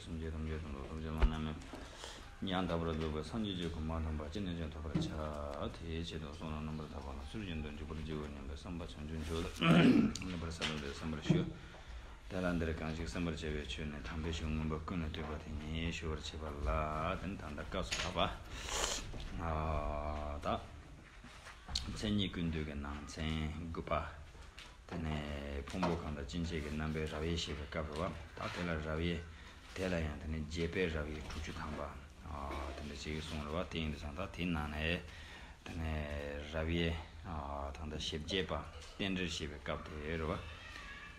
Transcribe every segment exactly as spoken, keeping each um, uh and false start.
སེམས་ཅན་ཐམས་ཅད་དོན་དུ་ཐམས་ཅད་བླ་ན་མེད་ཡང་དག་པར་རྫོགས་པའི་སངས་རྒྱས་ཀྱི་གོ་འཕང་དམ་པ་ཅི་ནས་ཀྱང་ཐོབ་པར་བྱ། དེའི་ཆེད་དུ་བསོད་ནམས་རྣམ་པར་དག་པ་ལ་ཚུལ་བཞིན་དུ་འཇུག་པར་བགྱིའོ་སྙམ་པའི་བསམ་པ་བྱང་ཆུབ་མཆོག་ཏུ་ལེགས་པར་གསལ་བ་དེ་གསན་པར་ཞུ། དེ་ལ་འདིར་གང་ཞིག་གསན་པར་བྱ་བའི་ཆོས་ནི་དམ་པའི་ཆོས་མངོན་པ་ཀུན་ལས་བཏུས་པ་དེ་ཉིད་ཞུ་བར་བྱེད་པ་ལ། དེ་ནི་ད་ལྟ་སྐབས་སུ་བབ་པ། ཨ་ད། མཚན་ཉིད་ཀུན་བཏུས་ཀྱི་ནང་ཚན་དགུ་པ། དེ་ནས་ཕུང་པོ་གང་དག་ཕྱིན་ཆད་ཀྱི་རྣམ་པའི་རབ་དབྱེ་བཤད་པའི་སྐབས་རེད་བ། ད་དེ་ལ་རབ་དབྱེ། དེ་ལ་ཡང་དེ་ནས་རྒྱས་པའི་རབ་དབྱེ་དྲུག་ཅུ་ཐམ་པ། ཨ་དེ་འདྲ་ཞིག་གསུངས་རེད་བ། དེ་ཡིན་དུས་ཙང་ད་དེའི་ནང་ནས། དེ་ནས་རབ་དབྱེ། ཨ་ད་ལྟ་ཞིབ་རྒྱས་པ་རྟེན་འབྲེལ་བཤད་པའི་སྐབས་དེ་རེད་བ།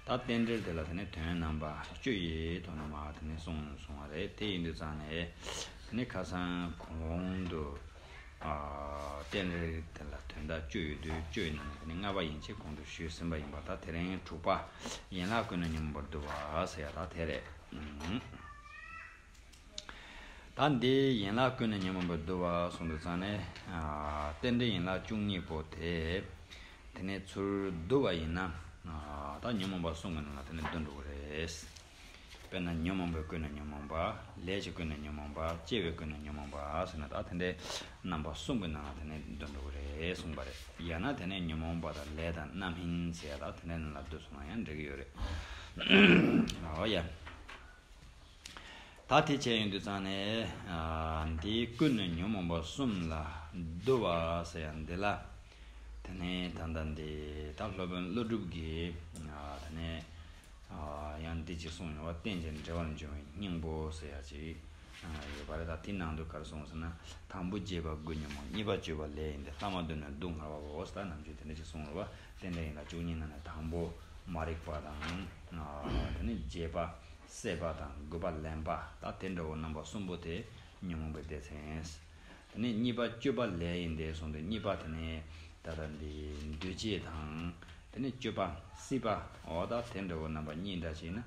ད་རྟེན་འབྲེལ་དེ་ལ་དེ་ནས་དོན་རྣམ་པ་བཅུ་ཡི་ཐོག་ནས་མར་དེ་ནས་གསུངས་གསུངས་པ་རེད། དེ་ཡིན་དུས་ཙང་ནས། དེ་ནས་ཁ་སང་གོང་དུ། ཨ་རྟེན་འབྲེལ་དེ་ལ་དོན་དག་བཅུ་ཡོད་དུས་བཅུ་ཡི་ནང་ནས་དེ་ནས་ལྔ་པ་ཡན་ཆད་གོང་དུ་ཞུས་ཟིན་པ་ཡིན་པ། ད་དེ་རིང་དྲུག་པ། ཡན་ལག་ཀུན་ནས་ཉོན་མོངས་པ་བསྡུ་བ་ཟེར་ཡ་ད་དེ་རེད། ཨུམ། ད་འདི་ཡན་ལག་ཀུན་ནས་ཉོན་མོངས་པ་བསྡུ་བ་གསུངས་དུས་ཙང་ནས། ཨ་རྟེན་འབྲེལ་ཡན་ལག་བཅུ་གཉིས་པོ་དེ། དེ་ནས་ཚུར་བསྡུ་བ་ཡིན་ན། ཨ་ད་ཉོན་མོངས་པ་གསུམ་གྱི་ནང་ལ་དེ་ནས་བསྡུ་འགྲོ་གི་རེད། དཔེར་ན་ཉོན་མོངས་པའི་ཀུན་ནས་ཉོན་མོངས་པ། ལས་ཀྱི་ཀུན་ནས་ཉོན་མོངས་པ། སྐྱེ་བའི་ཀུན་ནས་ཉོན་མོངས་པ་ཟེར་ན། ད་དེ་འདྲའི་རྣམ་པ་གསུམ་གྱི་ནང་ལ་དེ་ནས་བསྡུ་འགྲོ་གི་རེད་གསུངས་པ་རེད། ཡང་ན་དེ་ནས་ཉོན་མོངས་པ་དང་ལས་དང་རྣམ་སྨིན་ཟེར་ཡ་ད་དེ་འདྲའི་ནང་ལ་བསྡུ་སོང་ན་ཡང་འགྲིག་གི་ཡོད་རེད། འོ་ཡ། ད་དེ་བྱས་ཡོང་དུས་ཙང་ནས། ཨ་འདིའི་ཀུན་ནས་ཉོན་མོངས་པ་གསུམ་ལ་བསྡུ་བ་ཟེར་ཡ་འདི་ལ། དེ་ནས་ད་ལྟ་འདི་ད་སློབ་དཔོན་ཀླུ་སྒྲུབ་ཀྱིས། ཨ་དེ་ནས། ཨ་ཡང་འདི་ཅིག་གསུངས་ཡོད་པ། རྟེན་ཅིང་འབྲེལ་བར་འབྱུང་བའི་སྙིང་པོ་ཟེར་ཡ་ཅིག་ཨ་ཡོད་པ་རེད། ད་དེའི་ནང་དུ་ག་རེ་གསུངས་ཟེར་ན། དང་པོ་རྒྱས་པ་དགུ་ཉོན་མོངས། གཉིས་པ་སྤྱོད་པ་ལས་ཡིན་ཏེ། ལྷག་མ་བསྡུ་ན་སྡུག་བསྔལ་བའོ་ཟེར། ད་ནམ་རྒྱུན་དེ་འདྲ་ཅིག་གསུངས་ཡོད་པ། རྟེན་འབྲེལ་ཡན་ལག་བཅུ་གཉིས་ནང་ནས་དང་པོ་མ་རིག་པ་དང་། ཨ་དེ་ནས་རྒྱས་པ། སྲེད་པ་དང་དགུ་པ་ལེན་པ། ད་དེ་འདྲ་བོ་རྣམ་པ་གསུམ་པོ་དེ་ཉོན་མོངས་པའི་སྡེ་ཚན། དེ་ནས་གཉིས་པ་སྤྱོད་པ་ལས་ཡིན་ཏེ་གསུངས་ཏེ། གཉིས་པ་དེ་ནས་ད་ལྟ་འདི་འདུས་བྱས་དང་། དེ་ནས་སྤྱོད་པ་སྲིད་པ། འོ་ད་དེ་འདྲ་བོ་རྣམ་པ་གཉིས་འདྲ་བྱས་ན་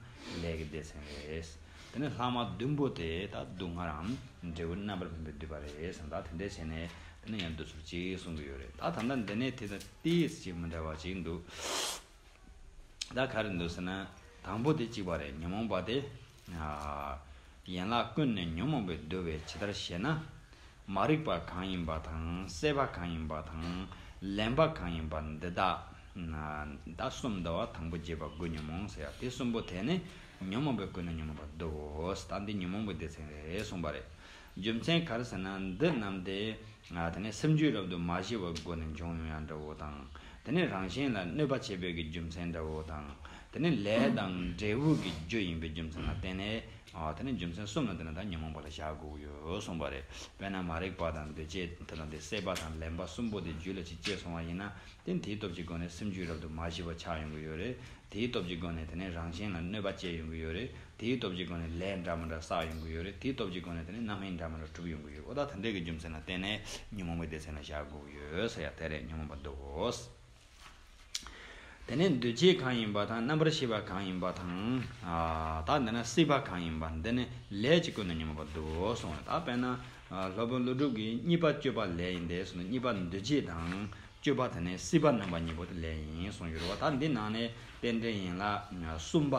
ལས་ཀྱི་སྡེ་ཚན་རེད། དེ་ནས་ལྷག་མ་བདུན་པོ་དེ་ད་སྡུག་བསྔལ་རམ་འབྲས་བུ་རྣམ་པར་སྨིན་པས་བསྡུས་པ་རེད་ཟེར། ད་དེ་འདྲ་བྱས་ནས་དེ་ནས་ཡང་བསྡུ་ཚུལ་ཅིག་གསུང་གི་ཡོད་རེད། ད་ད་ལྟ་འདི་ནས་དེ་དང་ཏིས་ཅིག་མི་འདྲ་བ་ཅིག་འདུག་ད་ག་རེ་འདུག་ཟེར་ན། དང་པོ་དེ་གཅིག་པ་རེད། ཉོན་མོངས་པ་དེ། ཨ་ཡན་ལག་ཀུན་ནས་ཉོན་མོངས་པས་བསྡུ་བས་ཇི་ལྟར་ཞེ་ན། མ་རིག་པ་གང་ཡིན་པ་དང་། སྲེད་པ་གང་ཡིན་པ་དང་། ལེན་པ་གང་ཡིན་པ་འདི་དག་ད་གསུམ་འདུ་བ། དང་པོ་རྒྱས་པ་དགུ་ཉོན་མོངས་ཟེར་ཡ་དེ་གསུམ་པོ་དེ་ནི་ཉོན་མོངས་པའི་ཀུན་ནས་ཉོན་མོངས་པ་བསྡུའོ། ད་འདི་ཉོན་མོངས་པའི་སྡེ་ཚན་རེད་གསུངས་པ་རེད། རྒྱུ་མཚན་ག་རེ་ཟེར་ན། འདི་རྣམས་དེ། ཨ་དེ་ནས་སེམས་རྒྱུད་རབ་ཏུ་མ་ཞི་བའི་སྒོ་ནས་འབྱུང་ཡོང་ཡ་འདྲ་བོ་དང་། དེ་ནས་རང་གཞན་ལ་གནོད་པ་བྱེད་པའི་གི་རྒྱུ་མཚན་འདྲ་བོ་དང་། དེ་ནས་ལས་དང་འབྲས་བུ་གི་རྒྱུ་ཡིན་པའི་རྒྱུ་མཚན་ལ་བརྟེན་ནས། ཨ་དེ་ནས་རྒྱུ་མཚན་གསུམ་ལ་བརྟེན་ནས་ད་ཉོན་མོངས་པ་ལ་བཞག་དགོས་ཀྱི་ཡོད་གསུངས་པ་རེད། དཔེར་ན་མ་རིག་པ་དང་འདུ་བྱེད་དེ་དང་དེ་སྲེད་པ་དང་ལེན་པ་གསུམ་པོ་དེ་རྒྱུད་ལ་ཅིག་སྐྱེས་སོང་བ་ཡིན་ན། དེ་དེའི་སྟོབས་ཀྱི་སྒོ་ནས་སེམས་རྒྱུད་རབ་ཏུ་མ་ཞི་བ་ཆགས་ཡོང་གི་ཡོད་རེད། དེའི་སྟོབས་ཀྱི་སྒོ་ནས་དེ་ནས་རང་གཞན་ལ་གནོད་པ་སྐྱེལ་ཡོང་གི་ཡོད་རེད། དེའི་སྟོབས་ཀྱི་སྒོ་ནས་ལས་འདྲ་མི་འདྲ་བསགས་ཡོང་གི་ཡོད་རེད། དེའི་སྟོབས་ཀྱི་སྒོ་ནས་དེ་ནས་རྣམ་སྨིན་འདྲ་མི་འདྲ་གྲུབ་ཡོང་གི་ཡོད། འོ་ད་དེ་འདྲའི་གི་རྒྱུ་མཚན་ལ་བརྟེན་ནས་ཉོན་མོངས་པའི་སྡེ་ཚན་ལ་བཞག་དགོས་ཀྱི་ཡོད་ཟེར་ཡ་དེ་རེད། ཉོན་མོངས་པ་བསྡུའོ། དེ་ནས་འདུ་བྱེད་གང་ཡིན་པ་དང་། རྣམ་པར་ཤེས་པ་གང་ཡིན་པ་དང་། ཨ་ད་འདི་ན་སྲིད་པ་གང་ཡིན་པ། འདི་ནི་ལས་ཀྱི་ཀུན་ནས་ཉོན་མོངས་པ་བསྡུའོ་གསུངས། ད་དཔེར་ན་ཨ་སློབ་དཔོན་ཀླུ་སྒྲུབ་ཀྱིས་གཉིས་པ་སྤྱོད་པ་ལས་ཡིན་ཏེ་གསུངས་ནས། གཉིས་པ་འདུ་བྱེད་དང་། སྤྱོད་པ་དེ་ནས་སྲིད་པ་རྣམ་པ་གཉིས་པོ་དེ་ལས་ཡིན་གསུངས་ཡོད་རེད་བ། ད་འདི་ནང་ནས་རྟེན་འབྲེལ་ཡན་ལག་གསུམ་པ།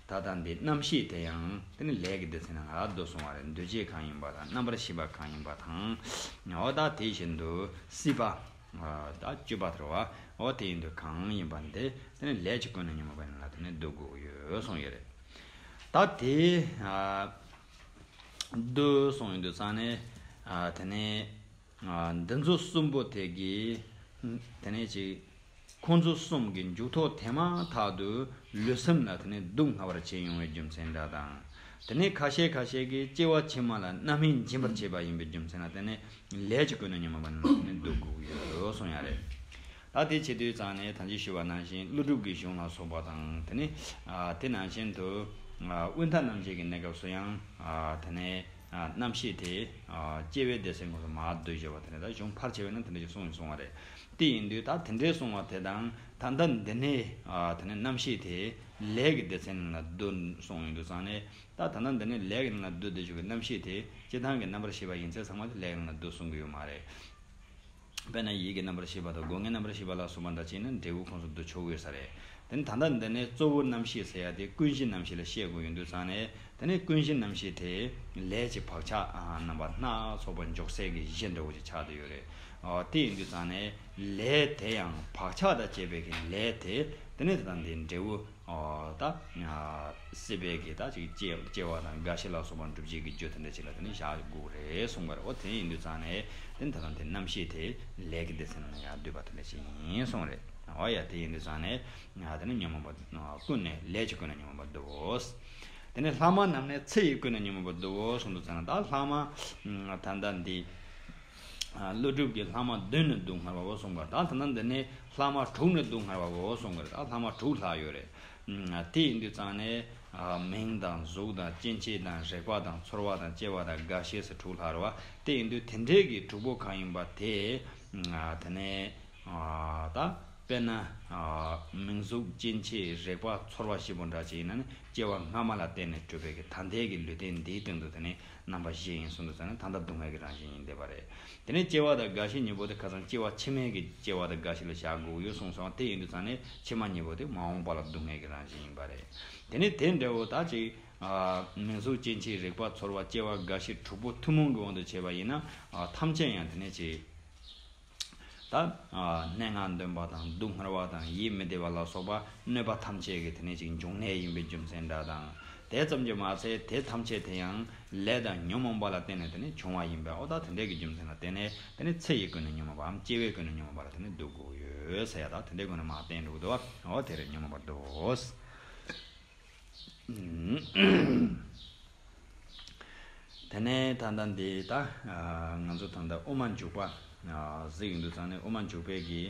ད་ལྟ་འདི་རྣམ་ཤེས་དེ་ཡང་དེ་ནི་ལས་ཀྱི་སྡེ་ཚན་ནང་ལ་བསྡུ་སོང་བ་རེད། འདུ་བྱེད་གང་ཡིན་པ་དང་། རྣམ་པར་ཤེས་པ་གང་ཡིན་པ་དང་། འོ་ད་དེ་བཞིན་དུ་སྲིད་པ། ཨ་ད་སྤྱོད་པ་དེ་རེད་བ། འོ་དེ་ཡིན་དུས་གང་ཡིན་པ་འདི་དེ་ནི་ལས་ཀྱི་ཀུན་ནས་ཉོན་མོངས་པ་ཡིན་ལ་དེ་ནི་བསྡུ་དགོས་ཡོད་གསུངས་ཡོད་རེད། ད་དེ་ཨ་བསྡུ་སོང་ཡོང་དུས་ཙང་ནས། ཨ་དེ་ནས། ཨ་འདི་ཚོ་གསུམ་པོ་དེ་གི། དེ་ནས་ཅིག་ཁོང་ཚོ་གསུམ་གྱི་མཇུག་ཐོགས་དེ་མ་ཐག་ཏུ་ལུས་སེམས་ལ་དེ་ནས་སྡུག་བསྔལ་བར་བྱེད་ཡོང་བའི་རྒྱུ་མཚན་འདྲ་དང་། དེ་ནས་ཁ་ཤས་ཁ་ཤས་ཀྱིས་སྐྱེ་བ་ཕྱི་མ་ལ་རྣམ་སྨིན་འབྱིན་པར་བྱེད་པ་ཡིན་པའི་རྒྱུ་མཚན་ལ་བརྟེན་ནས་ལས་ཀྱི་ཀུན་ནས་ཉོན་མོངས་པ་རྣམས་ལ་དེ་ནས་བསྡུ་དགོས་ཡོད་གསུངས་ཡ་རེད། ད་དེ་བྱེད་དུས་ཙང་ནས་ད་ཅི་ཞུ་བ་ནང་བཞིན་ཀླུ་སྒྲུབ་ཀྱི་གཞུང་ལ་སོགས་པ་དང་། དེ་ནས་ཨ་དེ་ནང་བཞིན་དུ་ཨ་དབུས་མཐའ་རྣམ་འབྱེད་ཀྱི་གནས་སྐབས་སུ་ཡང་ཨ་དེ་ནས། ཨ་རྣམ་ཤེས་དེ་ཨ་སྐྱེ་བའི་སྡེ་ཚན་ཁོངས་སུ་མར་བསྡུས་བཞག་པ་དེ་ནས། ད་གཞུང་ཕལ་ཆེ་བས་ན་དེ་འདྲ་ཞིག་གསུངས་ཡོད་གསུངས་པ་རེད། དེ་ཡིན་དུས་ད་དེ་འདྲའི་གསུངས་པ་དེ་དང་། ད་ལྟ་འདི་ནས་ཨ་དེ་ནས་རྣམ་ཤེས་དེ་ལས་ཀྱི་སྡེ་ཚན་ནང་ལ་བསྡུ་གསུངས་ཡོང་དུས་ཙང་ནས། ད་ད་ལྟ་འདི་ནས་ལས་ཀྱི་ནང་ལ་བསྡུ་བསྡུ་བཞག་པའི་རྣམ་ཤེས་དེ་སྤྱིར་བཏང་གི་རྣམ་པར་ཤེས་པ་ཡིན་ཚད་ཚང་མ་དེ་ལས་ཀྱི་ནང་ལ་བསྡུ་གསུང་གི་ཡོད་མ་རེད། དཔེར་ན་ཡིད་ཀྱི་རྣམ་པར་ཤེས་པ་དང་སྒོ་ལྔའི་རྣམ་པར་ཤེས་པ་ལ་སོགས་པ་འདྲ་བྱས་ན་འབྲས་བུ་ཁོངས་སུ་བསྡུ་ཆོག་གི་ཡོད་ས་རེད། དེ་ནི་ད་ལྟ་འདི་ནས་གཙོ་བོ་རྣམ་ཤེས་ཟེར་ཡ་དེ་ཀུན་གཞི་རྣམ་ཤེས་ལ་བཤད་དགོས་ཡོང་དུས་ཙང་ནས། དེ་ནི་ཀུན་གཞི་རྣམ་ཤེས་དེ་ལས་ཀྱི་བག་ཆགས་རྣམ་པ་སྣ་ཚོགས་པ་འཇོག་སའི་གི་གཞི་འདྲ་བོ་ཅིག་ཆགས་བསྡད་ཡོད་རེད། ཨ། དེ་ཡིན་དུས་ཙང་ནས་ལས་དེ་ཡང་བག་ཆགས་དང་བཅས་པའི་གི་ལས་དེ། དེ་ནི་ད་ལྟ་འདི་འབྲས་བུ། ཨོ། ད་སྲིད་པའི་གི་ད་ཅིག་སྐྱེ་སྐྱེ་བ་དང་རྒ་ཤི་ལ་སོགས་པ་འགྲུབ་བྱེད་ཀྱི་རྒྱུ་དེ་འདྲ་ཅིག་ལ་དེ་ནི་བཞག་དགོས་རེད་གསུངས་པ་རེད། འོ་དེ་ཡིན་དུས་ཙང་ནས་དེ་ནི་ད་ལྟ་དེ་རྣམ་ཤེས་དེ་ལས་ཀྱི་སྡེ་ཚན་ནང་ཡར་འདུས་པ་དེ་འདྲ་ཅིག་ཡིན་གསུངས་རེད། འོ་ཡ། དེ་ཡིན་དུས་ཙང་ནས་དེ་ནི་ཉོན་མོངས་པ་ཀུན་ནས་ལས་ཀྱི་ཀུན་ནས་ཉོན་མོངས་པ་འདུའོ། དེ་ནས་ལྷག་མ་རྣམས་ནི་ཚེ་ཡི་ཀུན་ནས་ཉོན་མོངས་པ་འདུའོ་གསུངས་དུས་ཙང་ནས། ད་ལྷག་མ་ད་ལྟ་འདི། ཨ། ཀླུ་སྒྲུབ་ཀྱི་ལྷག་མ་བདུན་ནི་སྡུག་བསྔལ་བའོ་གསུངས་པ། ད་ད་ལྟ་འདི་ནས་ལྷག་མ་དྲུག་ནི་སྡུག་བསྔལ་བའོ་གསུངས་པ་རེད། ད་ལྷག་མ་དྲུག་ལྷག་ཡོད་རེད། ཨ། དེ་ཡིན་དུས་ཙང་ནས། ཨ། མིང་དང་གཟུགས་དང་སྐྱེ་མཆེད་དང་རེག་པ་དང་ཚོར་བ་དང་སྐྱེ་བ་དང་རྒ་ཤི་ཟེར་དྲུག་ལྷག་རེད་བ། དེ་ཡིན་དུས་དེ་འདྲའི་གི་དྲུག་པོ་གང་ཡིན་པ་དེ། ཨ། དེ་ནས། ཨ། ད་དཔེར་ན། ཨ། མིང་གཟུགས་སྐྱེ་མཆེད་རེག་པ་ཚོར་བ་བཞི་པོ་འདྲ་ཅིག་ཡིན་ན་ནི། སྐྱེ་བ་སྔ་མ་ལ་བརྟེན་ནས་གྲུབ་པའི་གི་ད་ལྟའི་གི་ལུས་རྟེན་འདིའི་སྟེང་དུ་དེ་ནི་རྣམ་པ་བཞི་ཡིན་གསུངས་དུས་ཙང་ནས། ད་ལྟ་སྡུག་བསྔལ་གྱི་རང་བཞིན་ཡིན་བསྡད་པ་རེད། དེ་ནས་སྐྱེ་བ་དང་རྒ་ཤི་གཉིས་པོ་དེ་ཁ་སང་སྐྱེ་བ་ཕྱི་མའི་གི་སྐྱེ་བ་དང་རྒ་ཤི་ལ་བཞག་དགོས་ཡོད་གསུངས་སོང་། དེ་ཡིན་དུས་ཙང་ནས་ཕྱི་མ་གཉིས་པོ་དེ་མ་འོངས་པ་ལ་སྡུག་བསྔལ་གྱི་རང་བཞིན་ཡིན་པ་རེད། དེ་ནས་དེ་འདྲ་བོ་ད་ཅིག། ཨ། མིང་གཟུགས་སྐྱེ་མཆེད་རེག་པ་ཚོར་བ་སྐྱེ་བ་རྒ་ཤི་དྲུག་པོ་ཐུན་མོང་གི་དབང་དུ་བྱས་པ་ཡིན་ན། ཨ། ཐམས་ཅད་ཡང་དེ་ནས་ཅིག། ད། ཨ། སྣང་ངར་འདོན་པ་དང་སྡུག་བསྔལ་བ་དང་ཡིད་མི་བདེ་བ་ལ་སོགས་པ་གནོད་པ་ཐམས་ཅད་ཀྱི་དེ་ནས་ཅིག་འབྱུང་གནས་ཡིན་པའི་རྒྱུ་མཚན་འདྲ་དང་། དེ་ཙམ་གྱིས་མ་ཚད་དེ་ཐམས་ཅད་དེ་ཡང་ལས་དང་ཉོན་མོངས་པ་ལ་བརྟེན་ནས་དེ་ནས་བྱུང་བ་ཡིན་པས། འོ་ད་དེ་འདྲའི་གི་རྒྱུ་མཚན་ལ་བརྟེན་ནས་དེ་ནས་ཚེ་ཡི་ཀུན་ནས་ཉོན་མོངས་པའམ་སྐྱེ་བའི་ཀུན་ནས་ཉོན་མོངས་པ་ལ་དེ་ནས་སྡུག་དགོས་ཡོད་ཟེར་ཡ། ད་དེ་འདྲའི་སྒོ་ནས་མར་བསྟན་འགྲོ་གི་འདུག་བ། འོ་དེ་རེད། ཉོན་མོངས་པ་སྡུག། དེ་ནས་ད་ལྟ་འདི་ད། ཨ། ང་ཚོ་ད་ལྟ་དབུ་མ་འཇུག་པ། ཨ། གཟིགས་ཡོང་དུས་ཙང་ནས། དབུ་མ་འཇུག་པའི་གི་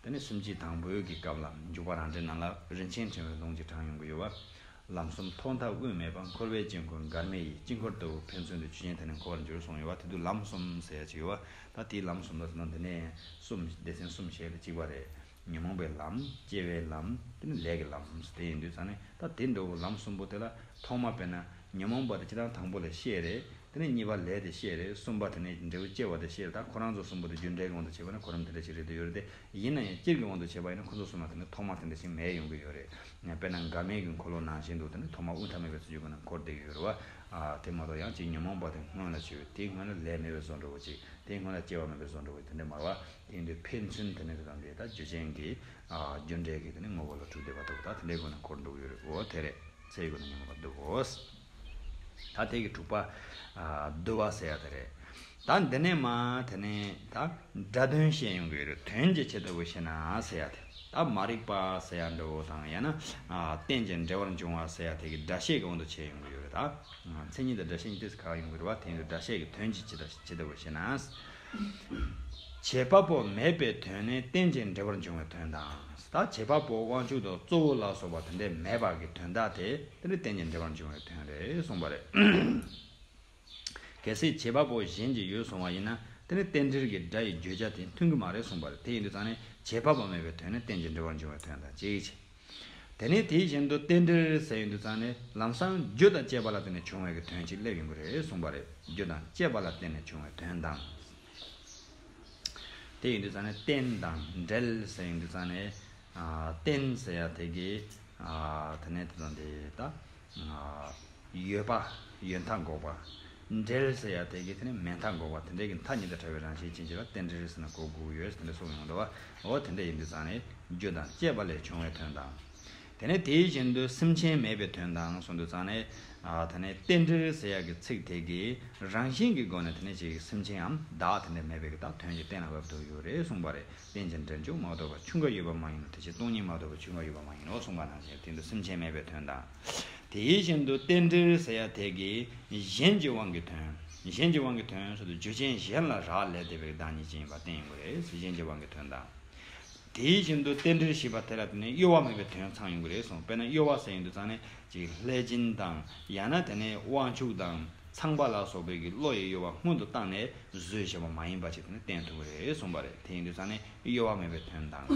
དེ་ནས་སུམ་ཅུ་དང་པོའི་གི་སྐབས་ལ། འཇུག་པ་རང་འགྲེལ་ནང་ལ་རིན་ཆེན་ཕྲེང་བའི་ལུང་གཅིག་དྲངས་ཡོང་གི་ཡོད་པ། ལམ་གསུམ་ཐོག་མཐའ་དབུས་མེད་པ། འཁོར་བའི་དཀྱིལ་འཁོར་འགལ་མེད་ཡིན། དཀྱིལ་འཁོར་ལྟ་བུ་ཕན་ཚུན་དུ། ཆོས་ཅན་དེ་ནི་འཁོར་བར་འགྱུར། གསུངས་ཡོད་པ། དེ་དུས་ལམ་གསུམ་ཟེར་ཡ་ཅིག་ཡོད་པ། ད་དེའི་ལམ་གསུམ་ལ་ད་འདི་ནས་གསུམ། སྡེ་ཚན་གསུམ་བཤད་ལ་གཅིག་པ་རེད། ཉོན་མོངས་པའི་ལམ། སྐྱེ་བའི་ལམ། དེ་ནི་ལས་ཀྱི་ལམ། དེ་ཡིན་དུས་ཙང་ནས་ད་དེ་འདྲ་བོ་ལམ་གསུམ་པོ་དེ་ལ་ཐོག་མ་དཔེར་ན་ཉོན་མོངས་པ་དེ་སྤྱིར་བཏང་དང་པོ་ལ་བཤད་རེད། དེ་ནས་གཉིས་པ་ལས་དེ་བཤད་རེད། གསུམ་པ་དེ་ནས་འབྲས་བུ་སྐྱེ་བ་དེ་བཤད་རེད། ད་ཁོ་རང་ཚོ་གསུམ་པོ་དེ་རྒྱུ་འབྲས་ཀྱི་དབང་དུ་བྱས་པ་ན་ཁོ་རང་དེ་འདྲ་ཞིག་རེད་དུ་ཡོད་རེད་དེ། ཡིན་ན་ཡང་སྤྱིར་གྱི་དབང་དུ་བྱས་པ་ཡིན་ན་ཁོ་ཚོ་གསུམ་ལ་དེ་ནས་ཐོག་མ་དེ་འདྲ་ཞིག་མེད་ཡོང་གི་ཡོད་རེད། དཔེར་ན་འགལ་མེད་ཀྱི་འཁོར་ལོ་ནང་བཞིན་དུ་དེ་ནས་ཐོག་མ་དབུས་མཐའ་མེད་པའི་སུ་ཡོད་ཀྱི་ན་འཁོར་བསྡད་ཀྱི་ཡོད་རེད་བ། ཨ། དེ་མ་གཏོགས་ཡང་ཅིག་ཉོན་མོངས་པ་དེ་སྔོན་ལ་བྱས་པའི། དེའི་སྔོན་ལ་ལས་མེད་པའི་བཟོ་འདྲ་བོ་ཅིག། དེའི་སྔོན་ལ་སྐྱེ་བ་མེད་པའི་བཟོ་འདྲ་བོ་དེ་འདྲ་མ་རེད་བ། དེ་ཡིན་དུས་ཕན་ཚུན་དེ་ནས་དེ་དང་དེ་ད་རྒྱུ་ཅན་གྱི། ཨ། རྒྱུ་འབྲས་ཀྱི་དེ་ནས་ངོ་བོ་ལ་གྲུབ་བསྡད་པ་ལྟ་བུ། ད་དེ་འདྲའི་སྒོ་ནས་འཁོར་འགྲོ་གི་ཡོད་རེད། འོ་དེ་རེད། ཚེ་ཡི་སྒོ་ནས་ཉོན་མོངས་པ་སྡུག་གོ། ད་དེ་གི་དྲུག་པ། ཨ། བསྡུ་བ་ཟེར་ཡ་དེ་རེད། ད་འདི་ནས་མ་དེ་ནས་ད་སྒྲ་དོན་བཤད་ཡོང་གི་ཡོད་རེད། དོན་གྱི་ཆེད་དུ་བོ་ཞེ་ན་ཟེར་ཡ་དེ། ད་མ་རིག་པ་ཟེར་ཡ་འདྲ་བོ་དང་། ཡང་ན། ཨ། རྟེན་ཅིང་འབྲེལ་བར་འབྱུང་བ་ཟེར་ཡ་དེ་གི་སྒྲ་བཤད་ཀྱི་དབང་དུ་བྱས་ཡོང་གི་ཡོད་རེད། ད་མཚན་ཉིད་དང་སྒྲ་བཤད་གཉིས་ཏོག་ཙམ་ཁ་ཡོང་གི་རེད་བ། དེ་ཡིན་དུས་སྒྲ་བཤད་ཀྱི་དོན་གྱི་ཆེད་དུ་ཆེད་དུ་བོ་ཞེ་ན། བྱེད་པ་པོ་མེད་པའི་དོན་ནི་རྟེན་ཅིང་འབྲེལ་བར་འབྱུང་བའི་དོན་དང་། ད་བྱེད་པ་པོ་དབང་ཕྱུག་དང་གཙོ་བོ་ལ་སོགས་པ་དེ་འདྲའི་མེད་པ་གི་དོན་དག་དེ། དེ་ནི་རྟེན་ཅིང་འབྲེལ་བར་འབྱུང་བའི་དོན་རེད་གསུངས་པ་རེད། གལ་སྲིད་བྱེད་པ་པོ་གཞན་གྱི་ཡུལ་སོང་བ་ཡིན་ན། དེ་ནི་རྟེན་འབྲེལ་གྱི་སྒྲ་ཡི་བརྗོད་བྱ་དེ་མཐུན་གྱི་མ་རེད་གསུངས་པ་རེད། དེ་ཡིན་དུས་ཙང་ནས་བྱེད་པ་པོ་མེད་པའི་དོན་ནི་རྟེན་ཅིང་འབྲེལ་བར་འབྱུང་བའི་དོན་དང་གཅིག་བྱས། དེ་ནས་དེ་བཞིན་དུ་རྟེན་འབྲེལ་ཟེར་ཡོང་དུས་ཙང་ནས་ལམ་སང་རྒྱུ་དང་བཅས་པ་ལ་བརྟེན་ནས་བྱུང་བའི་གི་དོན་ཅིག་སླེབས་ཡོང་གི་རེད་གསུངས་པ་རེད། རྒྱུ་དང་བཅས་པ་ལ་བརྟེན་ནས་བྱུང་བའི་དོན་དང་། དེ་ཡིན་དུས་ཙང་ནས་རྟེན་དང་འབྲེལ་ཟེར་ཡོང་དུས་ཙང་ནས། ཨ། རྟེན་ཟེར་ཡ་དེ་གི། ཨ། དེ་ནས་དེ་དང་དེ་ད། ཨ། ཡོད་པ། ཡོད་མཐའ་འགོག་པ། འབྲེལ་ཟེར་ཡ་དེ་གི་དེ་ནས་མེད་མཐའ་འགོག་པ། དེ་འདྲའི་གི་མཐའ་གཉིས་དང་བྲལ་བའི་རང་བཞིན་ཅན་ཅིག་ལ་རྟེན་འབྲེལ་ཟེར་ནས་གོ་དགོས་ཡོད་ཟེར། དེ་འདྲ་གསུངས་ཡོང་འདུག་བ། འོ་དེ་འདྲ་ཡིན་དུས་ཙང་ནས་རྒྱུ་དང་བཅས་པ་ལས་བྱུང་བའི་དོན་དང་། དེ་ནས་དེ་བཞིན་དུ་སེམས་ཅན་མེད་པའི་དོན་དང་གསུངས་དུས་ཙང་ནས། ཨ། དེ་ནས་རྟེན་འབྲེལ་ཟེར་ཡག་གི་ཚིག་དེ་གིས་རང་བཞིན་གྱི་སྒོ་ནས་དེ་ནས་ཅིག་སེམས་ཅན་འམ་བདག་དེ་འདྲ་མེད་པའི་གི་ད་དོན་གྱི་གཏན་ལ་དབབ་ཐུབ་ཡོད་རེད་གསུངས་པ་རེད། རྟེན་ཅིང་འབྲེལ་འབྱུང་མ་གཏོགས་པ། ཆུང་ག་ཡོད་པ་མ་ཡིན་ནོ། དེ་ཕྱིར་སྟོང་ཉིད་མ་གཏོགས་པ། ཆུང་ག་ཡོད་པ་མ་ཡིན་ནོ་གསུངས་པ་ནང་བཞིན། དེ་འདུ་སེམས་ཅན་མེད་པའི་དོན་དང་། དེ་བཞིན་དུ་རྟེན་འབྲེལ་ཟེར་ཡ་དེ་གིས་གཞན་གྱི་དབང་གི་དོན། གཞན་གྱི་དབང་གི་དོན་ཟེར་དུས་རྒྱུ་ཅན་གཞན་ལ་རག་ལས་བསྡད་པའི་བདག་ཉིད་ཅན་ཡིན་པ་བསྟན་ཡོང་གི་རེད། གཞན་གྱི་དབང་གི་དོན་དང་། དེ་བཞིན་དུ་རྟེན་འབྲེལ་ཞེས་པ་དེ་ལ་བརྟེན་ནས་གཡོ་བ་མེད་པའི་དོན་ཚང་ཡོང་གི་རེད་གསུངས། དཔེར་ན་གཡོ་བ་ཟེར་ཡོང་དུས་ཙང་ནས་ཅིག་ལྷས་སྦྱིན་དང་། ཡང་ན་དེ་ནས་དབང་ཕྱུག་དང་ཚངས་པ་ལ་སོགས་པའི་གི་བློ་ཡི་གཡོ་བ་སྔོན་དུ་བཏང་ནས་བཟོས་བཞག་པ་མ་ཡིན་པ་ཅིག་དེ་ནས་བསྟན་ཐུབ་ཀྱི་རེད་གསུངས་པ་རེད། དེ་ཡིན་དུས་ཙང་ནས་གཡོ་བ་མེད་པའི་དོན་དང་།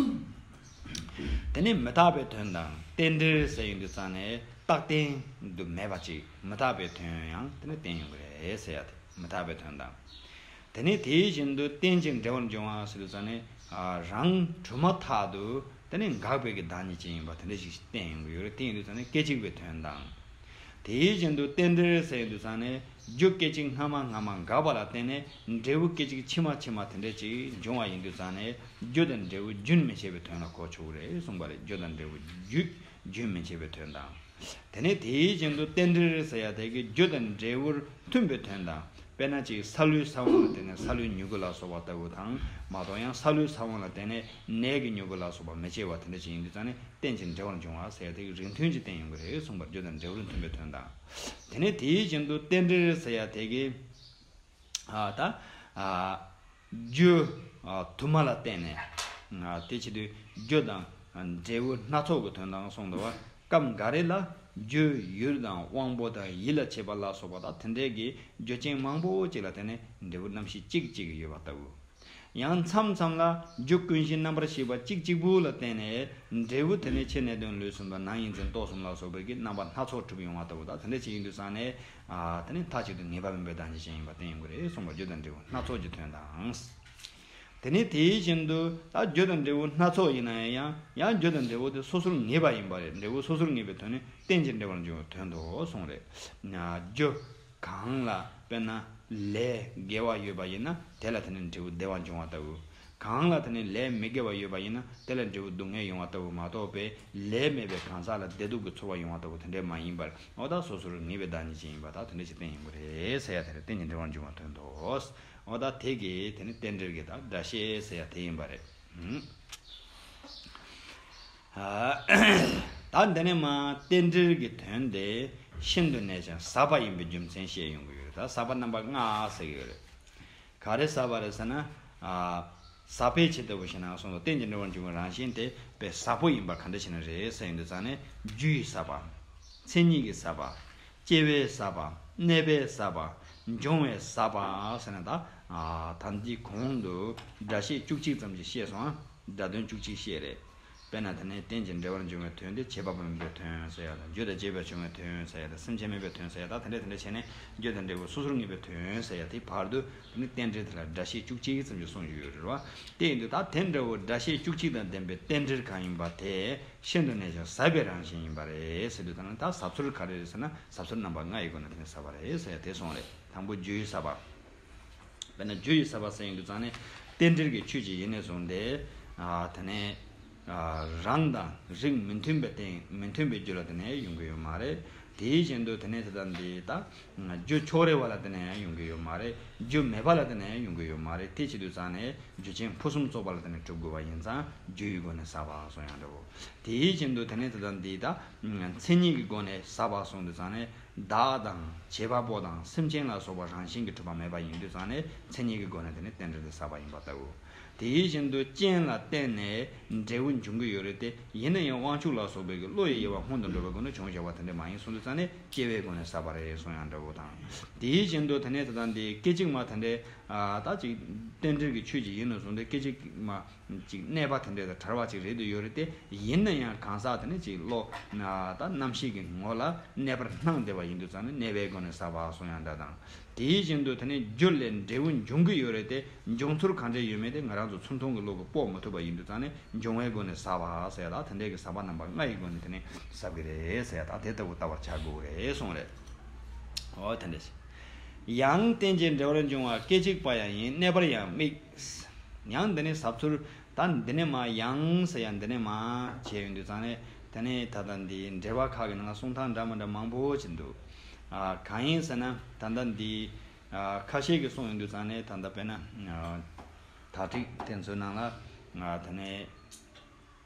དེ་ནས་མི་རྟག་པའི་དོན་དང་། རྟེན་འབྲེལ་ཟེར་ཡོང་དུས་ཙང་ནས་རྟག་བརྟན་དུ་མེད་པ་ཅིག། མི་རྟག་པའི་དོན་ཡང་དེ་ནས་བསྟན་ཡོང་གི་རེད་ཟེར་ཡ་དེ། མི་རྟག་པའི་དོན་དང་། དེ་ནས་དེ་བཞིན་དུ་རྟེན་ཅིང་འབྲེལ་བར་འབྱུང་བ་ཟེར་དུས་ཙང་ནས། ཨ། རང་གྲུབ་མ་ཐག་ཏུ་ དེ་ནས་འགག་པའི་གི་བདག་ཉིད་ཅན་ཡིན་པ་དེ་འདྲ་ཞིག་བསྟན་ཡོང་གི་ཡོད་རེད། དེ་ཡིན་དུས་ཙང་ནས་སྐད་ཅིག་པའི་དོན་དང་། དེ་བཞིན་དུ་རྟེན་འབྲེལ་ཟེར་ཡོང་དུས་ཙང་ནས་རྒྱུ་སྐད་ཅིག་སྔ་མ་སྔ་མ་འགག་པ་ལ་བརྟེན་ནས་འབྲས་བུ་སྐད་ཅིག་ཕྱི་མ་ཕྱི་མ་དེ་འདྲ་ཅིག་འབྱུང་བ་ཡིན་དུས་ཙང་ནས་རྒྱུ་དང་འབྲས་བུ་རྒྱུན་མི་འཆད་པའི་དོན་ལ་གོ་ཆོག་གི་རེད་གསུངས་པ་རེད། རྒྱུ་དང་འབྲས་བུ་རྒྱུ་རྒྱུན་མི་འཆད་པའི་དོན་དང་། དེ་ནས་དེའི་རྒྱུན་དུ་རྟེན་འབྲེལ་ཟེར་ཡ་དེ་གི་རྒྱུ་དང་འབྲས་བུར་མཐུན་པའི་དོན་དང་། དཔེར་ན་ཅིག་སཱ་ལུའི་ས་བོན་ལ་བརྟེན་ནས་སཱ་ལུའི་མྱུ་གུ་ལ་སོགས་པ་ལྟ་བུ་དང་། མ་གཏོགས་ཡང་སཱ་ལུའི་ས་བོན་ལ་བརྟེན་ནས་ནས་ཀྱི་མྱུ་གུ་ལ་སོགས་པ་མི་སྐྱེ་བ་དེ་འདྲ་ཅིག་ཡིན་དུས་ཙང་ནས་རྟེན་ཅིང་འབྲེལ་བར་འབྱུང་བ་ཟེར་ཡ་དེ་གི་རིགས་མཐུན་གྱི་རྟེན་ཡོང་གི་རེད་གསུངས་པར་རྒྱུ་དང་འབྲས་བུར་མཐུན་པའི་དོན་དང་། དེ་ནས་དེའི་རྒྱུན་དུ་རྟེན་འབྲེལ་ཟེར་ཡ་དེ་གི་ཨ་ད་ཨ་རྒྱུ་ཨ་དུ་མ་ལ་བརྟེན་ནས་ཨ་དེ་བྱེད་དུས་རྒྱུ་དང་འབྲས་བུ་སྣ་ཚོགས་ཀྱི་དོན་དང་གསུངས་འདུག་བ། སྐབས་འགའ་རེ་ལ་རྒྱུ་ཡུལ་དང་དབང་པོ་དང་ཡིད་ལ་བྱེད་པ་ལ་སོགས་པ་དང་དེ་འདྲའི་གི་རྒྱུ་རྐྱེན་མང་པོ་ཅིག་ལ་བརྟེན་ནས་འབྲས་བུ་རྣམ་ཤེས་གཅིག་གཅིག་ཡོད་པ་ལྟ་བུ། ཡང་མཚམས་མཚམས་ལ་རྒྱུ་ཀུན་གཞི་རྣམ་པར་ཤེས་པ་གཅིག་གཅིག་པུ་ལ་བརྟེན་ནས་འབྲས་བུ་དེ་ནི་ཕྱི་གནས་དོན་ལུས་གསུམ་དང་ནང་གཡས་འཛིན་ལྟོ་གསུམ་ལ་སོགས་པའི་གི་རྣམ་པ་སྣ་ཚོགས་གྲུབ་ཡོང་བ་ལྟ་བུ་དང་དེ་འདྲ་ཅིག་ཡིན་དུས་ཙང་ནས། ཨ་དེ་ནི་མཐའ་གཅིག་ཏུ་ངེས་པ་མིན་པའི་བདག་ཉིད་ཅན་ཡིན་པ་བསྟན་ཡོང་གི་རེད་གསུངས་པ། རྒྱུ་དང་འབྲས་བུ་སྣ་ཚོགས་ཀྱི་དོན་དང་། དེ་ནི་དེའི་བཞིན་དུ་ད་རྒྱུ་དང་འབྲས་བུ་སྣ་ཚོགས་ཡིན་ན་ཡང་ཡང་རྒྱུ་དང་འབྲས་བུ་དེ་སོ་སོར་ངེས་པ་ཡིན་པ་རེད། འབྲས་བུ་སོ་སོར་ངེས་པའི་དོན་ནི་རྟེན་ཅིང་འབྲེལ་བར་འབྱུང་བའི་དོན་དུ་གསུངས་རེད། རྒྱུ་གང་ལ་དཔེར་ན་ལས་དགེ་བ་ཡོད་པ་ཡིན་ན་དེ་ལ་དེ་ནི་འབྲས་བུ་བདེ་བ་འབྱུང་བ་ལྟ་བུ། གང་ལ་དེ་ནི་ལས་མི་དགེ་བ་ཡོད་པ་ཡིན་ན་དེ་ལ་འབྲས་བུ་སྡུག་བསྔལ་ཡོང་བ་ལྟ་བུ་མ་གཏོགས་པའི་ལས་མེད་པའི་གང་ཟག་ལ་བདེ་སྡུག་གི་ཚོར་བ་ཡོང་བ་ལྟ་བུ་དེ་འདྲས་མ་ཡིན་པར་འོ་ད་སོ་སོར་ངེས་པའི་བདག་ཉིད་ཅན་ཡིན་པ་དག་དེ་འདྲས་ཞིག་བསྟན་ཡོང་གི་རེད་ཟེར་ཡ་དེ་རེད། རྟེན་ཅིང་འབྲེལ་བར་འབྱུང་བའི་དོན་དུ། འོ་ད་དེ་གི་དེ་ནི་རྟེན་འབྲེལ་གྱི་ད་སྒྲ་བཤད་ཟེར་ཡ་དེ་ཡིན་པ་རེད། ཨ་ད་འདི་ནས་མ་རྟེན་འབྲེལ་གྱི་དོན་དེ་ཤིན་ཏུ་གནད་ཅན་ཟབ་པ་ཡིན་པའི་རྒྱུ་མཚན་བཤད་ཡོང་གི་ཡོད་རེད། ད་ཟབ་པ་རྣམ་པ་ལྔ་ཟེར་གྱི་ཡོད་རེད། ག་རེ་ཟབ་པ་རེད་ཟེར་ན། ཨ་ཟབ་པའི་ཆེད་དུ་བོ་ཞེ་ན་གསུངས་སོ། རྟེན་ཅིང་འབྲེལ་བར་འབྱུང་བའི་རང་བཞིན་དེ་དཔེ་ཟབ་པོ་ཡིན་པ་ག་འདྲ་ཞིག་ན་རེད་ཟེར་ཡོང་དུས་ཙང་ནས་རྒྱུ་ཡི་ཟབ་པ། མཚན་ཉིད་ཀྱི་ཟབ་པ། སྐྱེ་བའི་ཟབ་པ། གནས་པའི་ཟབ་པ། འབྱུང་བའི་ཟབ་པ་ཟེར་ན་ད་ཨ་ད་འདི་གོང་དུ་སྒྲ་བཤད་བཅུ་གཅིག་ཙམ་ཞིག་བཤད་སོང་ཨ། སྒྲ་དོན་བཅུ་གཅིག་བཤད་རེད། དཔེར་ན་དེ་ནས་རྟེན་ཅིང་འབྲེལ་བར་འབྱུང་བའི་དོན་དེ་བྱེད་པ་པོ་མིན་པའི་དོན་ཟེར་ཡ་དང་རྒྱུ་དང་བཅས་པ་བྱུང་བའི་དོན་ཟེར་ཡ་དང་སེམས་ཅན་མིན་པའི་དོན་ཟེར་ཡ་དང་དེ་འདྲ་དེ་འདྲ་བྱས་ནས་རྒྱུ་དང་འབྲས་བུ་སོ་སོར་ངེས་པའི་དོན་ཟེར་ཡ་དེ་བར་དུ་དེ་ནི་རྟེན་འབྲེལ་དེ་ལ་སྒྲ་བཤད་བཅུ་གཅིག་ཙམ་ཞིག་གསུངས་ཡོད་རེད་བ། དེ་ཡིན་དུས་ད་དེ་འདྲ་བོ་སྒྲ་བཤད་བཅུ་གཅིག་དང་ལྡན་པའི་རྟེན་འབྲེལ་གང་ཡིན་པ་དེ་ཤིན་ཏུ་གནད་ཅན་ཟབ་པའི་རང་བཞིན་ཡིན་པ་རེད་ཟེར་དུས་ད་ནི་ད་ཟབ་ཚུལ་ག་རེ་རེད་ཟེར་ན་ཟབ་ཚུལ་རྣམ་པ་ལྔ་ཡི་སྒོ་ནས་དེ་ནི་ཟབ་པ་རེད་ཟེར་ཡ་དེ་གསུངས་རེད། དང་པོ་རྒྱུ་ཡི་ཟབ་པ། དཔེར་ན་རྒྱུ་ཡི་ཟབ་པ་ཟེར་ཡོང་དུས་ཙང་ནས་རྟེན་འབྲེལ་གྱི་ཆོས་ཅིག་ཡིན་ནས་བཟུང་སྟེ། ཨ་དེ་ནས་ཨ་རང་དང་རིགས་མི་མཐུན་པའི་རྟེན་མི་མཐུན་པའི་རྒྱུ་ལ་དེ་ནས་ཡོང་གི་ཡོད་མ་རེད། དེའི་བཞིན་དུ་དེ་ནས་དེ་དང་འདི་ད་རྒྱུ་ཕྱོགས་རེ་བ་ལ་དེ་ནས་ཡང་ཡོང་གི་ཡོད་མ་རེད། རྒྱུ་མེད་པ་ལ་དེ་ནས་ཡང་ཡོང་གི་ཡོད་མ་རེད། དེ་བྱེད་དུས་ཙང་ནས་རྒྱུ་རྐྱེན་ཕུན་སུམ་ཚོགས་པ་ལ་དེ་ནས་གྲུབ་དགོས་པ་ཡིན་ཙང་རྒྱུ་ཡི་སྒོ་ནས་ཟབ་པ་གསུངས་ཡང་འདྲ་བོ། དེའི་བཞིན་དུ་དེ་ནས་དེ་དང་འདི་ད་མཚན་ཉིད་ཀྱི་སྒོ་ནས་ཟབ་པ་གསུངས་དུས་ཙང་ནས། བདག་དང་བྱེད་པ་པོ་དང་སེམས་ཅན་ལ་སོགས་པ་རང་བཞིན་གྱིས་གྲུབ་པ་མེད་པ་ཡིན་དུས་ཙང་ནས་མཚན་ཉིད་ཀྱི་སྒོ་ནས་དེ་ནི་རྟེན་འབྲེལ་དེ་ཟབ་པ་ཡིན་པ་ལྟ་བུ། དེའི་བཞིན་དུ་རྐྱེན་ལ་བརྟེན་ནས་འབྲས་བུ་འབྱུང་གི་ཡོད་རེད་དེ་ཡིན་ན་ཡང་དབང་ཕྱུག་ལ་སོགས་པའི་གི་བློ་ཡི་དབྱེ་བ་སྔོན་དུ་འགྲོ་བའི་སྒོ་ནས་བྱུང་བཞག་པ་དེ་འདྲ་མ་ཡིན་གསུངས་དུས་ཙང་ནས་སྐྱེ་བའི་སྒོ་ནས་ཟབ་པ་རེད་གསུངས་ཡང་འདྲ་བོ་དང་། དེའི་བཞིན་དུ་དེ་ནས་དེ་དང་དེ་སྐད་ཅིག་མ་དེ་འདྲའི་ད་ཅིག་རྟེན་འབྲེལ་གྱི་ཆོས་ཅིག་ཡིན་ནོ་གསུངས་ཏེ་སྐད་ཅིག་མ། ཅིག་གནས་པ་དེ་འདྲ་དང་བྲལ་བ་ཅིག་རེད་དུ་ཡོད་རེད་དེ་ཡིན་ན་ཡང་གང་ཟག་དེ་ནི་ཅིག་བློ་ད་རྣམ་ཤེས་ཀྱི་ངོ་ལ་གནས་པར་སྣང་བསྡད་པ་ཡིན་དུས་ཙང་ནི་གནས་པའི་སྒོ་ནས་ཟབ་པ་གསུངས་ཡང་འདྲ་དང་། དེའི་བཞིན་དུ་དེ་ནི་རྒྱུ་ལས་འབྲས་བུ་འབྱུང་གི་ཡོད་རེད་དེ་འབྱུང་ཚུལ་གང་འདྲ་ཡོད་མེད་དེ་ང་རང་ཚོ་ཚུར་མཐོང་གི་བློ་གིས་དཔོག་མི་ཐུབ་པ་ཡིན་དུས་ཙང་ནི་འབྱུང་བའི་སྒོ་ནས་ཟབ་པ་ཟེར་ཡ་ད་དེ་འདྲའི་གི་ཟབ་པ་རྣམ་པ་ལྔ་ཡི་སྒོ་ནས་དེ་ནི་ཟབ་གི་རེད་ཟེར་ཡ་ད་དེ་ལྟ་བུ་ལྟ་བར་བྱ་དགོས་རེད་གསུངས་རེད། འོ་དེ་འདྲ་ཞིག་ཡང་རྟེན་ཅིང་འབྲེལ་བར་འབྱུང་བ་སྐད་ཅིག་པ་ཡང་ཡིན་གནས་པར་ཡང་དམིགས། ཡང་འདི་ནས་ཟབ་ཚུལ། ད་འདི་ནས་མ་ཡང་ཟེར་ཡང་འདི་ནས་མ་བྱས་ཡོང་དུས་ཙང་ནས་དེ་ནས་ད་ལྟ་འདི་འགྲེལ་པ་ཁག་གི་ནང་ལ་གསུང་སྟངས་འདྲ་མི་འདྲ་མང་པོ་ཅིག་འདུག་ཨ་གང་ཡིན་ཟེར་ན་ད་ལྟ་འདི་ཨ་ཁ་ཤས་ཀྱིས་གསུངས་ཡོང་དུས་ཙང་ནས་ད་ལྟ་དཔེར་ན་ཨ་དག་ཁྲིགས་དེ་ཚོའི་ནང་ལ་ཨ་དེ་ནས།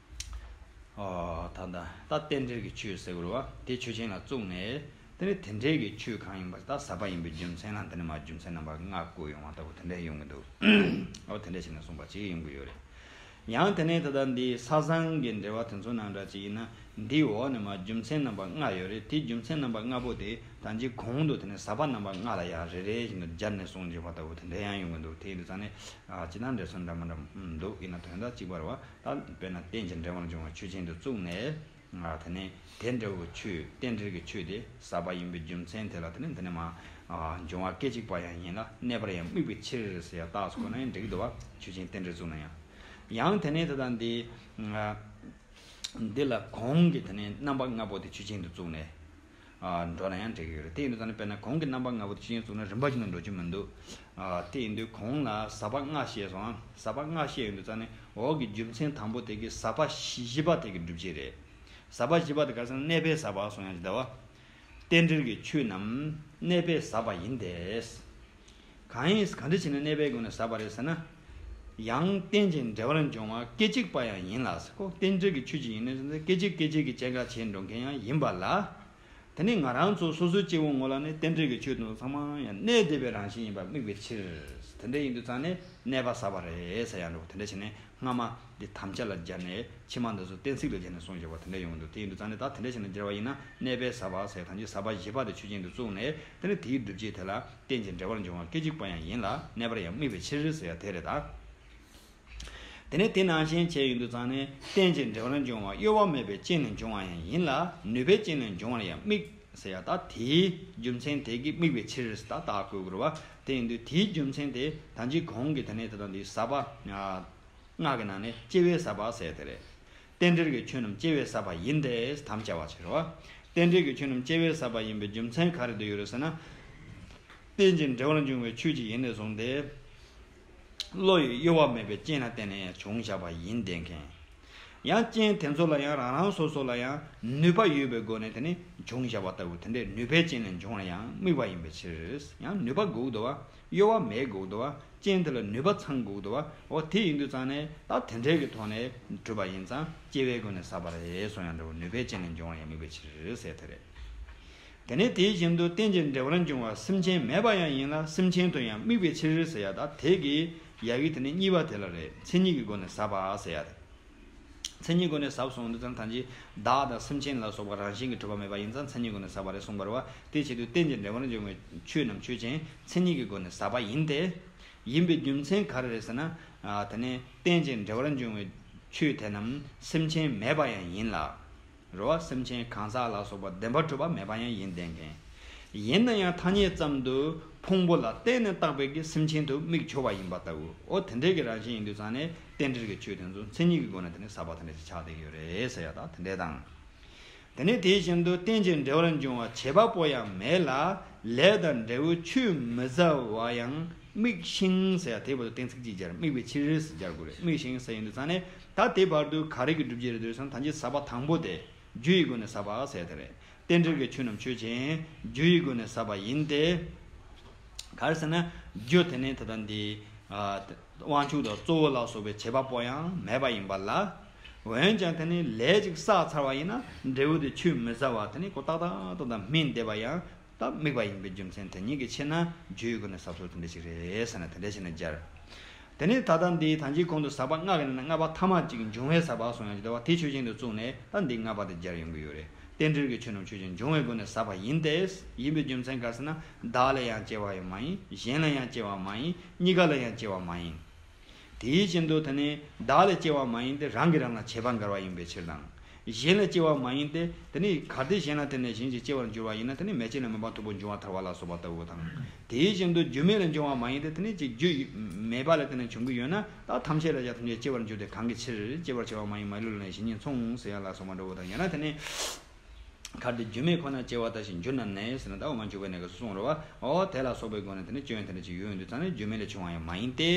ཨོ། ད་ལྟ་ད་རྟེན་འབྲེལ་གྱི་ཆོས་ཟེར་དགོས་རེད་བ། དེ་ཆོས་ཅན་ལ་བཙུགས་ནས་དེ་ནི་དེ་འབྲེལ་གྱི་ཆོས་གང་ཡིན་པ་ད་ཟབ་པ་ཡིན་པའི་རྒྱུ་མཚན་ལ་འདི་ནི་མ་རྒྱུ་མཚན་རྣམ་པ་ལྔ་བཀོད་ཡོང་བ་ལྟ་བུ་དེ་འདྲ་ཡོང་གི་འདུག་ཨོ་དེ་འདྲ་བྱས་ནས་གསུངས་པ་ཅིག་ཡོང་གི་ཡོད་རེད། ཡང་དེ་ནས་ད་ལྟ་འདི་ས་བཟང་གི་འགྲེལ་པ་དེ་ཚོ་ནང་འདྲ་ཅིག་ཡིན་ན་འདིའི་འོག་ནས་མ་རྒྱུ་མཚན་རྣམ་པ་ལྔ་ཡོད་རེད། དེ་རྒྱུ་མཚན་རྣམ་པ་ལྔ་པོ་དེ་ད་ཅིག་གོང་དུ་དེ་ནས་ཟབ་པ་རྣམ་པ་ལྔ་ལ་ཡང་རེ་རེ་བཞིན་དུ་སྦྱར་ནས་གསུངས་བྱས་པ་ལྟ་བུ་དེ་འདྲ་ཡང་ཡོང་གི་འདུག་དེ་ཡིན་དུས་ཙང་ནས་ཨ་ཅི་ན་འགྲེལ་ཚུལ་འདྲ་མི་འདྲ་འདུག་ཡིན་ན་དོན་དག་གཅིག་པ་རེད་བ། ད་དཔེར་ན་རྟེན་ཅིང་འབྲེལ་བར་འབྱུང་བ་ཆོས་ཅན་དུ་བཙུགས་ནས། ཨ་དེ་ནས་དེ་འདྲ་བོ་ཆོས་རྟེན་འབྲེལ་གྱི་ཆོས་དེ་ཟབ་པ་ཡིན་པའི་རྒྱུ་མཚན་དེ་ལ་དེ་ནས་འདི་ནས་མ། ཨ་འབྱུང་བ་སྐད་ཅིག་པ་ཡང་ཡིན་ལ་གནས་པར་ཡང་དམིགས་པའི་ཕྱིར་ཟེར་ཡ་རྟགས་སུ་གོ་ན་ཡང་འགྲིག་གི་འདུག་བ། ཆོས་ཅན་རྟེན་འབྲེལ་བཙུགས་ན་ཡང་། ཡང་དེ་ནས་ད་ལྟ་འདི། ཨ་ འདི་ལ་གོང་གི་དེ་ནས་རྣམ་པ་ལྔ་པོ་དེ་ཆོས་ཅན་དུ་བཙུགས་ནས་ཨ་འགྲོ་ན་ཡང་འགྲིག་གི་ཡོད་རེད། དེ་ཡིན་དུས་ཙང་ནས་དཔེར་ན་གོང་གི་རྣམ་པ་ལྔ་པོ་དེ་ཆོས་ཅན་བཙུགས་ན་རིམ་པ་བཞིན་དུ་འགྲོ་རྒྱུ་མི་འདུག་ཨ་དེ་ཡིན་དུས་གོང་ལ་ཟབ་པ་ལྔ་བཤད་སོང་ཨ། ཟབ་པ་ལྔ་བཤད་ཡོང་དུས་ཙང་ནས་འོག་གི་རྒྱུ་མཚན་དང་པོ་དེ་གི་ཟབ་པ་བཞི་པ་དེ་གི་སྒྲུབ་བྱེད་རེད། ཟབ་པ་བཞི་པ་དེ་ག་རེ་ཟེར་ན་གནས་པས་ཟབ་པ་གསུང་ཡང་ཅི་ལྟ་བ། རྟེན་འབྲེལ་གྱི་ཆོས་རྣམས་གནས་པས་ཟབ་པ་ཡིན་ཏེ། གང་ཡིན་གང་འདྲ་བྱས་ནས་གནས་པའི་སྒོ་ནས་ཟབ་པ་རེད་ཟེར་ན། ཡང་རྟེན་ཅིང་འབྲེལ་བར་འབྱུང་བ་སྐད་ཅིག་པ་ཡང་ཡིན་ལ་ཟེར་གོ། རྟེན་འབྲེལ་གྱི་ཆོས་ཅིག་ཡིན་ནས་ཟེར་ན་སྐད་ཅིག་སྐད་ཅིག་གིས་སྐྱེ་འགག་བྱེད་འགྲོ་མཁན་ཡང་ཡིན་པ་ལ། དེ་ནི་ང་རང་ཚོ་སོ་སོའི་སྐྱེ་བོ་ངོ་ལ་ནི་རྟེན་འབྲེལ་གྱི་ཆོས་དེ་ཚོ་ཚང་མ་ཡང་གནས་བསྡད་པའི་རང་བཞིན་ཡིན་པ་དམིགས་པའི་ཕྱིར། དེ་འདྲ་ཡིན་དུས་ཙང་ནས་གནས་པ་ཟབ་པ་རེད་ཟེར་ཡང་འགྲོ། དེ་འདྲ་བྱས་ནས། སྔ་མ་འདི་དམ་བཅའ་ལ་སྦྱར་ནས་ཕྱི་མ་འདི་ཚོ་གཏན་ཚིགས་ལ་སྦྱར་ནས་གསུངས་བཞག་པ་དེ་འདྲ་ཡོང་གི་འདུག་དེ་ཡིན་དུས་ཙང་ནས་ད་དེ་འདྲ་བྱས་ནས་སྦྱར་བ་ཡིན་ན་གནས་པས་ཟབ་པ་ཟེར་ཐམས་ཅད་ཟབ་པ་བཞི་པ་དེ་ཆོས་ཅན་དུ་བཙུགས་ནས་དེ་ནས་དེའི་སྒྲུབ་བྱེད་དེ་ལ་རྟེན་ཅིང་འབྲེལ་བར་འབྱུང་བ་སྐད་ཅིག་པ་ཡང་ཡིན་ལ་གནས་པར་ཡང་དམིགས་པའི་ཕྱིར་ཟེར་ཡ་དེ་རེད་ད། དེ་ནས་དེ་ནང་བཞིན་བྱས་ཡོང་དུས་ཙང་ནས་རྟེན་ཅིང་འབྲེལ་བར་འབྱུང་བ་གཡོ་བ་མེད་པའི་རྐྱེན་ལས་འབྱུང་བ་ཡང་ཡིན་ལ་ནུས་པའི་རྐྱེན་ལས་འབྱུང་བར་ཡང་དམིགས་ཟེར་ཡ་ད་དེའི་རྒྱུ་མཚན་དེ་གིས་དམིགས་པའི་ཕྱིར་ད་ད་བཀོད་དགོས་རེད་བ། དེ་ཡིན་དུས་དེའི་རྒྱུ་མཚན་དེ་ད་ཅི་གོང་གི་དེ་ནས་དེ་དང་དེའི་ཟབ་པ། སྔགས་ཀྱི་ནང་ནས་སྐྱེ་བོའི་ཟབ་པ་ཟེར་དེ་རེད། རྟེན་འབྲེལ་གྱི་ཆོས་རྣམས་སྐྱེ་བོའི་ཟབ་པ་ཡིན་ཏེ་དམ་བཅའ་བ་ཕྱིར་རོ། རྟེན་འབྲེལ་གྱི་ཆོས་རྣམས་སྐྱེ་བོའི་ཟབ་པ་ཡིན་པའི་རྒྱུ་མཚན་ག་རེ་འདུག་ཡོད་རེད་ཟེར་ན། རྟེན་ཅིང་འབྲེལ་བར་འབྱུང་བའི་ཆོས་ཅིག་ཡིན་ནས་བཟུང་སྟེ། བློ་ཡི་གཡོ་བ་མེད་པའི་རྐྱེན་ལ་བརྟེན་ནས་ཡང་བྱུང་བཞག་པ་ཡིན་བསྡད་མཁན། ཡང་རྐྱེན་དེ་ཚོ་ལ་ཡང་རང་རང་སོ་སོ་ལ་ཡང་ནུས་པ་ཡོད་པའི་སྒོ་ནས་དེ་ནི་བྱུང་བཞག་པ་ལྟ་བུ་དེ་འདྲའི་ནུས་པའི་རྐྱེན་ལས་འབྱུང་བར་ཡང་དམིགས་པ་ཡིན་པའི་ཕྱིར། ཡང་ནུས་པ་དགོས་འདུག་བ། གཡོ་བ་མེད་དགོས་འདུག་བ། རྐྱེན་དེ་ལ་ནུས་པ་ཚང་དགོས་འདུག་བ། འོ་དེ་ཡིན་དུས་ཙང་ནས་ད་དེ་འདྲའི་གི་ཐོག་ནས་གྲུབ་པ་ཡིན་ཙང་སྐྱེ་བའི་སྒོ་ནས་ཟབ་པ་རེད་གསུང་ཡང་འདྲ་བོ་ནུས་པའི་རྐྱེན་ལས་འབྱུང་བ་ཡང་དམིགས་པའི་ཕྱིར་ཟེར་དེ་རེད། དེ་ནས་དེ་བཞིན་དུ་རྟེན་ཅིང་འབྲེལ་བར་འབྱུང་བ་སེམས་ཅན་མེད་པ་ཡང་ཡིན་ལ་སེམས་ཅན་དུ་ཡང་དམིགས་པའི་ཕྱིར་ཟེར་ཡ་ད་དེ་གི་ཡ་གི་དེ་ནས་གཉིས་པ་དེ་ལ་རེད། མཚན་ཉིད་ཀྱི་སྒོ་ནས་ཟབ་པ་ཟེར་ཡ་དེ། མཚན་ཉིད་སྒོ་ནས་ཟབ་སོང་དུས་ཙམ་ཐམས་ཅད་བདག་དང་སེམས་ཅན་ལ་སོགས་པ་རང་བཞིན་གྱིས་གྲུབ་པ་མེད་པ་ཡིན་ཙང་མཚན་ཉིད་སྒོ་ནས་ཟབ་པ་རེད་གསུངས་པ་རེད་བ། དེ་བྱེད་དུས་རྟེན་ཅིང་འབྲེལ་བར་འབྱུང་བའི་ཆོས་རྣམས་ཆོས་ཅན་མཚན་ཉིད་ཀྱི་སྒོ་ནས་ཟབ་པ་ཡིན་ཏེ། ཡིན་པའི་རྒྱུ་མཚན་ག་རེ་རེད་ཟེར་ན། ཨ་དེ་ནས་རྟེན་ཅིང་འབྲེལ་བར་འབྱུང་བའི་ཆོས་དེ་རྣམས་སེམས་ཅན་མེད་པ་ཡང་ཡིན་ལ། རེད་བ། སེམས་ཅན་གང་ཟག་ལ་སོགས་པ་བདེན་པར་གྲུབ་པ་མེད་པ་ཡང་ཡིན་བསྡད་མཁན། ཡིན་ན་ཡང་ཐ་སྙད་ཙམ་དུ་ཕུང་པོ་ལ་བརྟེན་ནས་བཏགས་པའི་གི་སེམས་ཅན་དུ་དམིགས་ཆོག་པ་ཡིན་པ་ལྟ་བུ། འོ་དེ་འདྲའི་གི་རང་བཞིན་ཡིན་དུས་ཙང་ནས་རྟེན་འབྲེལ་གྱི་ཆོས་དེ་ཚོ་མཚན་ཉིད་ཀྱི་སྒོ་ནས་དེ་ནི་ཟབ་པ་དེ་འདྲ་ཞིག་ཆགས་བསྡད་ཀྱི་ཡོད་རེད་ཟེར་ཡ་ད་དེ་འདྲས་དང་། དེ་ནས་དེ་བཞིན་དུ་རྟེན་ཅིང་འབྲེལ་བར་འབྱུང་བ་བྱེད་པ་པོ་ཡང་མེད་ལ་ལས་དང་འབྲས་བུའི་ཆོས་མི་ཟབ་པ་ཡང་དམིགས་ཤིང་ཟེར་ཡ་དེ་བར་དུ་གཏན་ཚིགས་གཅིག་སྦྱར་དམིགས་པའི་ཕྱིར་ཟེར་སྦྱར་དགོས་རེད། དམིགས་ཤིང་ཟེར་ཡིན་དུས་ཙང་ནས་ད་དེ་བར་དུ་ག་རེ་གི་སྒྲུབ་བྱེད་རེད་འདུག་ཟེར་ན་ད་ཅི་ཟབ་པ་དང་པོ་དེ། རྒྱུ་ཡི་སྒོ་ནས་ཟབ་པ་ཟེར་དེ་རེད། རྟེན་འབྲེལ་གྱི་ཆོས་རྣམས་ཆོས་ཅན། རྒྱུ་ཡི་སྒོ་ནས་ཟབ་པ་ཡིན་ཏེ། ག་རེ་ཟེར་ན། རྒྱུ་དེ་ནི་ད་ལྟ་འདི། ཨ། དབང་ཕྱུག་དང་གཙོ་བོ་ལ་སོགས་པའི་བྱེད་པ་པོ་ཡང་མེད་པ་ཡིན་པ་ལ། འོན་ཀྱང་དེ་ནི་ལས་ཅིག་བསགས་ཚར་བ་ཡིན་ན་འབྲས་བུ་དེ་ཆོས་མི་ཟབ་པ་དེ་ནི་ཁོ་ཏག་ཏག་ཏག་ཏག་སྨིན་བསྡད་པ་ཡང་། ད་དམིགས་པ་ཡིན་པའི་རྒྱུ་མཚན་དེ་ཉིད་ཀྱི་ཕྱིར་ན་རྒྱུ་ཡི་སྒོ་ནས་ཟབ་སོགས་དེ་འདྲ་ཞིག་རེད་ཟེར་ན་དེ་འདྲ་ཞིག་ནས་སྦྱར། དེ་ནས་ད་ལྟ་འདིའི་ད་ཅི་གོང་དུ་ཟབ་པ་ལྔ་གི་ནང་ནས་ལྔ་པ་ཐ་མ་གཅིག་འབྱུང་བའི་ཟབ་པ་གསུངས་ཡང་ཅི་ལྟ་བ་དེ་ཆོས་ཅན་དུ་བཙུགས་ནས་ད་འདི་ལྔ་པ་དེ་སྦྱར་ཡོང་གི་ཡོད་རེད། རྟེན་འབྲེལ་གྱི་ཆོས་རྣམས་ཆོས་ཅན་འབྱུང་བའི་སྒོ་ནས་ཟབ་པ་ཡིན་ཏེ། ཡིན་པའི་རྒྱུ་མཚན་ག་རེ་ཟེར་ན་བདག་ལ་ཡང་སྐྱེ་བ་ཡང་མ་ཡིན། གཞན་ལ་ཡང་སྐྱེ་བ་མ་ཡིན། གཉིས་ཀ་ལ་ཡང་སྐྱེ་བ་མ་ཡིན། དེའི་རྐྱེན་དུ་དེ་ནི་བདག་ལ་སྐྱེ་བ་མ་ཡིན་ཏེ་རང་གིས་རང་ལ་བྱེད་པ་འགལ་བ་ཡིན་པའི་ཕྱིར་དང་། གཞན་ལ་སྐྱེ་བ་མ་ཡིན་ཏེ་དེ་ནི་གལ་ཏེ་གཞན་ལ་བརྟེན་ནས་གཞན་གྱིས་སྐྱེ་བར་འགྱུར་བ་ཡིན་ན་དེ་ནི་མེ་ལྕེ་ལས་མེ་འབར་འཐུག་པོ་འབྱུང་བ་ཐལ་བ་ལ་སོགས་པ་ལྟ་བུ་དང་། དེའི་རྐྱེན་དུ་རྒྱུ་མེད་ལ་འབྱུང་བ་མ་ཡིན་ཏེ་དེ་ནི་ཅིག་རྒྱུ་མེད་པ་ལ་བརྟེན་ནས་བྱུང་གི་ཡོད་ན་ད་ཐམས་ཅད་ལ་ཡང་ཐམས་ཅད་སྐྱེ་བར་འགྱུར་ཏེ་གང་གི་ཕྱིར། སྐྱེ་བར་བྱ་བ་མ་ཡིན་མ་ལུས་ལ་ནི་གཞན་ཉིད་མཚུངས་ཟེར་ཡ་ལ་སོགས་པ་འདྲ་བོ་དང་ཡང་ན་དེ་ནི། གལ་ཏེ་རྒྱུ་མེད་ཁོ་ན་སྐྱེ་བ་ལྟ་ཞིང་འགྱུར་ན་ནི་ཟེར་ན་ད་འོ་མ་འཇུག་པའི་གནས་སྐབས་སུ་གསུངས་རེད་བ། འོ་དེ་ལ་སོགས་པའི་སྒོ་ནས་དེ་ནི་སྐྱོན་དེ་འདྲ་ཅིག་ཡོད་ཡོང་དུས་ཙང་ནས་རྒྱུ་མེད་ལས་བྱུང་བ་ཡང་མ་ཡིན་ཏེ།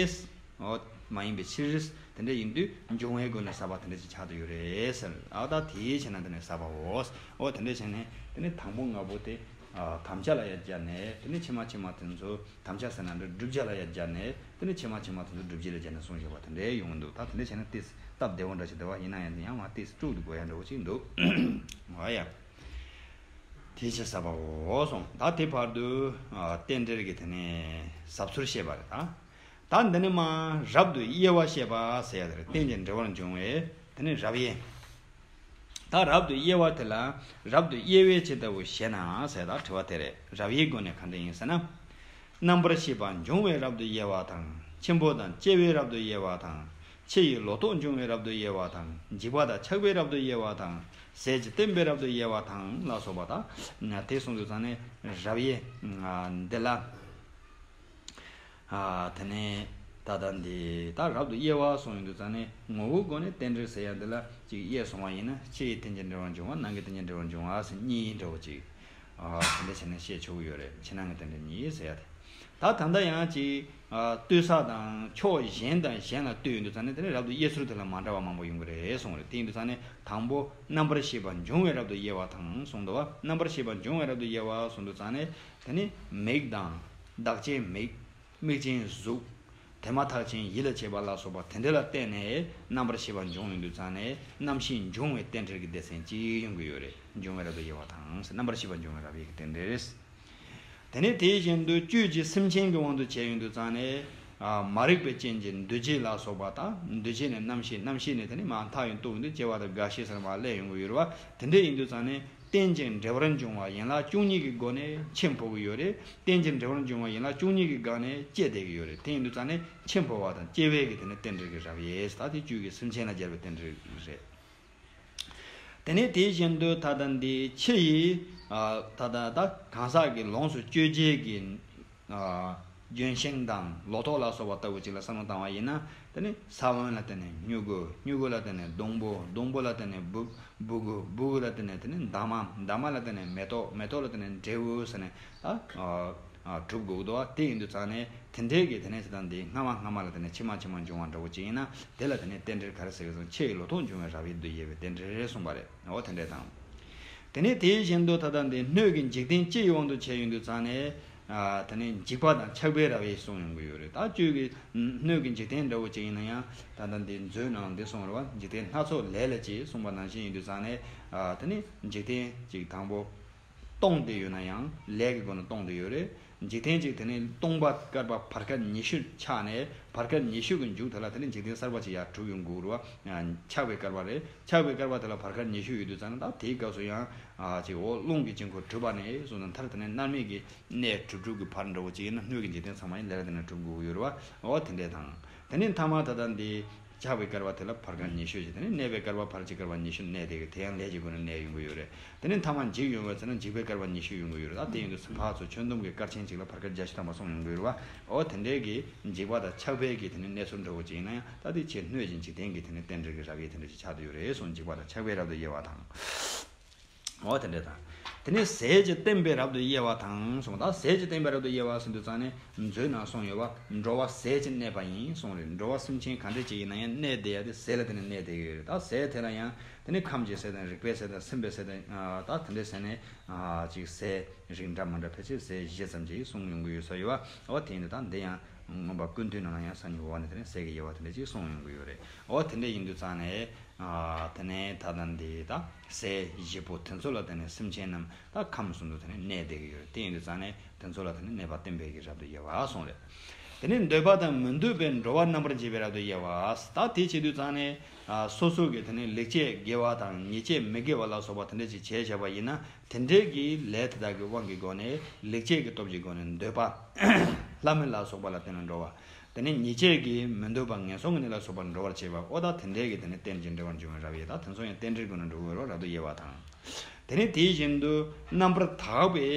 འོ་མ་ཡིན་པའི་ཕྱིར། དེ་འདྲ་ཡིན་དུས་འབྱུང་བའི་སྒོ་ནས་ཟབ་པ་དེ་འདྲ་ཅིག་ཆགས་ཏེ་ཡོད་རེད་ཟེར། ཨ་ད་དེའི་ཕྱིར་ན་དེ་ནི་ཟབ་པའོ། འོ་དེ་འདྲ་བྱས་ནས་དེ་ནི་དང་པོ་ལྔ་པོ་དེ། དམ་བཅའ་ལ་ཡང་སྦྱར་ནས་དེ་ནི་ཕྱི་མ་ཕྱི་མ་དེ་ཚོ། དམ་བཅའ་ཟེར་ན་འདི་བསྒྲུབ་བྱ་ལ་ཡང་སྦྱར་ནས་དེ་ནི་ཕྱི་མ་ཕྱི་མ་དེ་ཚོ་བསྒྲུབ་བྱ་ལ་སྦྱར་ནས་གསུངས་བཞག་པ་དེ་འདྲའི་ཡོང་གི་འདུག་ད་དེ་འདྲ་བྱས་ན་ཏོག་ཙམ་སྟབས་བདེ་བོ་འདྲ་ཞིག་འདུག་བ། ཡིན་ན་ཡང་དེ་ཡང་མ་ཏོག་ཙམ་དཀྲུག་ཏུ་དགོས་ཡ་འདྲ་བོ་ཅིག་འདུག་བ་ཡ། དེ་ཕྱིར་ཟབ་པའོ་གསུངས། ད་དེ་བར་དུ་རྟེན་འབྲེལ་གྱི་དེ་ནས་ཟབ་ཚུལ་བཤད་པ་རེད་ད། ད་འདི་ནི་མ་རབ་ཏུ་དབྱེ་བ་བཤད་པ་ཟེར་ཡ་དེ་རེད། རྟེན་ཅིང་འབྲེལ་བར་འབྱུང་བའི་དེ་ནི་རབ་དབྱེ། ད་རབ་ཏུ་དབྱེ་བ་དེ་ལ་རབ་ཏུ་དབྱེ་བས་ཇི་ལྟ་བུ་ཞེ་ན་ཟེར་ད་དྲི་བ་དེ་རེད། རབ་དབྱེའི་སྒོ་ནས་ག་འདྲ་ཡིན་ཟེར་ན། རྣམ་པར་ཤེས་པ་འབྱུང་བའི་རབ་ཏུ་དབྱེ་བ་དང་། ཆེན་པོ་དང་སྐྱེ་བའི་རབ་ཏུ་དབྱེ་བ་དང་། ཕྱི་ཡི་ལོག་རྟོག་འབྱུང་བའི་རབ་ཏུ་དབྱེ་བ་དང་། འཇིགས་པ་དང་ཆགས་པའི་རབ་ཏུ་དབྱེ་བ་དང་། ཟས་ཀྱིས་བསྟེན་པའི་རབ་ཏུ་དབྱེ་བ་དང་ལ་སོགས་པ་དང་། དེ་གསུངས་དུས་ཙང་ནས་རབ་དབྱེ་འདི་ལ། དེ་ནས་ ད་ལྟ་འདི་ད་རབ་ཏུ་དབྱེ་བ་གསུངས་ཡོང་དུས་ཙང་ནས་ངོ་བོའི་སྒོ་ནས་རྟེན་འབྲེལ་ཟེར་ཡ་འདི་ལ་ཅིག་དབྱེ་སོང་བ་ཡིན་ན། ཕྱི་ཡི་རྟེན་ཅིང་འབྲེལ་བར་འབྱུང་བ། ནང་གི་རྟེན་ཅིང་འབྲེལ་བར་འབྱུང་བ་ཟེར་གཉིས་འདྲ་བོ་ཅིག་ཨ་དེ་འདྲ་བྱས་ནས་བཤད་ཆོག་གི་ཡོད་རེད། ཕྱི་ནང་གི་རྟེན་འབྲེལ་གཉིས་ཟེར་ཡ་དེ། ད་ད་ལྟ་ཡང་ཅིག་ཨ་ལྟོས་ས་དང་ཕྱོགས་གཞན་དང་གཞན་ལ་ལྟོས་ཡོང་དུས་ཙང་ནས་དེ་ནས་རབ་ཏུ་དབྱེ་ཚུལ་དེ་ལ་མ་འདྲ་བ་མང་པོ་ཡོང་གི་རེད་གསུངས་རེད། དེ་ཡིན་དུས་ཙང་ནས་དང་པོ་རྣམ་པར་ཤེས་པ་འབྱུང་བའི་རབ་ཏུ་དབྱེ་བ་དང་གསུངས་འདུག་བ། རྣམ་པར་ཤེས་པ་འབྱུང་བའི་རབ་ཏུ་དབྱེ་བ་གསུངས་དུས་ཙང་ནས་དེ་ནི་མིག་དང་། བདག་ཅན་མིག་དམིགས་ཅན་གཟུགས། དེ་མ་ཐག་ཅན་ཡིད་ལ་བྱེད་པ་ལ་སོགས་པ་དེ་འདྲ་ལ་བརྟེན་ནས་རྣམ་པར་ཤེས་པ་འབྱུང་ཡོང་དུས་ཙང་ནས་རྣམ་ཤེས་འབྱུང་བའི་རྟེན་འབྲེལ་གྱི་སྡེ་ཚན་གཅིག་ཡོང་གི་ཡོད་རེད། འབྱུང་བའི་རབ་ཏུ་དབྱེ་བ་དང་། རྣམ་པར་ཤེས་པ་འབྱུང་བའི་རབ་དབྱེ་གི་རྟེན་འབྲེལ་རེད། དེ་ནས་དེ་བཞིན་དུ་བཅུད་ཀྱི་སེམས་ཅན་གྱི་དབང་དུ་བྱས་ཡོང་དུས་ཙང་ནས། ཨ་མ་རིག་པའི་རྐྱེན་གྱིས་འདུ་བྱེད་ལ་སོགས་པ་དང་། འདུ་བྱེད་ནས་རྣམ་ཤེས། རྣམ་ཤེས་ནས་དེ་ནས་མར་མཐའ་ཡང་གཏུགས་ཡོང་དུས་སྐྱེ་བ་དང་རྒ་ཤི་ཟེར་མར་སླེབས་ཡོང་གི་ཡོད་རེད་བ། དེ་འདྲ་ཡིན་དུས་ཙང་ནས། རྟེན་ཅིང་འབྲེལ་བར་འབྱུང་བ་ཡན་ལག་བཅུ་གཉིས་ཀྱི་སྒོ་ནས་འཆི་འཕོ་གི་ཡོད་རེད། རྟེན་ཅིང་འབྲེལ་བར་འབྱུང་བ་ཡན་ལག་བཅུ་གཉིས་ཀྱི་སྒང་ནས་སྐྱེ་བསྡད་ཀྱི་ཡོད་རེད། དེ་ཡིན་དུས་ཙང་ནས་འཆི་འཕོ་བ་དང་སྐྱེ་བའི་གི་དེ་ནས་རྟེན་འབྲེལ་གྱི་རབ་དབྱེ། ད་དེ་བཅུད་ཀྱི་སེམས་ཅན་ལ་སྦྱར་བའི་རྟེན་འབྲེལ་རེད། དེ་ནས་དེ་བཞིན་དུ་ད་ལྟ་འདི་ཕྱི་ཡི་ཨ་ད་ལྟ་ད་གང་ཟག་གི་ལོངས་སུ་སྤྱོད་བྱེད་ཀྱི། ཨ་ལྗོན་ཤིང་དང་ལོ་ཏོག་ལ་སོགས་པ་ལྟ་བུ་ཅིག་ལ་བསམ་བློ་བཏང་བ་ཡིན་ན། དེ་ནི་ས་བོན་ལ་བརྟེན་ནས་མྱུ་གུ། མྱུ་གུ་ལ་བརྟེན་ནས་སྡོང་པོ། སྡོང་པོ་ལ་བརྟེན་ནས་སྦུ་སྦུ་གུ། སྦུ་གུ་ལ་བརྟེན་ནས་དེ་ནི་འདབ་མ། འདབ་མ་ལ་བརྟེན་ནས་མེ་ཏོག། མེ་ཏོག་ལ་བརྟེན་ནས་འབྲས་བུ་ཟེར་ནས་ད་ཨ་ཨ་གྲུབ་དགོས་འདུག་དེ་ཡིན་དུས་ཙང་ནས་དེ་འདྲའི་གི་དེ་ནས་ཟེར་དང་འདི་སྔ་མ་སྔ་མ་ལ་བརྟེན་ནས་ཕྱི་མ་ཕྱི་མ་འབྱུང་བ་འདྲ་བོ་ཅིག་ཡིན་ན། དེ་ལ་དེ་ནས་རྟེན་འབྲེལ་ག་རེ་ཟེར་གི་སོང་། ཕྱི་ཡི་ལོ་ཏོག་འབྱུང་བའི་རབ་དབྱེ་དུ་དབྱེ་བའི་རྟེན་འབྲེལ་རེད་གསུངས་པ་རེད། འོ་དེ་འདྲ་དང་། དེ་ནས་དེའི་བཞིན་དུ་ད་ལྟ་འདི་སྣོད་ཀྱི་འཇིག་རྟེན་སྤྱི་ཡི་དབང་དུ་བྱས་ཡོང་དུས་ཙང་ནས། ཨ་དེ་ནས་འཇིགས་པ་དང་ཆགས་པའི་རབ་དབྱེ་གསུངས་ཡོང་གི་ཡོད་རེད། ད་བཅུད་ཀྱི་སྣོད་ཀྱི་འཇིག་རྟེན་འདྲ་བོ་ཅིག་ཡིན་ན་ཡང་། ད་ལྟ་འདི་མཛོད་ནང་འདི་གསུངས་རེད་བ། འཇིག་རྟེན་སྣ་ཚོགས་ལས་ལ་སྐྱེས་གསུངས་པ་ནང་བཞིན་ཡིན་དུས་ཙང་ནས། ཨ་དེ་ནས་འཇིག་རྟེན་གཅིག་དང་པོ་སྟོང་སྟེ་ཡོད་ན་ཡང་ལས་ཀྱི་སྒོ་ནས་སྟོང་སྟེ་ཡོད་རེད། འཇིག་རྟེན་གཅིག་དེ་ནས་སྟོང་པ་བསྐལ་པ་བར་སྐལ་ཉི་ཤུ་ཆགས་ནས། བར་སྐལ་ཉི་ཤུ་གི་མཇུག་དེ་ལ་དེ་ནས་འཇིག་རྟེན་གསར་པ་ཅིག་ཡར་གྲུབ་ཡོང་དགོས་རེད་བ། ཆགས་པའི་བསྐལ་པ་རེད། ཆགས་པའི་བསྐལ་པ་དེ་ལ་བར་སྐལ་ཉི་ཤུ་ཡོད་དུས་ཙང་ནས། ད་དེའི་སྐབས་སུ་ཡང་ཨ་ཅིག་འོ་རླུང་གི་དཀྱིལ་འཁོར་གྲུབ་པ་ནས་བཟུང་ནས་མཐར་དེ་ནས་མནར་མེད་ཀྱི་གནས་གྲུབ་གྲུབ་ཀྱི་བར་འདྲ་བོ་ཅིག་ཡིན་ན། སྣོད་ཀྱི་འཇིག་རྟེན་ཚང་མ་ཡང་ལས་ལ་དེ་ནས་གྲུབ་དགོས་ཀྱི་ཡོད་རེད་བ། འོ་དེ་འདྲས་དང་། དེ་ནས་མཐའ་མ་ད་ལྟ་འདི་ཆགས་པའི་བསྐལ་པ་དེ་ལ་བར་སྐལ་ཉི་ཤུ་ཞིག་དེ་ནས་གནས་པའི་བསྐལ་པ་བར་གྱི་བསྐལ་པ་ཉི་ཤུ་གནས་བསྡད་ཀྱི། དེ་ཡང་ལས་ཀྱི་སྒོ་ནས་གནས་ཡོང་གི་ཡོད་རེད། དེ་ནས་མཐའ་མ་འཇིག་ཡོང་བའི་ཚེ་ན་འཇིག་པའི་བསྐལ་པ་ཉི་ཤུ་ཡོང་གི་ཡོད་རེད། ད་དེ་ཡིན་དུས་ཕར་ཚུར་ཁྱོན་བསྡོམས་ཀྱི་བསྐལ་ཆེན་གཅིག་ལ་བར་སྐལ་བརྒྱད་ཅུ་ཐམ་པ་གསུངས་ཡོང་གི་ཡོད་རེད་བ། འོ་དེ་འདྲའི་གི་འཇིགས་པ་དང་ཆགས་པའི་གི་དེ་ནས་གནས་ཚུལ་འདྲ་བོ་ཅིག་ཡིན་ན་ཡང་། ད་དེ་ཕྱིའི་སྣོད་ཀྱི་འཇིག་རྟེན་གྱི་དེ་ནས་རྟེན་འབྲེལ་གྱི་རབ་དབྱེ་དེ་འདྲ་ཅིག་ཆགས་བསྡད་ཡོད་རེད་གསུངས། འཇིགས་པ་དང་ཆགས་པའི་རབ་ཏུ་དབྱེ་བ་དང་། འོ་དེ་འདྲ་དང་། དེ་ནས་ཟས་ཀྱི་བརྟེན་པའི་རབ་ཏུ་དབྱེ་བ་དང་གསུངས། ད་ཟས་ཀྱི་བརྟེན་པའི་རབ་ཏུ་དབྱེ་བ་ཟེར་དུས་ཙང་ནས་མཛོད་ནང་གསུངས་ཡོད་བ། འགྲོ་བ་ཟས་ཀྱིས་གནས་པ་ཡིན་གསུངས་རེད། འགྲོ་བ་སེམས་ཅན་ག་འདྲ་ཅིག་ཡིན་ན་ཡང་གནས་བསྡད་ཡ་དེ་ཟས་ལ་དེ་ནས་གནས་བསྡད་ཡོད་རེད། ད་ཟས་དེ་ལ་ཡང་དེ་ནས་ཁམས་ཀྱི་ཟས་དང་། རིག་པའི་ཟས་དང་། སེམས་པའི་ཟས་དང་། ཨ་ད་དེ་འདྲ་ཟེར་ནས་ཨ་ཅིག་ཟས་རིགས་འདྲ་མི་འདྲ་ཕལ་ཆེར་ཟས་བཞི་ཙམ་ཅིག་གསུངས་ཡོང་གི་ཡོད་ས་ཡོད་བ། འོ་དེ་ཡིན་དུས་ད་འདི་ཡང་མངོན་པ་ཀུན་བཏུས་ནང་ལ་ཡང་ས་ཉིའི་འོག་ནས་དེ་ནས་ཟས་ཀྱི་དབྱེ་བ་དེ་འདྲ་ཅིག་གསུངས་ཡོང་གི་ཡོད་རེད། འོ་དེ་འདྲ་ཡིན་དུས་ཙང་ནས། ཨ་དེ་ནས་ད་ལྟ་འདི་ད་ཟས་བཞི་པོ་དེ་ཚོ་ལ་དེ་ནས་སེམས་ཅན་རྣམས་ད་ཁམས་གསུམ་དུ་དེ་ནས་གནས་བསྡད་ཀྱི་ཡོད་རེད། དེ་ཡིན་དུས་ཙང་ནས་དེ་ཚོ་ལ་དེ་ནས་གནས་པ་བརྟེན་པའི་གི་རབ་ཏུ་དབྱེ་བ་གསུངས་རེད། དེ་ནས་འདོད་པ་དང་མི་འདོད་པའི་འགྲོ་བ་རྣམ་པར་འབྱེད་པའི་རབ་ཏུ་དབྱེ་བ། ད་དེ་བྱེད་དུས་ཙང་ནས་ཨ་སོ་སོ་གི་དེ་ནས་ལེགས་སྤྱད་དགེ་བ་དང་ཉེས་སྤྱད་མི་དགེ་བ་ལ་སོགས་པ་དེ་འདྲ་ཅིག་བྱས་བཞག་པ་ཡིན་ན། དེ་འདྲའི་གི་ལས་དེ་དག་གི་དབང་གི་སྒོ་ནས་ལེགས་སྤྱད་ཀྱི་སྟོབས་ཀྱི་སྒོ་ནས་འདོད་པ་ལྷ་མི་ལ་སོགས་པ་ལ་བརྟེན་ནས་འགྲོ་བ། དེ་ནས་ཉེས་སྤྱད་ཀྱི་མི་འདོད་པ་ངན་སོང་གི་གནས་ལ་སོགས་པར་འགྲོ་བར་བྱེད་པ། འོ་ད་དེ་འདྲའི་གི་དེ་ནས་རྟེན་ཅིང་འབྲེལ་བར་འབྱུང་བའི་རབ་དབྱེ། ད་དེ་ཚོ་ཡང་རྟེན་འབྲེལ་སྒོ་ནས་འགྲོ་གི་ཡོད་རེད་བ། རབ་ཏུ་དབྱེ་བ་དང་། དེ་ནས་དེའི་བཞིན་དུ་རྣམ་པར་དག་པའི་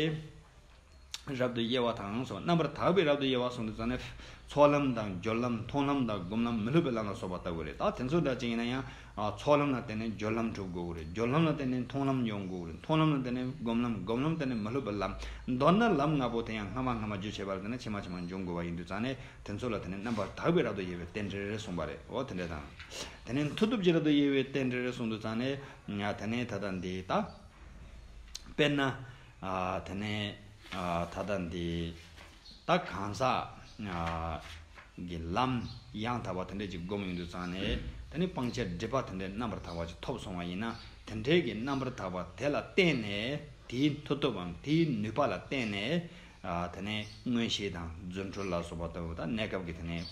རབ་ཏུ་དབྱེ་བ་དང་གསུངས། རྣམ་པར་དག་པའི་རབ་ཏུ་དབྱེ་བ་གསུངས་དུས་ཙང་ནས་ཚོགས་ལམ་དང་སྦྱོར་ལམ། མཐོང་ལམ་དང་སྒོམ་ལམ། མི་སློབ་པའི་ལམ་ལ་སོགས་པ་ལྟ་བུ་རེད། ད་དེ་ཚོ་འདྲ་ཅིག་ཡིན་ན་ཡང་། ཨ་ཚོགས་ལམ་ལ་བརྟེན་ནས་སྦྱོར་ལམ་སྒྲུབ་དགོས་ཀྱི་རེད། སྦྱོར་ལམ་ལ་བརྟེན་ནས་མཐོང་ལམ་ཡོང་དགོས་ཀྱི་རེད། མཐོང་ལམ་ལ་བརྟེན་ནས་སྒོམ་ལམ། སྒོམ་ལམ་ལ་བརྟེན་ནས་མི་སློབ་པའི་ལམ། མདོར་ན་ལམ་ལྔ་པོ་དེ་ཡང་སྔ་མ་སྔ་མ་རྒྱུ་བྱས་པ་ལ་བརྟེན་ནས་ཕྱི་མ་ཕྱི་མ་འབྱུང་དགོས་པ་ཡིན་དུས་ཙང་ནས། དེ་ཚོ་ལ་དེ་ནས་རྣམ་པར་དག་པའི་རབ་ཏུ་དབྱེ་བའི་རྟེན་འབྲེལ་གསུངས་པ་རེད། འོ་དེ་འདྲ་དང་། དེ་ནས་མཐུ་སྟོབས་ཀྱི་རབ་ཏུ་དབྱེ་བའི་རྟེན་འབྲེལ་གསུངས་དུས་ཙང་ནས། ཡ་དེ་ནས་ད་ལྟ་འདི་ད། དཔེར་ན། ཨ་དེ་ནས་ཨ་ད་ལྟ་འདི་ད་གང་ཟག་ཨ་གི་ལམ་ཡང་དག་པ་དེ་འདྲ་ཅིག་སྒོམ་ཡོང་དུས་ཙང་ནས། དེ་ནས་སྤང་བྱའི་སྒྲིབ་པ་དེ་འདྲ་རྣམ་པར་དག་པ་ཅིག་ཐོབ་སོང་བ་ཡིན་ན། དེ་འདྲའི་གི་རྣམ་པར་དག་པ་དེ་ལ་བརྟེན་ནས། དེའི་མཐུ་སྟོབས་པའམ་དེའི་ནུས་པ་ལ་བརྟེན་ནས། ཨ་དེ་ནས་མངོན་ཤེས་དང་རྫུ་འཕྲུལ་ལ་སོགས་པ་ལྟ་བུ་དང་། གནས་སྐབས་ཀྱི་དེ་ནས་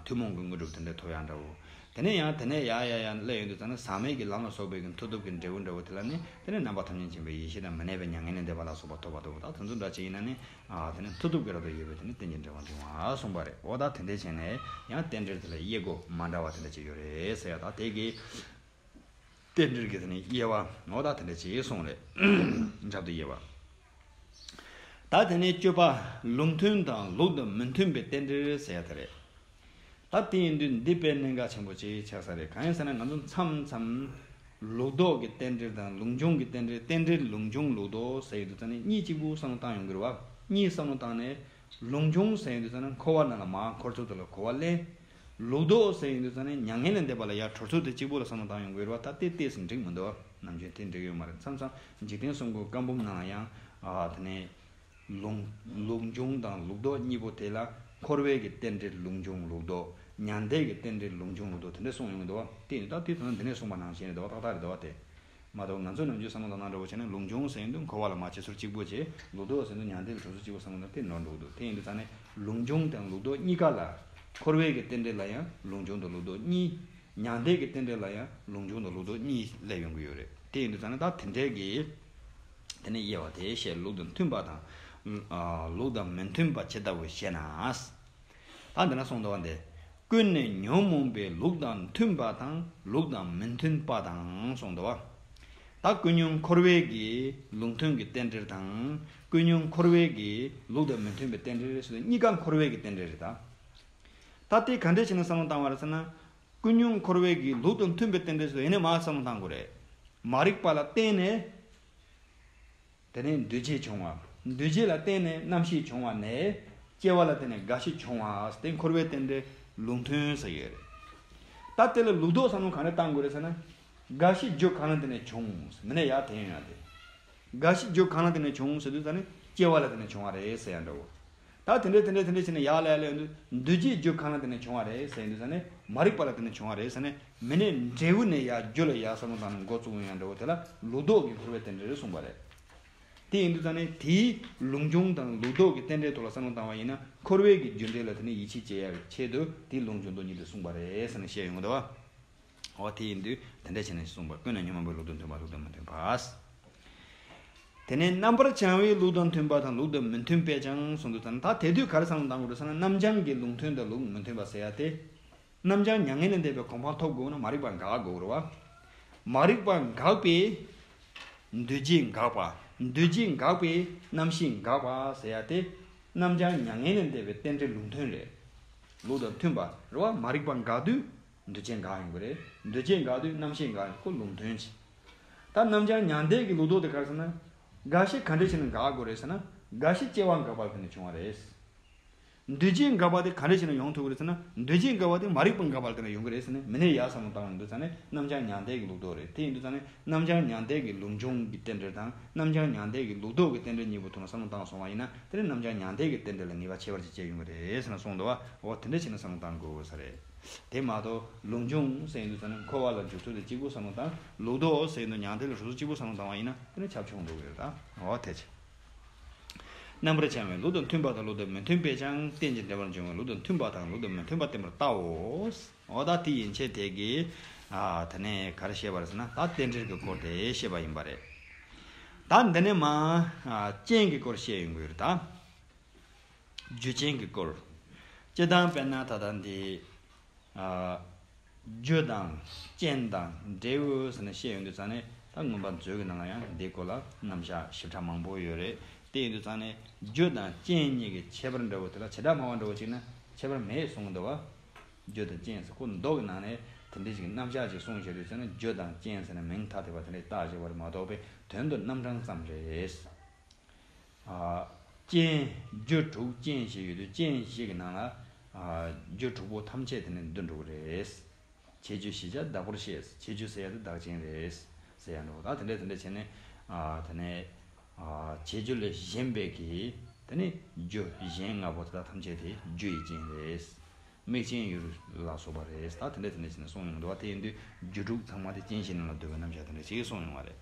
ཐུན་མོང་གི་དངོས་གྲུབ་དེ་འདྲ་ཐོབ་ཡག་འདྲ་བོ། དེ་ནས་ཡང་དེ་ནས་ཡར་ཡར་ཡར་སླེབས་ཡོང་དུས་ཙང་ནས་ཟག་མེད་ཀྱི་ལམ་ལ་སོགས་པའི་གི་མཐུ་སྟོབས་ཀྱི་འབྲས་བུ་འདྲ་བོ་དེ་ལ་ནི། དེ་ནས་རྣམ་པ་ཐམས་ཅད་མཁྱེན་པའི་ཡེ་ཤེས་དང་། མི་གནས་པའི་མྱ་ངན་ལས་འདས་པ་ལ་སོགས་པ་ཐོབ་པ་ལྟ་བུ་དང་། དེ་ཚོ་འདྲ་ཅིག་ཡིན་ན་ནི། ཨ་དེ་ནས་མཐུ་སྟོབས་ཀྱི་རབ་ཏུ་དབྱེ་བའི་དེ་ནས་རྟེན་ཅིང་འབྲེལ་བར་འབྱུང་བ་གསུངས་པ་རེད། འོ་ད་དེ་འདྲ་བྱས་ནས་ཡང་རྟེན་འབྲེལ་དེ་ལ་དབྱེ་སྒོ་མ་འདྲ་བ་དེ་འདྲ་ཅིག་ཡོད་རེད་ཟེར་ཡ། ད་དེ་གི་རྟེན་འབྲེལ་གྱི་དེ་ནས་དབྱེ་བ། འོ་ད་དེ་འདྲ་ཅིག་གསུངས་རེད། རབ་ཏུ་དབྱེ་བ། ད་དེ་ནས་སྤྱོད་པ་ལུགས་མཐུན་དང་ལུགས་དང་མི་མཐུན་པའི་རྟེན་འབྲེལ་ཟེར་ཡ་དེ་རེད། ད་དེ་ཡིན་དུས་འདི་དཔེ་གནད་འགག་ཆེན་པོ་ཅིག་ཆགས་ས་རེད། གང་ཡིན་ཟེར་ན་ང་ཚོ་མཚམས་མཚམས་ལུགས་ལྡོག་གི་རྟེན་འབྲེལ་དང་ལུགས་འབྱུང་གི་རྟེན་འབྲེལ། རྟེན་འབྲེལ་ལུགས་འབྱུང་ལུགས་ལྡོག་ཟེར་ཡོང་དུས་ཙང་ནས་གཉིས་གཅིག་པུ་བསམ་བློ་བཏང་ཡོང་གི་རེད་བ། གཉིས་བསམ་བློ་བཏང་ནས་ལུགས་འབྱུང་ཟེར་ཡོང་དུས་ཙང་ནས་འཁོར་བ་ནང་ལ་མར་འཁོར་ཚུལ་དེ་ལ་གོ་བ་ལེན། ལུགས་ལྡོག་ཟེར་ཡོང་དུས་ཙང་ནས་མྱ་ངན་ལས་འདས་པ་ལ་ཡར་གྲོལ་ཚུལ་དེ་གཅིག་པུ་ལ་བསམ་བློ་བཏང་ཡོང་གི་རེད་བ། ད་དེ་ཏོག་ཙམ་འགྲིག་མི་འདུག་ནམ་རྒྱུན་དེ་འགྲིག་ཡོད་མ་རེད། མཚམས་མཚམས་འཇིག་རྟེན་གསུམ་མགོན་བཀའ་འབུམ་ནང་ལ་ཡང་ཨ་དེ་ནས། ལུགས་ལུགས་འབྱུང་དང་ལུགས་ལྡོག་གཉིས་པོ་དེ་ལ་འཁོར་བའི་གི་རྟེན་འབྲེལ་ལུགས་འབྱུང་ལུགས་ལྡོག་མྱང་འདས་ཀྱི་རྟེན་འབྲེལ་ལུགས་འབྱུང་ལུགས་ལྡོག་དེ་འདྲ་གསུངས་ཡོང་གི་འདུག་བ། དེ་ཡིན་ད་དེ་དོན་འདི་ནས་གསུངས་པ་ནང་བཞིན་རེད་འདུག་བ། ཏག་ཏག་རེད་འདུག་བ། དེ་མ་གཏོགས་ང་ཚོ་ནམ་རྒྱུན་བསམ་བློ་བཏང་སྟངས་འདྲ་བོ་བྱས་ན་ལུགས་འབྱུང་ཟེར་ཡོང་དུས་འཁོར་བ་ལ་མར་བྱེད་ཚུལ་གཅིག་པོ་བྱས། ལུགས་ལྡོག་ཟེར་དུས་མྱང་འདས་ལ་གྲོལ་ཚུལ་གཅིག་པོ་བསམ་བློ་བཏང་དེ་ནོར་འགྲོ་གི་འདུག་དེ་ཡིན་དུས་ཙང་ནས་ལུགས་འབྱུང་དང་ལུགས་ལྡོག་གཉིས་ཀ་ལ། འཁོར་བའི་གི་རྟེན་འབྲེལ་ལ་ཡང་ལུགས་འབྱུང་དང་ལུགས་ལྡོག་གཉིས། མྱང་འདས་ཀྱི་རྟེན་འབྲེལ་ལ་ཡང་ལུགས་འབྱུང་དང་ལུགས་ལྡོག་གཉིས་སླེབས་ཡོང་གི་ཡོད་རེད། དེ་ཡིན་དུས་ཙང་ནས་ད་དེ་འདྲའི་གི། དེ་ནས་དབྱེ་བ་དེ་བཤད། ལུགས་དང་མཐུན་པ་དང་། ཨ། ལུགས་དང་མི་མཐུན་པ་ཇི་ལྟ་བུ་ཞེ་ན། ད་འདི་ན་གསུངས་འདུག་བ་འདི། ཀུན་ནས་ཉོན་མོངས་པའི་ལུགས་དང་མཐུན་པ་དང་ལུགས་དང་མི་མཐུན་པ་དང་གསུངས་འདུག་བ། ད་ཀུན་ཉོན་འཁོར་བའི་གི་ལུགས་མཐུན་གྱི་རྟེན་འབྲེལ་དང་། ཀུན་ཉོན་འཁོར་བའི་གི་ལུགས་དང་མི་མཐུན་པའི་རྟེན་འབྲེལ་ཟེར་དུས་གཉིས་ཀ་འཁོར་བའི་གི་རྟེན་འབྲེལ་རེད་ད། ད་དེ་ག་འདྲས་བྱས་ནས་བསམ་བློ་བཏང་བ་རེད་ཟེར་ན། ཀུན་ཉོན་འཁོར་བའི་གི་ལུགས་དང་མཐུན་པའི་རྟེན་འབྲེལ་ཟེར་དུས་ཡིན་ནའི་མར་བསམ་བློ་བཏང་དགོས་རེད། མ་རིག་པ་ལ་བརྟེན་ནས། དེ་ནས་འདུ་བྱེད་བྱུང་བ། འདུ་བྱེད་ལ་བརྟེན་ནས་རྣམ་ཤེས་བྱུང་བ་ནས། སྐྱེ་བ་ལ་བརྟེན་ནས་རྒ་ཤི་བྱུང་བ་དེ་འཁོར་བའི་རྟེན་འབྲེལ་ལུགས་མཐུན་ཟེར་གྱི་ཡོད་རེད། ད་དེ་ལ་ལུགས་ལྡོག་བསམ་བློ་ག་འདྲ་བཏང་དགོས་རེད་ཟེར་ན། རྒ་ཤི་རྒྱུ་གང་ལ་བརྟེན་ནས་བྱུང་། མི་ནས་ཡར་དེ་ཡོང་ཡ་དེ། རྒ་ཤི་རྒྱུ་གང་ལ་བརྟེན་ནས་བྱུང་ཟེར་དུས་ཙ་ནས་སྐྱེ་བ་ལ་བརྟེན་ནས་བྱུང་བ་རེད་ཟེར་ཡ་འདྲ་བོ། ད་དེ་འདྲས་དེ་འདྲས་དེ་འདྲས་བྱས་ནས་ཡར་ལ་ཡར་ལ་ཡོང་དུས་འདུ་བྱེད་རྒྱུ་གང་ལ་བརྟེན་ནས་བྱུང་བ་རེད་ཟེར་ཡོང་དུས་ཙ་ནས་མ་རིག་པ་ལ་བརྟེན་ནས་བྱུང་བ་རེད་ཟེར་ནས་མི་ནས་འབྲས་བུ་ནས་ཡར་རྒྱུ་ལ་ཡར་བསམ་བློ་བཏང་ནས་འགོ་བཙུགས་ཡོང་ཡ་འདྲ་བོ་དེ་ལ་ལུགས་ལྡོག་གི་འཁོར་བའི་རྟེན་འབྲེལ་རེད་གསུངས་པ་རེད། དེ་ཡིན་དུས་ཙ་ནས་དེའི་ལུགས་འབྱུང་དང་ལུགས་ལྡོག་གི་རྟེན་འབྲེལ་ཐོག་ལ་བསམ་བློ་བཏང་བ་ཡིན་ན་འཁོར་བའི་གི་རྒྱུ་འབྲས་ལ་དེ་ནས་ཡིད་ཆེས་བྱེད་ཡ་གི་ཆེད་དུ་དེའི་ལུགས་འབྱུང་ལྡོག་གཉིས་དེ་གསུངས་པ་རེད་ཟེར་ནས་བཤད་ཡོང་གི་འདུག་བ། འོ་དེ་ཡིན་དུས་དེ་འདྲ་བྱས་ནས་གསུངས་པ། ཀུན་ནས་ཉོན་མོངས་པའི་ལུགས་དང་མཐུན་པ་ལུགས་དང་མི་མཐུན་པ། དེ་ནས་རྣམ་པར་བྱང་བའི་ལུགས་དང་མཐུན་པ་དང་ལུགས་དང་མི་མཐུན་པས་ཀྱང་གསུངས་འདུག་ཙང་ད་དེ་དུས་ག་རེ་བསམ་བློ་བཏང་དགོས་རེད་ཟེར་ན། རྣམ་བྱང་གི་ལུགས་མཐུན་དང་ལུགས་མི་མཐུན་པ་ཟེར་ཡ་དེ། རྣམ་བྱང་མྱ་ངན་ལས་འདས་པའི་གོ་འཕང་ཐོབ་དགོས་ན་མ་རིག་པ་འགག་དགོས་རེད་བ། མ་རིག་པ་འགགས་པས་འདུ་བྱེད་འགག་པ། འདུ་བྱེད་འགགས་པས་རྣམ་ཤེས་འགག་པ་ཟེར་ཡ་དེ། རྣམ་བྱང་མྱ་ངན་ལས་འདས་པའི་རྟེན་འབྲེལ་ལུགས་མཐུན་རེད། ལུགས་དང་མཐུན་པ་རེད་བ། མ་རིག་པ་འགག་དུས། འདུ་བྱེད་འགག་ཡོང་གི་རེད། འདུ་བྱེད་འགག་དུས་རྣམ་ཤེས་འགག་ཡོང་གི། ཁོ་ལུགས་མཐུན་ཅིག་ད་རྣམ་བྱང་མྱང་འདས་ཀྱི་ལུགས་ལྡོག་དེ་ག་རེ་ཟེར་ན། རྒ་ཤི་ག་འདྲ་བྱས་ནས་འགག་དགོས་རེད་ཟེར་ན། རྒ་ཤི་སྐྱེ་བ་འགག་པ་ལ་བརྟེན་ནས་བྱུང་བ་རེད། འདུ་བྱེད་འགག་པ་དེ་ག་འདྲ་བྱས་ནས་ཡོང་ཐུབ་ཀྱི་རེད་ཟེར་ན། འདུ་བྱེད་འགག་པ་དེ་མ་རིག་པ་འགག་པ་ལ་བརྟེན་ནས་ཡོང་གི་རེད་ཟེར་ནས་མི་ནས་ཡར་བསམ་བློ་བཏང་ཡོང་དུས་ཙ་ནས་རྣམ་བྱང་མྱང་འདས་ཀྱི་ལུགས་ལྡོག་རེད། དེ་ཡིན་དུས་ཙ་ནས་རྣམ་བྱང་མྱང་འདས་ཀྱི་ལུགས་འབྱུང་གི་རྟེན་འབྲེལ་དང་རྣམ་བྱང་མྱང་འདས་ཀྱི་ལུགས་ལྡོག་གི་རྟེན་འབྲེལ་གཉིས་པོ་ཐོག་ནས་བསམ་བློ་བཏང་སོང་བ་ཡིན་ན། དེ་ནས་རྣམ་བྱང་མྱང་འདས་ཀྱི་རྟེན་འབྲེལ་ལ་ངེས་པ་ཁྱད་པར་ཅིག་སྐྱེ་ཡོང་གི་རེད་ཟེར་ནས་གསུངས་འདུག་བ། འོ་དེ་འདྲ་བྱས་ནས་བསམ་བློ་བཏང་དགོས་ས་རེད། དེ་མ་གཏོགས་ལུགས་འབྱུང་ཟེར་ཡོང་དུས་ཙ་ནས་འཁོར་བ་ལ་འཇུག་ཚུལ་དེ་གཅིག་པུ་བསམ་བློ་བཏང་། ལུགས་ལྡོག་ཟེར་ཡོང་དུས་མྱང་འདས་ལ་གྲོལ་ཚུལ་གཅིག་པུ་བསམ་བློ་བཏང་བ་ཡིན་ན་དེ་ནི་ཁྱབ་ཆུང་འགྲོ་གི་རེད་ད། འོ་དེ་བྱས། རྣམ་པར་བྱང་བའི་ལུགས་དང་མཐུན་པ་དང་ལུགས་དང་མི་མཐུན་པས་ཀྱང་རྟེན་ཅིང་འབྲེལ་བར་འབྱུང་བའི་ལུགས་དང་མཐུན་པ་དང་ལུགས་དང་མི་མཐུན་པ་བསྟན་པར་བལྟའོ། འོ་ད་དེ་ཡན་ཆད་དེ་གི། ཨ། དེ་ནས་ག་རེ་བཤད་པ་རེད་ཟེར་ན། ད་རྟེན་འབྲེལ་གྱི་སྐོར་དེ་བཤད་པ་ཡིན་པ་རེད། ད་འདི་ནས་མ། ཨ། རྐྱེན་གྱི་སྐོར་བཤད་ཡོང་གི་ཡོད་རེད་ད། རྒྱུ་རྐྱེན་གྱི་སྐོར། སྤྱིར་བཏང་དཔེར་ན་ད་ལྟ་འདི། ཨ། རྒྱུ་དང་རྐྱེན་དང་འབྲས་བུ་ཟེར་ནས་བཤད་ཡོང་དུས་ཙང་ནས་ད་མངོན་པ་མཛོད་ཀྱི་ནང་ལ་ཡང་འདིའི་སྐོར་ལ་རྣམ་གཞག་ཞིབ་ཕྲ་མང་པོ་ཡོད་རེད། དེ་ཡིན་དུས་ཙང་ནས་རྒྱུ་དང་རྐྱེན་གཉིས་ཀྱི་ཁྱད་པར་འདྲ་བོ་དེ་ལ་བྱེ་བྲག་སྨྲ་བ་འདྲ་བོ་ཅིག་ན་ཁྱད་པར་མེད་གསུངས་འདུག་བ། རྒྱུ་དང་རྐྱེན་ཟེར་ཁོ་མདོ་གི་ནང་ནས་དེ་འདྲའི་ཞིག་རྣམ་གཞག་ཅིག་གསུངས་བཞག་དུས་ཙང་ནས་རྒྱུ་དང་རྐྱེན་ཟེར་ནས་མིང་ཐ་དད་པ་དེ་འདྲ་བཏགས་བཞག་པ་རེད་མ་གཏོགས་པའི་དོན་དུ་རྣམ་གྲངས་ཙམ་རེད། ཨ། རྐྱེན། རྒྱུ་དྲུག་རྐྱེན་བཞི་ཡོད་དུས་རྐྱེན་བཞི་གི་ནང་ལ། ཨ། རྒྱུ་དྲུག་པོ་ཐམས་ཅད་དེ་ནས་འདུ་འགྲོ་གི་རེད། བྱེད་རྒྱུ་བཞི་ཆ་བདག་པོར་བཤད། བྱེད་རྒྱུ་ཟེར་ཡ་དེ་བདག་རྐྱེན་རེད་ཟེར་ཡ་འདྲ་བོ། ད་དེ་འདྲ་དེ་འདྲ་བྱས་ནས། ཨ། དེ་ནས། ཨ། བྱེད་རྒྱུ་ལས་གཞན་པའི་གི། དེ་ནས་རྒྱུ་གཞན་ལྔ་པོ་དེ་དག་ཐམས་ཅད་དེ་རྒྱུ་ཡི་རྐྱེན་རེད། དམིགས་རྐྱེན་ཡུལ་ལ་སོགས་པ་རེད། ད་དེ་འདྲ་དེ་འདྲ་བྱས་ནས་གསུངས་ཡོང་འདུག་བ། དེ་ཡིན་དུས་རྒྱུ་དྲུག་ཚང་མ་དེ་རྐྱེན་བཞི་ནང་ལ་འདུ་བའི་རྣམ་གཞག་དེ་འདྲ་ཞིག་གསུངས་ཡོང་བ་རེད།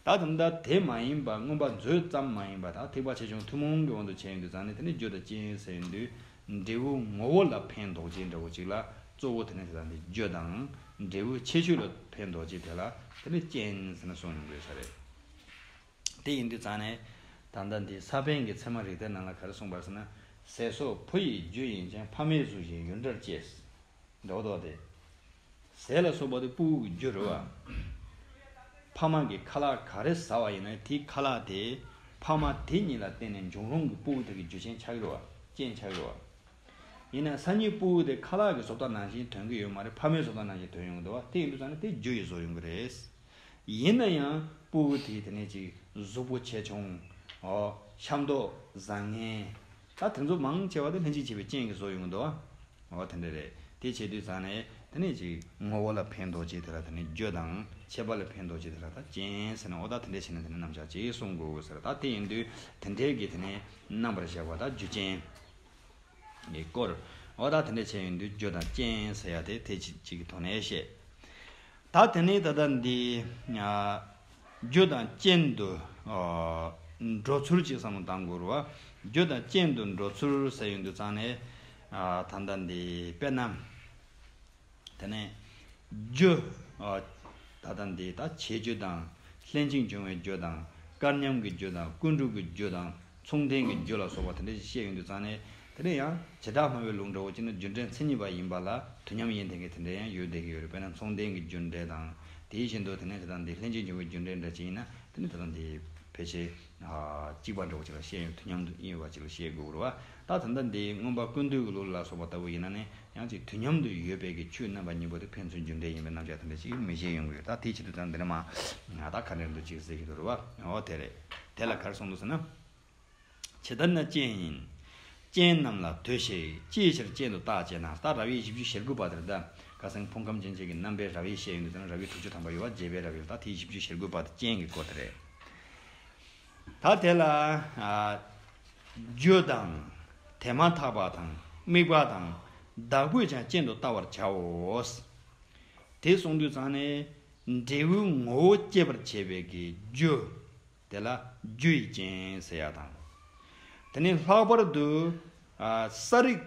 ད་དེ་འདྲ་དེ་མ་ཡིན་པ་མངོན་པ་མཛོད་ཙམ་མ་ཡིན་པ་ད་ཐེག་པ་ཆེ་ཆུང་ཐུན་མོང་གི་དབང་དུ་བྱས་ཡོང་དུས་ཙང་ནས་དེ་ནི་རྒྱུ་དང་རྐྱེན་ཟེར་ཡོང་དུས་འབྲས་བུ་ངོ་བོ་ལ་ཕན་འདོགས་བྱེད་འདྲ་བོ་ཅིག་ལ་གཙོ་བོ་དེ་ནི་དེ་དག་འདི་རྒྱུ་དང་འབྲས་བུ་ཁྱད་ཆོས་ལ་ཕན་འདོགས་བྱེད་དེ་ལ་དེ་ནི་རྐྱེན་ཟེར་ནས་གསུངས་ཡོང་དགོས་ས་རེད། དེ་ཡིན་དུས་ཙང་ནས་ད་ལྟ་འདི་ས་པཎ་གྱི་ཚད་མ་རིགས་གཏེར་ནང་ལ་ག་རེ་གསུངས་པ་རེད་ཟེར་ན། ཟས་སོགས་བུ་ཡི་རྒྱུ་ཡིན་ཀྱང་ཕ་མའི་གཟུགས་བཞིན་ཡུལ་འདྲར་སྐྱེས། འདྲ་བོ་འདུག་སྟེ། ཟས་ལ་སོགས་པ་དེ་ཕྲུ་གུ་གི་རྒྱུ་རེད་བ། ཕ་མ་གིས་ཁ་ལག་ག་རེ་ཟ་བ་ཡིན་ན་དེའི་ཁ་ལག་དེ་ཕ་མ་དེ་གཉིས་ལ་བརྟེན་ནས་འབྱུང་རུང་གི་ཕྲུ་གུ་དེ་གི་རྒྱུ་རྐྱེན་ཆགས་ཀྱི་རེད་བ། རྐྱེན་ཆགས་ཀྱི་རེད་བ། ཡིན་ན་སང་ཉིན་ཕྲུ་གུ་དེ་ཁ་ལག་གི་བཟོ་ལྟ་ནང་བཞིན་ཐོན་གྱི་ཡོད་མ་རེད། ཕ་མའི་བཟོ་ལྟ་ནང་བཞིན་ཐོན་ཡོང་གི་འདུག་བ། དེ་ཡིན་དུས་ཙང་ནས་དེ་རྒྱུ་ཡིས་བཟོ་ཡོང་གི་རེད། ཡིན་ན་ཡང་ཕྲུ་གུ་དེ་དེ་ནས་ཅིག་གཟུགས་པོ་ཆེ་ཆུང་། ཨོ། ཤ་མདོག་བཟང་ངན། ད་དེ་ཚོ་མང་ཆེ་བ་དེ་ལྷན་ཅིག་བྱེད་པའི་རྐྱེན་གྱིས་བཟོ་ཡོང་གི་འདུག་བ། ཨོ་དེ་འདྲ་རེད། དེ་བྱེད་དུས་ཙང་ནས་དེ་ནས་ཅིག་ངོ་བོ་ལ་ཕན་ཐོགས་ཅིག་དེ་ལ་དེ་ནས་རྒྱུ་དང་། མཆེད་པ་ལ་ཕན་ཐོགས་ཅིག་དེ་ལ་ད་རྐྱེན་ཟེར་ནས། ཨོ་ད་དེ་འདྲ་བྱས་ནས་དེ་ནས་རྣམ་གཞག་ཅིག་གསུང་དགོས་ཟེར། ད་དེ་ཡིན་དུས་དེ་འདྲའི་གི་དེ་ནས་རྣམ་པར་བཞག་པ་ད་རྒྱུ་ཅན་གྱི་སྐོར། ཨོ་ད་དེ་འདྲ་བྱས་ཡིན་དུས་རྒྱུ་དང་རྐྱེན་ཟེར་ཡ་དེ་དེ་ཅིག་ཅིག་གི་ཐོག་ནས་བཤད། ད་དེ་ནས་ད་ལྟ་འདི་རྒྱུ་དང་རྐྱེན་དུ་འགྲོ་ཚུལ་ཅིག་བསམ་བློ་བཏང་དགོས་རེད་བ། རྒྱུ་དང་རྐྱེན་དུ་འགྲོ་ཚུལ་ཟེར་ཡོང་དུས་ཙང་ནས་ད་ལྟ་འདི་དཔེར་ན། དེ་ནས་རྒྱུ། ཨ། ད་ལྟ་འདི་ད་བྱེད་རྒྱུ་དང་། ལྷན་ཅིག་འབྱུང་བའི་རྒྱུ་དང་། སྐལ་མཉམ་གྱི་རྒྱུ་དང་། ཀུན་འགྲོ་གི་རྒྱུ་དང་། མཚུངས་ལྡན་གྱི་རྒྱུ་ལ་སོགས་པ་དེ་འདྲ་ཞིག་བཤད་ཡོང་དུས་ཙང་ནས། དེ་ནས་ཡང་བྱེ་བྲག་སྨྲ་བའི་ལུགས་འདྲ་བོ་ཅིག་ན་རྒྱུ་འབྲས་མཚན་ཉིད་པ་ཡིན་པ་ལ་དུས་མཉམ་ཡིན་བསྡད་མཁན་དེ་འདྲ་ཡང་ཡོད་བསྡད་ཀྱི་ཡོད་རེད། དཔེར་ན་མཚུངས་ལྡན་གྱི་རྒྱུ་འབྲས་དང་། དེ་བཞིན་དུ་དེ་ནས་ད་ལྟ་འདི་ལྷན་ཅིག་འབྱུང་བའི་རྒྱུ་འབྲས་འདྲ་ཅིག་ཡིན་ན། དེ་ནས་ད་ལྟ་འདི་ཕལ་ཆེར་གཅིག་པ་འདྲ་བོ་ཅིག་ལ་བཤད་ཡོང་། དུས་མཉམ་དུ་ཡོད་པ་ཅིག་ལ་བཤད་དགོས་རེད་བ། ད་ད་ལྟ་འདི་མངོན་པ་ཀུན་བཏུས་ཀྱི་ལུགས་ལ་སོགས་པ་ལྟ་བུ་ཡིན་ན་ནི། ཡང་ཅིག་དུས་མཉམ་དུ་ཡོད་པའི་གི་ཆོས་རྣམ་པ་གཉིས་པོ་དེ་ཕན་ཚུན་རྒྱུ་འབྲས་ཡིན་པའི་རྣམ་གཞག་དེ་འདྲ་ཅིག་མི་བཞེད་ཡོང་གི་ཡོད། ད་དེའི་ཆེད་དུ་ད་འདི་ནས་མ་ང་ད་ག་འདྲ་འདུག་ཅིག་ཟེར་གྱི་འདུག་རེད་བ། འོ་དེ་རེད། དེ་ལ་ག་རེ་གསུངས་འདུག་ཟེར་ན། ཇི་ལྟར་ན་རྐྱེན་ཡིན། རྐྱེན་རྣམས་ལ་དོ་ཤེས། ཅིའི་ཕྱིར་རྐྱེན་དུ་བརྟག་ཅེ་ན། ད་ར་བའི་བཞི་བཅུ་ཞེ་དགུ་པ་དེར་ད་ཁ་སང་ཕུང་ཁམས་ཅན་བཅས་ཀྱི་རྣམ་པའི་ར་བའི་བཤད་ཡོང་དུས་ཙང་ན། ར་བའི་དྲུག་ཅུ་ཐམ་པ་ཡོད་པ། རྒྱས་པའི་ར་བའི་ད་དེའི་བཞི་བཅུ་ཞེ་དགུ་པ་དེ་རྐྱེན་གྱི་སྐོར་དེ་རེད། ད་དེ་ལ་ཨ་རྒྱུ་དང་། དེ་མ་ཐག་པ་དང་། དམིགས་པ་དང་། བདག་པོས་ཀྱང་རྐྱེན་དུ་བལྟ་བར་བྱའོ། དེ་གསུངས་དུས་ཙང་ནས་འབྲས་བུའི་ངོ་བོ་སྐྱེད་པར་བྱེད་པའི་གི་རྒྱུ། དེ་ལ་རྒྱུ་ཡི་རྐྱེན་ཟེར་ཡ་དང་། དེ་ནས་ལྷག་པར་དུ་ཨ་ས་རིགས་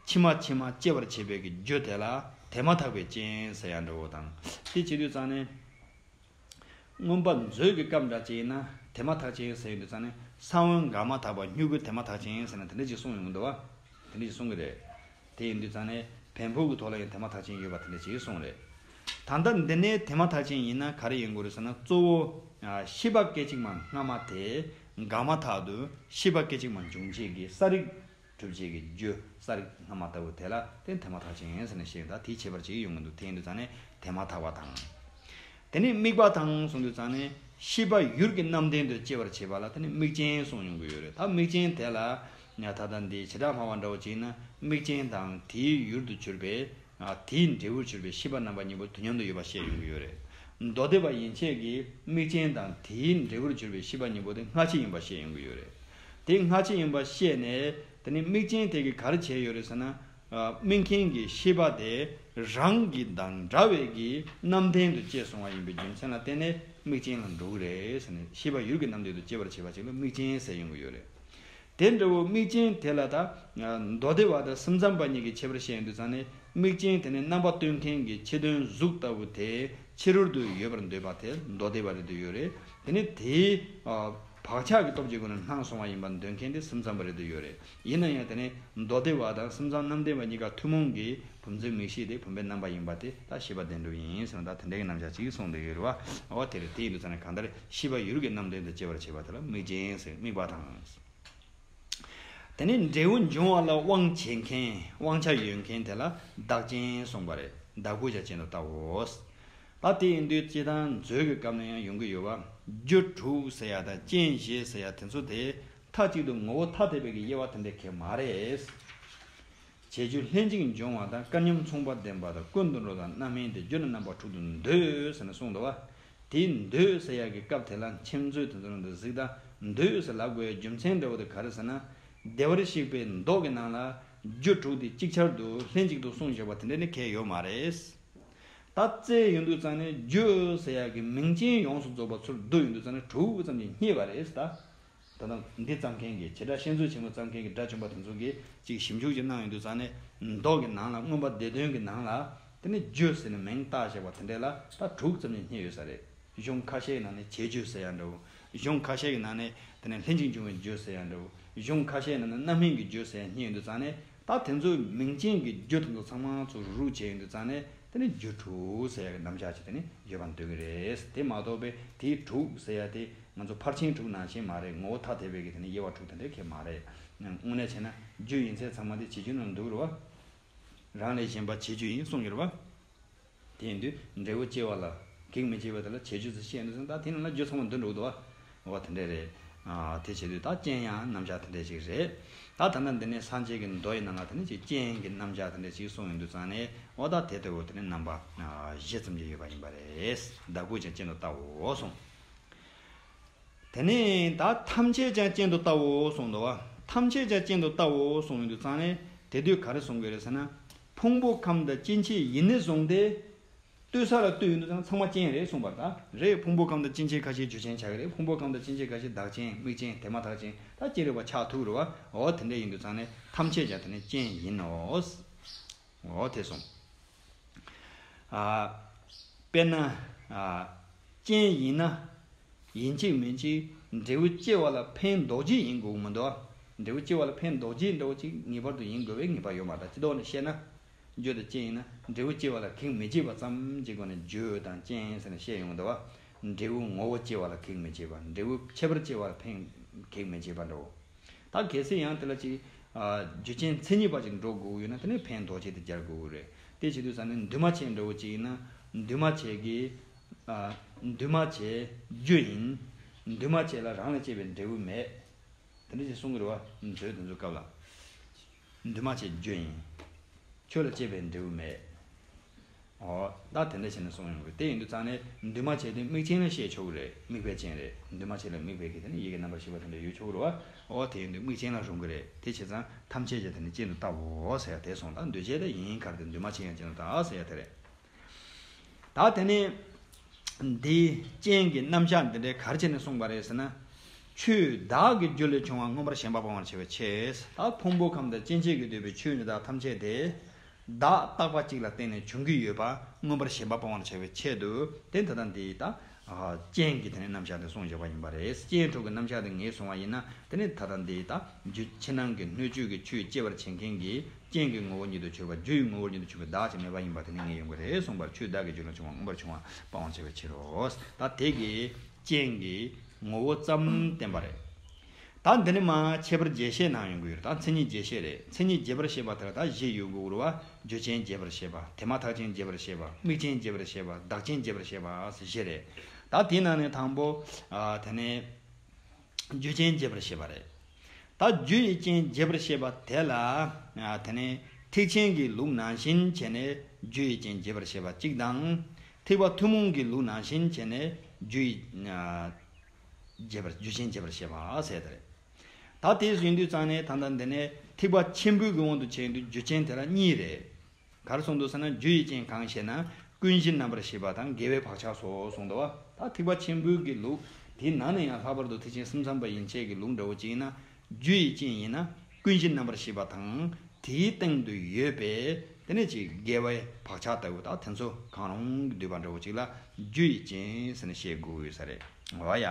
ཕྱི་མ་ཕྱི་མ་སྐྱེད་པར་བྱེད་པའི་གི་རྒྱུ་དེ་ལ་དེ་མ་ཐག་པའི་རྐྱེན་ཟེར་ཡ་འདྲ་བོ་དང་། དེ་བྱེད་དུས་ཙང་ནས། མངོན་པ་མཛོད་ཀྱི་སྐབས་འདྲ་ཅིག་ཡིན་ན་དེ་མ་ཐག་ཅིག་ཟེར་ཡོང་དུས་ཙང་ནས། ས་བོན་འགགས་མ་ཐག་པ་སྨྱུ་གུ་དེ་མ་ཐག་ཅིག་ཟེར་ན་དེ་འདྲ་ཅིག་གསུངས་ཡོང་གི་འདུག་བ། དེ་འདྲ་ཅིག་གསུང་གི་རེད། དེ་ཡིན་དུས་ཙང་ནས་བེམ་པོ་གི་ཐོག་ལ་ཡང་དེ་མ་ཐག་ཅིག་ཡོད་པ་དེ་འདྲ་ཅིག་གསུངས་རེད། ད་ལྟ་འདི་ནས་དེ་མ་ཐག་ཅིག་ཡིན་ན་ག་རེ་ཡིན་དགོས་རེད་ཟེར་ན། གཙོ་བོ་ཤེས་པ་སྐད་ཅིག་མ་སྔ་མ་དེ་འགགས་མ་ཐག་ཏུ་ཤེས་པ་སྐད་ཅིག་མ་འབྱུང་བྱེད་ཀྱི་ས་རིགས། གྲུབ་བྱེད་ཀྱི་རྒྱུ། ས་རིགས་སྔ་མ་ལྟ་བུ་དེ་ལ་དེ་དེ་མ་ཐག་ཅིག་ཡིན་ཟེར་ནས་བཤད་ཡོང་། ད་དེའི་ཁྱད་པར་ཅིག་ཡོང་གི་འདུག་དེ་ཡིན་དུས་ཙང་ནས་དེ་མ་ཐག་པ་དང་། དེ་ནས་དམིགས་པ་དང་གསུངས་དུས་ཙང་ནས་ཤེས་པ་ཡུལ་གྱི་རྣམ་ལྡན་དུ་སྐྱེ་བར་བྱེད་པ་ལ་དེ་ནས་དམིགས་རྐྱེན་གསུངས་ཡོང་གི་ཡོད་རེད། ད་དམིགས་རྐྱེན་དེ་ལ་ད་ལྟ་འདི་བྱེ་བྲག་སྨྲ་བ་འདྲ་བོ་ཅིག་ཡིན་ན། དམིགས་རྐྱེན་དང་དེའི་ཡུལ་དུ་གྱུར་པའི་ཨ་དེའི་འབྲས་བུར་གྱུར་པའི་ཤེས་པ་རྣམ་པ་གཉིས་པོ་དུས་མཉམ་དུ་ཡོད་པ་བཤད་ཡོང་གི་ཡོད་རེད། མདོ་སྡེ་པ་ཡན་ཆད་ཀྱིས་དམིགས་རྐྱེན་དང་དེའི་འབྲས་བུར་གྱུར་པའི་ཤེས་པ་གཉིས་པོ་དེ་སྔ་ཕྱི་ཡིན་པ་བཤད་ཡོང་གི་ཡོད་རེད། དེ་སྔ་ཕྱི་ཡིན་པ་བཤད་ནས། དེ་ནས་དམིགས་རྐྱེན་དེ་གིས་ག་རེ་བྱས་ཡོད་རེད་ཟེར་ན། ཨ་དམིགས་མཁན་གྱི་ཤེས་པ་དེ་རང་གི་དང་འདྲ་བའི་གི་རྣམ་ལྡན་དུ་སྐྱེས་སོང་བ་ཡིན་པའི་རྒྱུ་མཚན་ལ་བརྟེན་ནས་དམིགས་རྐྱེན་ལ་འགྲོ་གི་རེད་ཟེར་ནས། ཤེས་པ་ཡུལ་གྱི་རྣམ་ལྡན་དུ་སྐྱེ་བར་བྱེད་པ་ཅིག་ལ་དམིགས་རྐྱེན་ཟེར་ཡོང་གི་ཡོད་རེད། དེ་འདྲ་བོ་དམིགས་རྐྱེན་དེ་ལ་ད་མདོ་སྡེ་པ་དང་སེམས་ཙམ་པ་གཉིས་ཀྱི་ཁྱད་པར་བཤད་ཡོང་དུས་ཙང་ནས། དམིགས་རྐྱེན་དེ་ནི་རྣམ་པ་སྟོན་མཁན་གྱི་ཕྱི་དོན་གཟུགས་ལྟ་བུ་དེ་ཕྱི་རོལ་དུ་ཡོད་པར་འདོད་པ་དེ་མདོ་སྡེ་པ་རེད་འདོད་ཡོད་རེད། དེ་ནི་དེའི་ཨ་བག་ཆགས་ཀྱི་སྟོབས་ཀྱི་སྒོ་ནས་སྣང་སོང་བ་ཡིན་པར་འདོད་མཁན་དེ་སེམས་ཙམ་པ་རེད་འདོད་ཡོད་རེད། ཡིན་ན་ཡང་དེ་ནི་མདོ་སྡེ་པ་དང་སེམས་ཙམ་རྣམ་ལྡན་པ་གཉིས་ཀ་ཐུན་མོང་གི་བུམ་འཛིན་མིག་ཤེས་དེ་བུམ་པའི་རྣམ་པ་ཡིན་པ་དེ་ད་ཤེས་པ་བདེན་གྲུབ་ཡིན་ཟེར་ན། ད་དེ་འདྲའི་རྣམ་གཞག་ཅིག་གསུངས་འདོད་ཡོད་རེད་བ། འོ་དེ་རེད། དེ་ཡིན་དུས་ཙང་ནས་གང་ལྟར་ཤེས་པ་ཡུལ་གྱི་རྣམ་ལྡན་དུ་སྐྱེ་བར་བྱེད་པ་དེ་ལ་དམིགས་རྐྱེན་ཟེར། དམིགས་པ་དང་། དེ་ནས་འབྲས་བུ་འབྱུང་བ་ལ་དབང་བྱེད་མཁན། དབང་ཆ་ཡོད་མཁན་དེ་ལ་བདག་རྐྱེན་གསུངས་པ་རེད། བདག་པོས་ཀྱང་རྐྱེན་དུ་བལྟའོ། ད་དེ་ཡིན་དུས་སྤྱིར་བཏང་མཛོད་ཀྱི་སྐབས་ནས་ཡང་ཡོང་གི་ཡོད་པ། རྒྱུ་དྲུག་ཟེར་ཡ་དང་རྐྱེན་བཞི་ཟེར་ཡ་དེ་ཚོ་དེ་མཐའ་གཅིག་ཏུ་ངོ་བོ་ཐ་དད་པའི་གི་དབྱེ་བ་དེ་འདྲ་གང་ཡང་མ་རེད། བྱེད་རྒྱུ་ལྷན་ཅིག་འབྱུང་བ་དང་། སྐལ་མཉམ་མཚུངས་པ་ལྡན་པ་དང་། ཀུན་ཏུ་འགྲོ་དང་རྣམ་སྨིན་ཏེ། རྒྱུ་ནི་རྣམ་པ་དྲུག་ཏུ་འདོད་ཟེར་ནས་གསུངས་འདུག་བ། དེའི་འདོད་ཟེར་ཡག་གི་སྐབས་དེ་ལ་མཆིམས་མཛོད་དེ་ཚོ་ནང་དུ་གཟིགས་དང་། འདོད་ཟེར་ལབ་དགོས་ཡག་རྒྱུ་མཚན་འདྲ་བོ་དེ་ག་རེ་ཟེར་ན། བདེ་བར་གཤེགས་པའི་མདོ་གི་ནང་ལ་རྒྱུ་དྲུག་དེ་ཅིག་ཅར་དུ་ལྷན་ཅིག་ཏུ་གསུངས་བཞག་པ་དེ་འདྲ་ནི་གང་ཡང་ཡོད་མ་རེད། ད་བཙལ་ཡོང་དུས་ཙང་ནས་རྒྱུ་ཟེར་ཡག་གི་མིང་ཅན་ཡོངས་སུ་རྫོགས་པ་ཚུར་བསྡུ་ཡོང་དུས་ཙང་ནས་དྲུག་ཙམ་གྱིས་རྙེད་པ་རེད་ད། ད་ལྟ་འདི་བརྩམས་མཁན་གྱི་བྱེ་བྲག་བཤད་མཛོད་ཆེན་མོ་བརྩམས་མཁན་གྱི་དགྲ་བཅོམ་པ་དེ་ཚོ་གིས་ཅིག་ཞིབ་འཇུག་ཅིག་གནང་ཡོང་དུས་ཙང་ནས། མདོ་གི་ནང་ལ། མངོན་པ་སྡེ་བདུན་གྱི་ནང་ལ་དེ་ནས་རྒྱུ་ཟེར་ནས་མིང་བཏགས་བཞག་པ་དེ་འདྲ་ལ་ད་དྲུག་ཙམ་ཞིག་རྙེད་ཡོད་ས་རེད། གཞུང་ཁ་ཤས་ཀྱི་ནང་ནས་བྱེད་རྒྱུ་ཟེར་ཡག་འདྲ་བོ། གཞུང་ཁ་ཤས་ཀྱི་ནང་ནས་དེ་ནས་ལྷན་ཅིག་འབྱུང་བའི་རྒྱུ་ཟེར་ཡག་འདྲ་བོ། གཞུང་ཁ་ཤས་ཀྱི་ནང་ནས་རྣམ་སྨིན་གྱི་རྒྱུ་ཟེར་ཡག་རྙེད་ཡོང་དུས་ཙང་ནས། ད་དེ་ཚོའི་མིང་ཅན་གྱི་རྒྱུ་དེ་ཚོ་ཚང་མ་ཚུར་རུག་བྱས་ཡོང་དུས་ཙང་ནས། དེ་ནས་རྒྱུ་དྲུག་ཟེར་ཡག་གི་རྣམ་གཞག་ཅིག་དེ་ནས་ཡོད་པར་འདོད་ཀྱི་རེད། དེ་མ་གཏོགས་པའི་དེའི་དྲུག་ཟེར་ཡག་དེ་ང་ཚོ་ཕར་ཕྱིན་དྲུག་ནང་བཞིན་མ་རེད། ངོ་བོ་ཐ་དད་པའི་གི་དེ་ནས་དབྱེ་བ་དྲུག་དེ་འདྲ་གང་ཡང་མ་རེད། དངོས་གནས་བྱས་ན་རྒྱུ་ཡིན་ཚད་ཚང་མ་དེ་བྱེད་རྒྱུ་ནང་འདུག་རེད་བ། རང་ལས་གཞན་པ་བྱེད་རྒྱུ་ཡིན་གསུངས་ཡོད་རེད་པ། དེ་ཡིན་དུས་འབྲས་བུ་སྐྱེ་བ་ལ་གེགས་མི་བྱེད་པ་དེ་ལ་བྱེད་རྒྱུ་ཟེར་བཤད་འདུག་ཟེར། ད་དེ་ནང་ལ་རྒྱུ་ཚང་མ་འདུ་འགྲོ་གི་འདུག་བ། འོ་དེ་འདྲ་རེད། ཨ་དེ་བྱེད་དུས་ད་རྐྱེན་ཡང་རྣམ་གཞག་དེ་འདྲ་ཞིག་རེད། ད་ད་ལྟ་འདི་ནས་སངས་རྒྱས་ཀྱི་མདོ་ཡི་ནང་ལ་དེ་ནས་ཅིག་རྐྱེན་གྱི་རྣམ་གཞག་དེ་འདྲ་ཞིག་གསུངས་ཡོང་དུས་ཙང་ནས། འོ་ད་དེ་ལྟ་བུ་དེ་ནས་རྣམ་པ་ཨ་བཞི་ཙམ་ཞིག་ཡོད་པ་ཡིན་པ་རེད། བདག་ཀུན་ཀྱང་རྐྱེན་དུ་བལྟའོ་གསུངས། དེ་ནས་ད་ཐམས་ཅད་ཀྱང་རྐྱེན་དུ་བལྟའོ་གསུངས་འདུག་བ། ཐམས་ཅད་ཀྱང་རྐྱེན་དུ་བལྟའོ་གསུངས་ཡོང་དུས་ཙང་ནས་དེ་དུས་ག་རེ་གསུང་གི་རེད་ཟེར་ན། ཕུང་པོ་ཁམས་དང་སྐྱེ་མཆེད་ཡེ་ནས་བཟུང་སྟེ། ལྟོས་ས་ལ་ལྟོས་ཡོང་དུས་ཙང་ཚང་མ་རྐྱེན་རེད་གསུངས་པ་རེད། ད་རེད། ཕུང་པོ་ཁམས་དང་སྐྱེ་མཆེད་ཁ་ཤས་རྒྱུ་རྐྱེན་ཆགས་ཀྱི་རེད། ཕུང་པོ་ཁམས་དང་སྐྱེ་མཆེད་ཁ་ཤས་བདག་རྐྱེན་དམིགས་རྐྱེན་དེ་མ་ཐག་རྐྱེན་ད་སྐྱེ་རེད་པ་ཆགས་ཐུབ་རེད་བ། འོ་དེ་འདྲ་ཡིན་དུས་ཙང་ནས་ཐམས་ཅད་ཀྱང་དེ་ནི་རྐྱེན་ཡིན་ནོ། འོ་དེ་གསུངས། ཨ། དཔེར་ན། ཨ། རྐྱེན་ཡིན་ན། ཡིན་གཅིག་མིན་གཅིག་འབྲས་བུ་སྐྱེ་བ་ལ་ཕན་འདོགས་བྱེད་ཡིན་དགོས་མི་འདུག་འབྲས་བུ་སྐྱེ་བ་ལ་ཕན་འདོགས་བྱེད་འདྲ་བོ་ཅིག་ངེས་པར་དུ་ཡིན་དགོས་པའི་ངེས་པ་ཡོད་མ་རེད། སྤྱི་ལྡོག་ནས་བཤད་ན། རྒྱུ་དང་རྐྱེན་ཡིན་ན་འབྲས་བུ་སྐྱེ་བ་ལ་གེགས་མི་བྱེད་པ་ཙམ་གྱི་སྒོ་ནས་རྒྱུ་དང་རྐྱེན་ཟེར་ནས་བཤད་ཡོང་འདུག་བ། འབྲས་བུ་ངོ་བོ་སྐྱེ་བ་ལ་གེགས་མི་བྱེད་པ། འབྲས་བུ་ཁྱད་པར་སྐྱེ་བ་ལ་ཕན་གེགས་མི་བྱེད་པ་འདྲ་བོ། ད་གལ་སྲིད་ཡང་དེ་ལ་ཅིག་ཨ། རྒྱུ་རྐྱེན་མཚན་ཉིད་པ་ཅིག་འགྲོ་དགོས་ཡོད་ན་དེ་ནི་ཕན་འདོགས་བྱེད་དེ་སྦྱར་དགོས་རེད། དེ་བྱེད་དུས་ཙང་ནི་འདུས་མ་བྱས་འདྲ་བོ་ཅིག་ཡིན་ན། འདུས་མ་བྱས་ཀྱི། ཨ། འདུས་མ་བྱས་རྒྱུ་ཡིན། འདུས་མ་བྱས་ལ་རང་ལས་སྐྱེས་པའི་འབྲས་བུ་མེད། དེ་འདྲ་ཞིག་གསུང་གི་རེད་བ། མཛོད་དེ་ཚོའི་སྐབས་ལ། འདུས་མ་བྱས་རྒྱུ་ཡིན། ཁྱོད་ལ་སྐྱེས་པའི་འབྲས་བུ་མེད། འོ། ད་དེ་འདྲ་བྱས་ནས་གསུངས་ཡོང་གི། དེ་ཡིན་དུས་ཙང་ནས་འདུས་མ་བྱས་དེ་དམིགས་རྐྱེན་ལ་བཤད་ཆོག་གི་རེད། དམིགས་པའི་རྐྱེན་རེད། འདུས་མ་བྱས་ལ་དམིགས་པའི་གི་དེ་ནི་ཡི་གེ་རྣམ་པར་ཤེས་པ་དེ་འདྲ་ཡོད་ཆོག་གི་རེད་བ། འོ་དེ་ཡིན་དུས་དམིགས་རྐྱེན་ལ་རུང་གི་རེད། དེ་བྱས་ཙང་ཐམས་ཅད་ཀྱང་དེ་ནི་རྐྱེན་དུ་བལྟའོ་ཟེར་ཡ་དེ་སོང་། ད་འདུས་བྱས་དེ་ཡིན་ག་རེ་དེ་འདུས་མ་བྱས་ཡང་རྐྱེན་དུ་བལྟ་ཟེར་ཡ་དེ་རེད། ད་དེ་ནས་འདིའི་རྐྱེན་གྱི་རྣམ་གཞག་འདི་འདྲའི་ག་རེ་བྱས་ནས་གསུངས་པ་རེད་ཟེར་ན། ཆོས་བདག་གི་རྒྱུ་ལས་བྱུང་བ་མངོན་པར་ཞེན་པ་སྤང་བར་བྱ་བའི་ཕྱིར། ད་ཕུང་པོ་ཁམས་དང་སྐྱེ་མཆེད་ཀྱིས་བསྡུས་པའི་ཆོས་འདི་དག་ཐམས་ཅད་དེ། བདག་རྟག་པ་གཅིག་ལ་བརྟེན་ནས་བྱུང་གི་ཡོད་པ་མངོན་པར་ཞེན་པ་སྤང་བར་བྱ་བའི་ཆེད་དུ། དེ་ད་ལྟ་འདི་ད་རྐྱེན་གྱི་དེ་ནས་རྣམ་གཞག་དེ་གསུངས་བཞག་པ་ཡིན་པ་རེད། རྐྱེན་དྲུག་གི་རྣམ་གཞག་དེ་ངེས་སོང་བ་ཡིན་ན། དེ་ནི་ད་ལྟ་འདི་ད་རྒྱུ་ཕྱི་ནང་གི་སྣོད་བཅུད་ཀྱི་ཆོས་སྐྱེ་བར་བྱེད་མཁན་གྱི་རྐྱེན་གྱི་ངོ་བོ་ཉིད་དུ་གྱུར་པ། རྒྱུ་ཡི་ངོ་བོ་ཉིད་དུ་གྱུར་པའི་བདག་ཅིག་མེད་པ་ཡིན་པ་དེ་ནི་ངེས་ཡོང་གི་རེད་གསུངས་པར། ཆོས་བདག་གི་རྒྱུ་ལས་བྱུང་བ་མངོན་པར་བྱུང་བ་སྤང་བར་བྱ་བའི་ཕྱིར་རོ། ད་དེ་གི་རྐྱེན་གྱི་ངོ་བོ་ཙམ་བསྟན་པ་རེད། ད་འདི་ནི་མ་ཁྱད་པར་རྒྱས་བཤད་གནང་ཡོང་གི་ཡོད་རེད། ད་མཚན་ཉིད་རྒྱས་བཤད་རེད། མཚན་ཉིད་རྒྱས་པར་བཤད་པ་དེ་ལ་ད་བཞི་ཡོད་དགོས་རེད་བ། རྒྱུ་རྐྱེན་རྒྱས་པར་བཤད་པ། དེ་མ་ཐག་རྐྱེན་རྒྱས་པར་བཤད་པ། དམིགས་རྐྱེན་རྒྱས་པར་བཤད་པ། བདག་རྐྱེན་རྒྱས་པར་བཤད་པ་ཟེར་བཞི་རེད། ད་དེའི་ནང་ནས་དང་པོ། ཨ། དེ་ནས་རྒྱུ་རྐྱེན་རྒྱས་པར་བཤད་པ་རེད། ད་རྒྱུ་ཡི་རྐྱེན་རྒྱས་པར་བཤད་པ་དེ་ལ། ཨ། དེ་ནས་ཐེག་ཆེན་གྱི་ལུགས་ནང་བཞིན་བྱས་ནས་རྒྱུ་ཡི་རྐྱེན་རྒྱས་པར་བཤད་པ་གཅིག་དང་། ཐེག་པ་ཐུན་མོང་གི་ལུགས་ནང་བཞིན་བྱས་ནས་རྒྱུ་ཡི། ཨ། རྒྱས་པར། རྒྱུ་རྐྱེན་རྒྱས་པར་བཤད་པ་ཟེར་དེ་རེད། ད་དེ་ཡིན་དུས་ཙང་ནས་ད་ལྟ་འདི་ནས་ཐེག་པ་ཆེན་པོའི་གི་དབང་དུ་བྱས་ཡིན་དུས་རྒྱུ་རྐྱེན་དེ་ལ་གཉིས་རེད། ག་རེ་གསུངས་འདུག་ཟེར་ན། རྒྱུ་ཡི་རྐྱེན་གང་ཞེ་ན། ཀུན་གཞི་རྣམ་པར་ཤེས་པ་དང་དགེ་བའི་བག་ཆགས་སོ་གསུངས་འདུག་བ། ད་ཐེག་པ་ཆེན་པོའི་གི་ལུགས་དེའི་ནང་ནས་ཡང་ལྷག་པར་དུ་ཐེག་ཆེན་སེམས་ཙམ་པ་ཡན་ཆད་ཀྱི་ལུགས་འདྲ་བོ་ཅིག་ཡིན་ན། རྒྱུ་ཡི་རྐྱེན་ཡིན་ན་ཀུན་གཞི་རྣམ་པར་ཤེས་པ་དང་དེའི་སྟེང་དུ་ཡོད་པའི་དེ་ནས་ཅིག་དགེ་བའི་བག་ཆགས་ལྟ་བུ། ད་དེ་ཚོ་གང་རུང་གི་འདུས་པ་འདྲ་བོ་ཅིག་ལ་རྒྱུ་ཡི་རྐྱེན་ཟེར་ནས་བཤད་དགོས་ཡོད་ས་རེད། འོ་ཡ།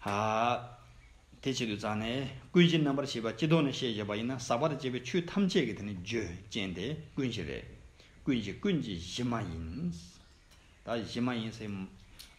ཨ། དེ་བྱེད་དུས་ཙང་ནས་ཀུན་གཞི་རྣམ་པར་ཤེས་པ་སྤྱི་ལྡོག་ནས་བཤད་བཞག་པ་ཡིན་ན། ཟག་པ་དང་བཅས་པའི་ཆོས་ཐམས་ཅད་ཀྱི་དེ་ནི་རྒྱུ་རྐྱེན་དེ་ཀུན་གཞི་རེད། ཀུན་གཞི། ཀུན་གཞི་གཞི་མ་ཡིན། ད་གཞི་མ་ཡིན་ཟེར།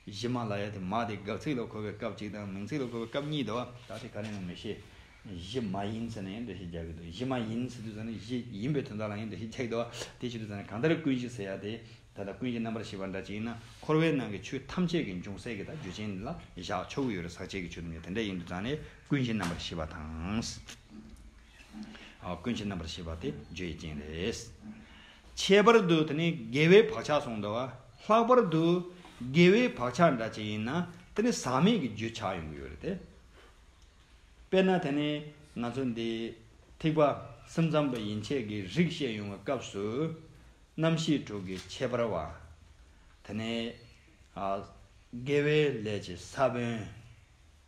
གཞི་མ་ལབ་ཡ་དེ་མ་དེ་དགག་ཚིག་ལ་གོ་བའི་སྐབས་གཅིག་དང་མིང་ཚིག་ལ་གོ་བའི་སྐབས་གཉིས་འདུག་ད་དེ་ག་རེ་ཡང་མི་ཤེས། གཞི་མ་ཡིན་ཟེར་ན་ཡང་འགྲེལ་བཤད་རྒྱག་གི་འདུག་གཞི་མ་ཡིན་ཟེར་དུས་ཙང་ནས་གཞི་ཡིན་པའི་དོན་དག་ལ་ཡང་འགྲེལ་བཤད་རྒྱག་གི་འདུག་དེ་བྱེད་དུས་ཙང་ནས་གང་ལྟར་ཀུན་གཞི་ཟེར་ཡ་དེ། ད་ལྟ་ཀུན་གཞི་རྣམ་པར་ཤེས་པ་འདྲ་ཅིག་ཡིན་ན། འཁོར་བའི་ནང་གི་ཆོས་ཐམས་ཅད་ཀྱི་འབྱུང་སའི་གི་ད་རྒྱུ་རྐྱེན་ལ་བཞག་ཆོག་གི་ཡོད་རེད། ཟག་བཅས་ཀྱི་ཆོས་ཐམས་ཅད་དེ་འདྲ་ཡིན་དུས་ཙང་ནས་ཀུན་གཞི་རྣམ་པར་ཤེས་པ་དང་། ཨ། ཀུན་གཞི་རྣམ་པར་ཤེས་པ་དེ་རྒྱུ་ཡི་རྐྱེན་རེད། ཁྱད་པར་དུ་དེ་ནི་དགེ་བའི་བག་ཆགས་གསུངས་འདུག་བ། ལྷག་པར་དུ་དགེ་བའི་བག་ཆགས་འདྲ་ཅིག་ཡིན་ན་དེ་ནི་ཟག་མེད་ཀྱི་རྒྱུ་ཆགས་ཡོང་གི་ཡོད་རེད་དེ། དཔེར་ན་དེ་ནི་ང་ཚོ་འདི་ཐེག་པ་སེམས་ཙམ་པ་ཡན་ཆད་ཀྱི་རིགས་བཤད་ཡོང་བའི་སྐབས་སུ། རྣམ་ཤེས་དྲུག་གི་ཁྱད་པར་བ། དེ་ནས། ཨ། དགེ་བའི་ལས་ཀྱི་ས་བོན་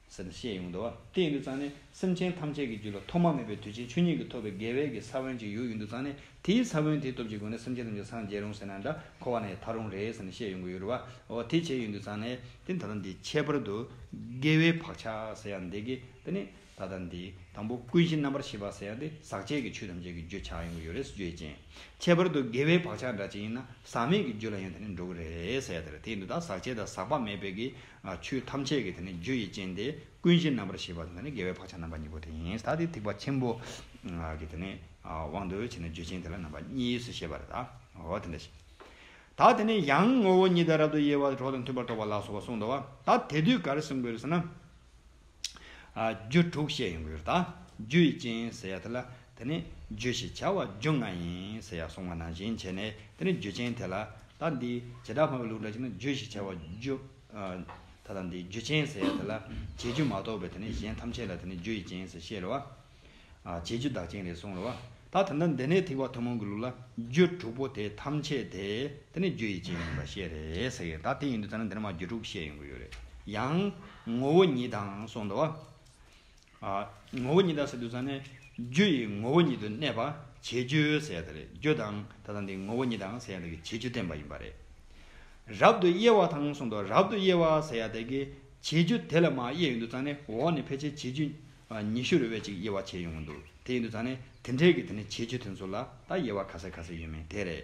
ཟེར་ནས་བཤད་ཡོང་འདུག་བ། དེ་ཡིན་དུས་ཙང་ནས་སེམས་ཅན་ཐམས་ཅད་ཀྱི་རྒྱུད་ལ་ཐོག་མ་མེད་པའི་དུས་ཆེན་ཆོས་ཉིད་ཀྱིས་ཐོབ་པའི་དགེ་བའི་གི་ས་བོན་ཅིག་ཡོད་ཡོང་དུས་ཙང་ནས། དེའི་ས་བོན་དེའི་སྟོབས་ཀྱི་སྒོ་ནས་སེམས་ཅན་ཐམས་ཅད་སངས་རྒྱས་རུང་ཟེར་ན་འདྲ། འཁོར་བ་ནས་ཐར་རུང་རེད་ཟེར་ནས་བཤད་ཡོང་གི་ཡོད་རེད་བ། འོ་དེ་བྱས་ཡོང་དུས་ཙང་ནས་དེ་ད་ལྟ་འདི་ཁྱད་པར་དུ་དགེ་བའི་བག་ཆགས་ཟེར་ཡ་འདི་གི་དེ་ནི། ད་ལྟ་འདི་དང་པོ་ཀུན་གཞི་རྣམ་པར་ཤེས་པ་ཟེར་ཡ་དེ་ཟག་བཅས་ཀྱི་ཆོས་ཐམས་ཅད་ཀྱི་རྒྱུ་ཆགས་ཡོང་གི་ཡོད་རེད། རྒྱུ་ཡི་རྐྱེན། ཁྱད་པར་དུ་དགེ་བའི་བག་ཆགས་འདྲ་ཅིག་ཡིན་ན་ཟག་མེད་ཀྱི་རྒྱུ་ལ་ཡང་དེ་ནི་འགྲོ་གི་རེད་ཟེར་ཡ་དེ་རེད། དེ་ཡིན་དུས་ད་ཟག་བཅས་དང་ཟག་པ་མེད་པའི་གི་ཆོས་ཐམས་ཅད་ཀྱི་དེ་ནི་རྒྱུ་ཡི་རྐྱེན་དེ་ཀུན་གཞི་རྣམ་པར་ཤེས་པ་དང་དེ་ནི་དགེ་བའི་བག་ཆགས་རྣམ་པ་གཉིས་པོ་དེ་ཡིན། ད་དེ་ཐེག་པ་ཆེན་པོ་གི་དེ་ནི་དབང་དུ་བྱས་ནས་རྒྱུ་རྐྱེན་དེ་ལ་རྣམ་པ་གཉིས་སུ་བཤད་པ་རེད། ད་འོ་དེ་འདྲ་ཞིག་ད་དེ་ནས་ཡང་ངོ་བོ་ཉིད་དང་རབ་ཏུ་དབྱེ་བ་གྲོགས་དང་མཐུན་པར་རྟོག་པ་ལ་སོགས་པ་གསུངས་འདུག་བ། ད་དེ་དུས་ག་རེ་གསུང་དགོས་རེད་ཟེར་ན། ཨ། རྒྱུ་དྲུག་བཤད་ཡོང་གི་ཡོད་རེད། ད་རྒྱུ་ཡི་རྐྱེན་ཟེར་ཡ་དེ་ལ་དེ་ནས་རྒྱུ་ཞེས་བྱ་བ་རྒྱུ་ལྔ་ཡིན་ཟེར་ཡ་གསུངས་པ་ནང་བཞིན་བྱས་ནས་དེ་ནས་རྒྱུ་རྐྱེན་དེ་ལ་ད་འདི་བྱེ་བྲག་སྨྲ་བའི་ལུགས་འདྲ་ཅིག་ན་རྒྱུ་ཞེས་བྱ་བ་རྒྱུ། ཨ། ད་ལྟ་འདི་རྒྱུ་རྐྱེན་ཟེར་ཡ་དེ་ལ་བྱེད་རྒྱུ་མ་གཏོགས་པའི་དེ་ནས་གཞན་ཐམས་ཅད་ལ་དེ་ནས་རྒྱུ་ཡི་རྐྱེན་ཟེར་བཤད་རེད་བ། ཨ། བྱེད་རྒྱུ་བདག་རྐྱེན་རེད་གསུངས་རེད་བ། ད་ད་ལྟ་འདི་ནས་ཐེག་པ་ཐུན་མོང་གི་ལུགས་ལ་རྒྱུ་དྲུག་པོ་དེ་ཐམས་ཅད་དེ་དེ་ནི་རྒྱུ་ཡི་རྐྱེན་ཡིན་པ་བཤད་རེད་ཟེར་གི། ད་དེ་ཡིན་དུས་ཙང་ན་འདི་ནས་མར་རྒྱུ་དྲུག་བཤད་ཡོང་གི་ཡོད་རེད། ཡང་ངོ་བོ་ཉིད་དང་གསུངས་འདུག་བ། ཨ། ངོ་བོ་ཉིད་དང་ཟེར་དུས་ཙང་ནས་རྒྱུ་ཡི་ངོ་བོ་ཉིད་དུ་གནས་པ་བྱེད་རྒྱུ་ཟེར་ཡ་དེ་རེད། རྒྱུ་དང་ད་ལྟ་འདི་ངོ་བོ་ཉིད་དང་ཟེར་ཡ་དེ་གི་བྱེད་རྒྱུ་བསྟན་པ་ཡིན་པ་རེད། རབ་ཏུ་དབྱེ་བ་དང་གསུངས་འདུག་རབ་ཏུ་དབྱེ་བ་ཟེར་ཡ་དེ་གི་བྱེད་རྒྱུ་དེ་ལ་མར་དབྱེ་ཡོང་དུས་ཙང་ནས་འོག་ནས་ཕལ་ཆེར་བྱེད་རྒྱུ་ཉི་ཤུ་རེ་བས་ཅིག་དབྱེ་བ་ཕྱེ་ཡོང་གི་འདུག་དེ་ཡིན་དུས་ཙང་ནས་དེ་འདྲའི་གི་དེ་ནི་བྱེད་རྒྱུ་དེ་ཚོ་ལ་ད་དབྱེ་བ་ག་ཚད་ག་ཚད་ཡོད་མེད་དེ་རེད།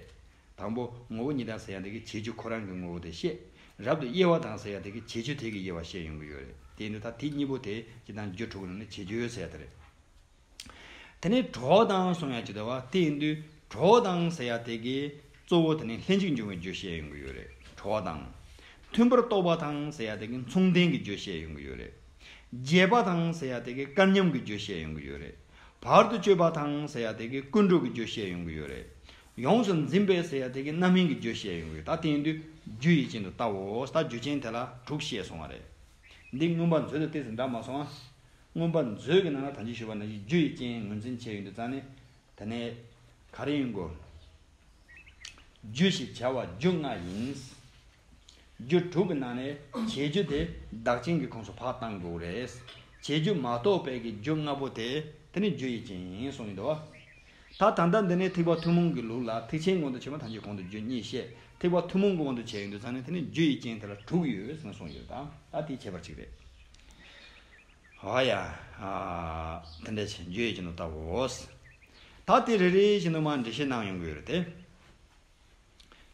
དང་པོ་ངོ་བོ་ཉིད་དང་ཟེར་ཡ་དེ་གི་བྱེད་རྒྱུ་ཁོ་རང་གི་ངོ་བོ་དེ་བཤད། རབ་ཏུ་དབྱེ་བ་དང་ཟེར་ཡ་དེ་གི་བྱེད་རྒྱུ་དེ་གི་དབྱེ་བ་བཤད་ཡོང་གི་ཡོད་རེད། དེ་ཡིན་དུས་ད་དེ་གཉིས་པོ་དེ་སྤྱིར་བཏང་རྒྱུ་དྲུག་ནང་ནས་བྱེད་རྒྱུ་ཟེར་ཡ་དེ་རེད། དེ་ནས་གྲོགས་དང་གསུང་ཡ་ཅིག་འདུག་བ། དེ་ཡིན་དུས་གྲོགས་དང་ཟེར་ཡ་དེ་གི་གཙོ་བོ་དེ་ནི་ལྷན་ཅིག་འབྱུང་བའི་རྒྱུ་བཤད་ཡོང་གི་ཡོད་རེད། གྲོགས་དང་། མཐུན་པར་རྟོག་པ་དང་ཟེར་ཡ་དེ་གི་མཚུངས་ལྡན་གྱི་རྒྱུ་བཤད་ཡོང་གི་ཡོད་རེད། བརྗེད་པ་དང་ཟེར་ཡ་དེ་གི་སྐལ་མཉམ་གྱི་རྒྱུ་བཤད་ཡོང་གི་ཡོད་རེད། བར་དུ་གཅོད་པ་དང་ཟེར་ཡ་དེ་གི་ཀུན་འགྲོ་གི་རྒྱུ་བཤད་ཡོང་གི་ཡོད་རེད། ཡོངས་སུ་འཛིན་པའི་ཟེར་ཡ་དེ་གི་རྣམ་སྨིན་གྱི་རྒྱུ་བཤད་ཡོང་གི་ཡོད། ད་དེ་ཡིན་དུས་རྒྱུ་ཡི་རྐྱེན་དུ་བལྟའོ། ད་རྒྱུ་རྐྱེན་དེ་ལ་དྲུག་བཤད་སོང་བ་རེད། འདི་མངོན་པ་མཛོད་དང་ཏོག་ཙམ་འདྲ་མ་སོང་ཨ། མངོན་པ་མཛོད་ཀྱི་ནང་ལ་ད་ཅི་ཞུས་པ་ནང་བཞིན་རྒྱུ་ཡི་རྐྱེན་ངོས་འཛིན་བྱས་ཡོང་དུས་ཙང་ནས་དེ་ནས་ག་རེ་ཡིན་དགོས། རྒྱུ་ཞེས་བྱ་བ་རྒྱུ་ལྔ་ཡིན། རྒྱུ་དྲུག་གི་ནང་ནས་བྱེད་རྒྱུ་དེ་བདག་རྐྱེན་གྱི་ཁོངས་སུ་ཕར་བཏང་དགོས་རེད། བྱེད་རྒྱུ་མ་གཏོགས་པའི་གི་རྒྱུ་ལྔ་པོ་དེ་དེ་ནི་རྒྱུ་ཡི་རྐྱེན་ཡིན་གསུངས་ཡོད་དོ། ད་ད་ལྟ་འདི་ནས་ཐེག་པ་ཐུན་མོང་གི་ལུགས་ལ་ཐེག་ཆེན་དབང་དུ་བྱས་པ་ཐམས་ཅད་གོང་དུ་རྒྱུ་གཉིས་བཤད། ཐེག་པ་ཐུན་མོང་གི་དབང་དུ་བྱས་ཡོང་དུས་ཙང་ནས་དེ་ནི་རྒྱུ་ཡི་རྐྱེན་དེ་ལ་དྲུག་ཡོད་ཟེར་ནས་གསུངས་ཡོད། ད་ད་དེའི་ཁྱད་པར་གཅིག་རེད། ཧོ་ཡ། ཨ། དེ་འདྲ་བྱས་རྒྱུ་ཡི་རྐྱེན་དུ་བལྟའོ། ད་དེ་རེ་རེ་བཞིན་དུ་མར་འགྲེལ་བཤད་གནང་ཡོང་གི་ཡོད་རེད་དེ།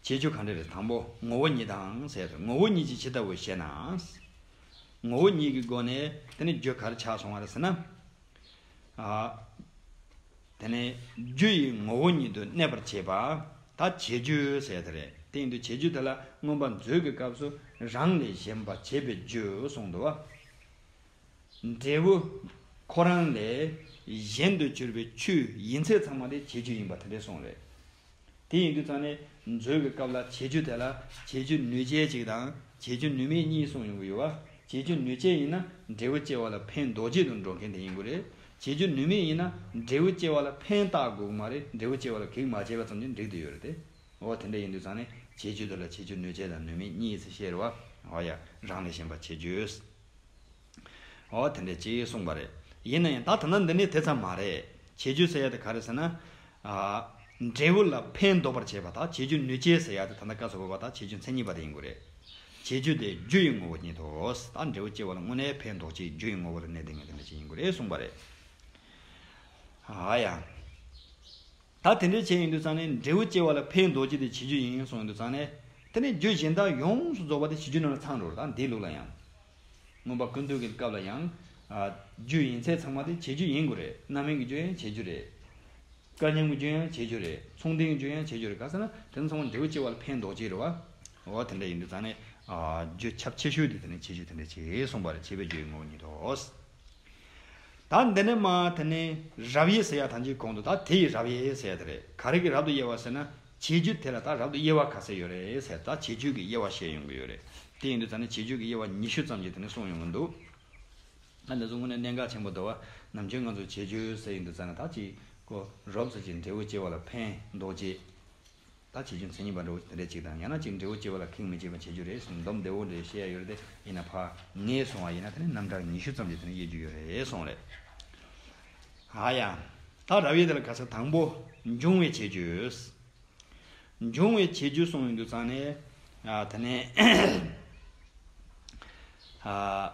བྱེད་རྒྱུ་གང་འདྲ་རེད། དང་པོ་ངོ་བོ་ཉིད་དང་ཟེར་ཏེ། ངོ་བོ་ཉིད་ཀྱིས་ཇི་ལྟ་བུ་ཞེ་ན། ངོ་བོ་ཉིད་ཀྱི་སྒོ་ནས་དེ་ནི་རྒྱུ་ག་རེ་ཆགས་སོང་བ་རེད་ཟེར་ན། ཨ། དེ་ནས་རྒྱུ་ཡི་ངོ་བོ་ཉིད་དུ་གནས་པར་བྱེད་པ། ད་བྱེད་རྒྱུ་ཟེར་དེ་རེད། དེ་ཡིན་དུས་བྱེད་རྒྱུ་དེ་ལ་མངོན་པ་མཛོད་ཀྱི་སྐབས་སུ་རང་ལས་གཞན་པ་བྱེད་པའི་རྒྱུ་གསུངས་འདུག་བ། འབྲས་བུ་ཁོ་རང་ལས་གཞན་དུ་གྱུར་པའི་ཆོས་ཡིན་ཚད་ཚང་མ་དེ་བྱེད་རྒྱུ་ཡིན་པ་དེ་འདྲས་གསུངས་རེད། དེ་ཡིན་དུས་ཙང་ནས་མཛོད་ཀྱི་སྐབས་ལ་བྱེད་རྒྱུ་དེ་ལ་བྱེད་རྒྱུ་ནུས་ཅན་ཅིག་དང་བྱེད་རྒྱུ་ནུས་མེད་གཉིས་གསུངས་ཡོང་གི་ཡོད་བ། བྱེད་རྒྱུ་ནུས་ཅན་ཡིན་ན་འབྲས་བུ་སྐྱེ་བ་ལ་ཕན་འདོགས་བྱེད་དུ་འགྲོ་མཁན་དེ་ཡིན་དགོས་རེད། བྱེད་རྒྱུ་ནུས་མེད་ཡིན་ན་འབྲས་བུ་སྐྱེ་བ་ལ་ཕན་བཏགས་དགོས་ཀྱི་མ་རེད། འབྲས་བུ་སྐྱེ་བ་ལ་གེགས་མ་བྱས་པ་ཙམ་གྱིས་འགྲིག་ཏུ་ཡོད་རེད་དེ། འོ་དེ་འདྲ་ཡིན་དུས་ཙང་ནས་བྱེད་རྒྱུ་དེ་ལ་བྱེད་རྒྱུ་ནུས་ཅན་དང་ནུས་མེད་གཉིས་ཟེར་བཤད་རེད་བ། འོ་ཡ། རང་ལས་གཞན་པ་བྱེད་རྒྱུ། འོ་དེ་འདྲ་ཅིག་གསུངས་པ་རེད། ཡིན་ན་ཡང་ད་ད་ལྟ་འདི་ནས་དེ་ཙམ་མ་རེད། བྱེད་རྒྱུ་ཟེར་ཡ་དེ་ག་རེ་ཟེར་ན། ཨ། འབྲས་བུ་ལ་ཕན་འདོགས་པར་བྱེད་པ་དང་བྱེད་རྒྱུ་ནུས་ཅན་ཟེར་ཡ་དེ་ད་ལྟ་སྐབས་སུ་བབས་པ་དང་བྱེད་རྒྱུ་མཚན་ཉིད་པ་དེ་ཡིན་དགོས་རེད། བྱེད་རྒྱུ་དེ་རྒྱུ་ཡི་ངོ་བོ་ཉིད་དོ། ད་འབྲས་བུ་སྐྱེ་བ་ལ་དངོས་གནས་ཕན་འདོགས་བྱེད་རྒྱུ་ཡི་ངོ་བོ་ལ་གནས་བསྡད་མཁན་དེ་འདྲ་ཅིག་ཡིན་དགོས་རེད་གསུངས་པ་རེད། ཨ་ཡ། ད་དེ་འདྲའི་ཆེད་ཡིན་དུས་ཙང་ནས་འབྲས་བུ་སྐྱེ་བ་ལ་ཕན་འདོགས་བྱེད་དེ་བྱེད་རྒྱུ་ཡིན་གསུངས་ཡིན་དུས་ཙང་ནས། དེ་ནས་རྒྱུ་གཞན་དག་ཡོངས་སུ་རྫོགས་པ་དེ་བྱེད་རྒྱུ་ནང་ལ་ཚང་འགྲོ་རེད། ད་འདིའི་ལུགས་ལ་ཡང་། མངོན་པ་ཀུན་བཏུས་ཀྱི་སྐབས་ལ་ཡང་། ཨ། རྒྱུ་ཡིན་ཚད་ཚང་མ་དེ་བྱེད་རྒྱུ་ཡིན་དགོས་རེད། རྣམ་སྨིན་གྱི་རྒྱུ་ཡང་བྱེད་རྒྱུ་རེད། སྐལ་མཉམ་གྱི་རྒྱུ་ཡང་བྱེད་རྒྱུ་རེད། མཚུངས་ལྡན་གྱི་རྒྱུ་ཡང་བྱེད་རྒྱུ་རེད། ག་ཟེར་ན་དེ་ཚོ་ཚང་མ་འབྲས་བུ་སྐྱེ་བ་ལ་ཕན་འདོགས་བྱེད་རེད་བ། འོ་དེ་འདྲ་ཡིན་དུས་ཙང་ནས། ཨ། རྒྱུ་ཁྱབ་ཆེ་ཤོས་དེ་དེ་ནས་བྱེད་རྒྱུ་དེ་འདྲ་བྱེད་གསུངས་པ་རེད། བྱེད་པའི་རྒྱུ་ཡི་ངོ་བོ་ཉིད་དོ། ད་འདི་ནས་མར་དེ་ནས་རབ་དབྱེ་ཟེར་ཡ་ཐམས་ཅད་གོང་དུ་ད་དེ་ཡི་རབ་དབྱེ་ཟེར་ཡ་དེ་རེད། ག་རེ་གི་རབ་ཏུ་དབྱེ་བ་ཟེར་ན། བྱེད་རྒྱུ་དེ་ལ་ད་རབ་ཏུ་དབྱེ་བ་ག་ཚད་ཡོད་རེད་ཟེར། ད་བྱེད་རྒྱུ་གི་དབྱེ་བ་བཤད་ཡོང་གི་ཡོད་རེད། དེ་ཡིན་དུས་ཙང་ནས་བྱེད་རྒྱུ་གི་དབྱེ་བ་ཉི་ཤུ་ཙམ་ཞིག་དེ་ནས་གསུངས་ཡོང་གི་འདུག་ཨ། འདི་ཚོ་དངོས་གནས་གནད་འགག་ཆེན་པོ་འདུག་བ། ནམ་རྒྱུན་ང་ཚོ་བྱེད་རྒྱུ་ཟེར་ཡོང་དུས་ཙང་ནས་ད་ཅིག་གོ་རོབ་ཙམ་ཅིག་འབྲས་བུ་སྐྱེ་བ་ལ་ཕན་འདོགས་བྱེད། ད་བྱེད་རྒྱུ་མཚན་ཉིད་པ་འདྲ་བོ་དེ་འདྲ་ཅིག་དང་། ཡང་ན་ཅིག་འབྲས་བུ་སྐྱེ་བ་ལ་གེགས་མི་བྱེད་པ་བྱེད་རྒྱུ་རེད་ཟེར་སྡོམ་བདེ་བོ་འདྲ་བཤད་ཡ་ཡོད་རེད་དེ། ཡིན་ན་ཕར་ངས་སོང་བ་ཡིན་ན་དེ་ནི་རྣམ་གྲངས་ཉི་ཤུ་ཙམ་ཞིག་དེ་ནི་དབྱེ་རྒྱུ་ཡོད་རེད་གསུངས་རེད། ཨ་ཡ། ད་རབ་དབྱེ་དེ་ལ་ག་ཚོད། དང་པོ་འབྱུང་བའི་བྱེད་རྒྱུ། འབྱུང་བའི་བྱེད་རྒྱུ་གསུངས་ཡོང་དུས་ཙང་ནས། ཨ། དེ་ནས། ཨ།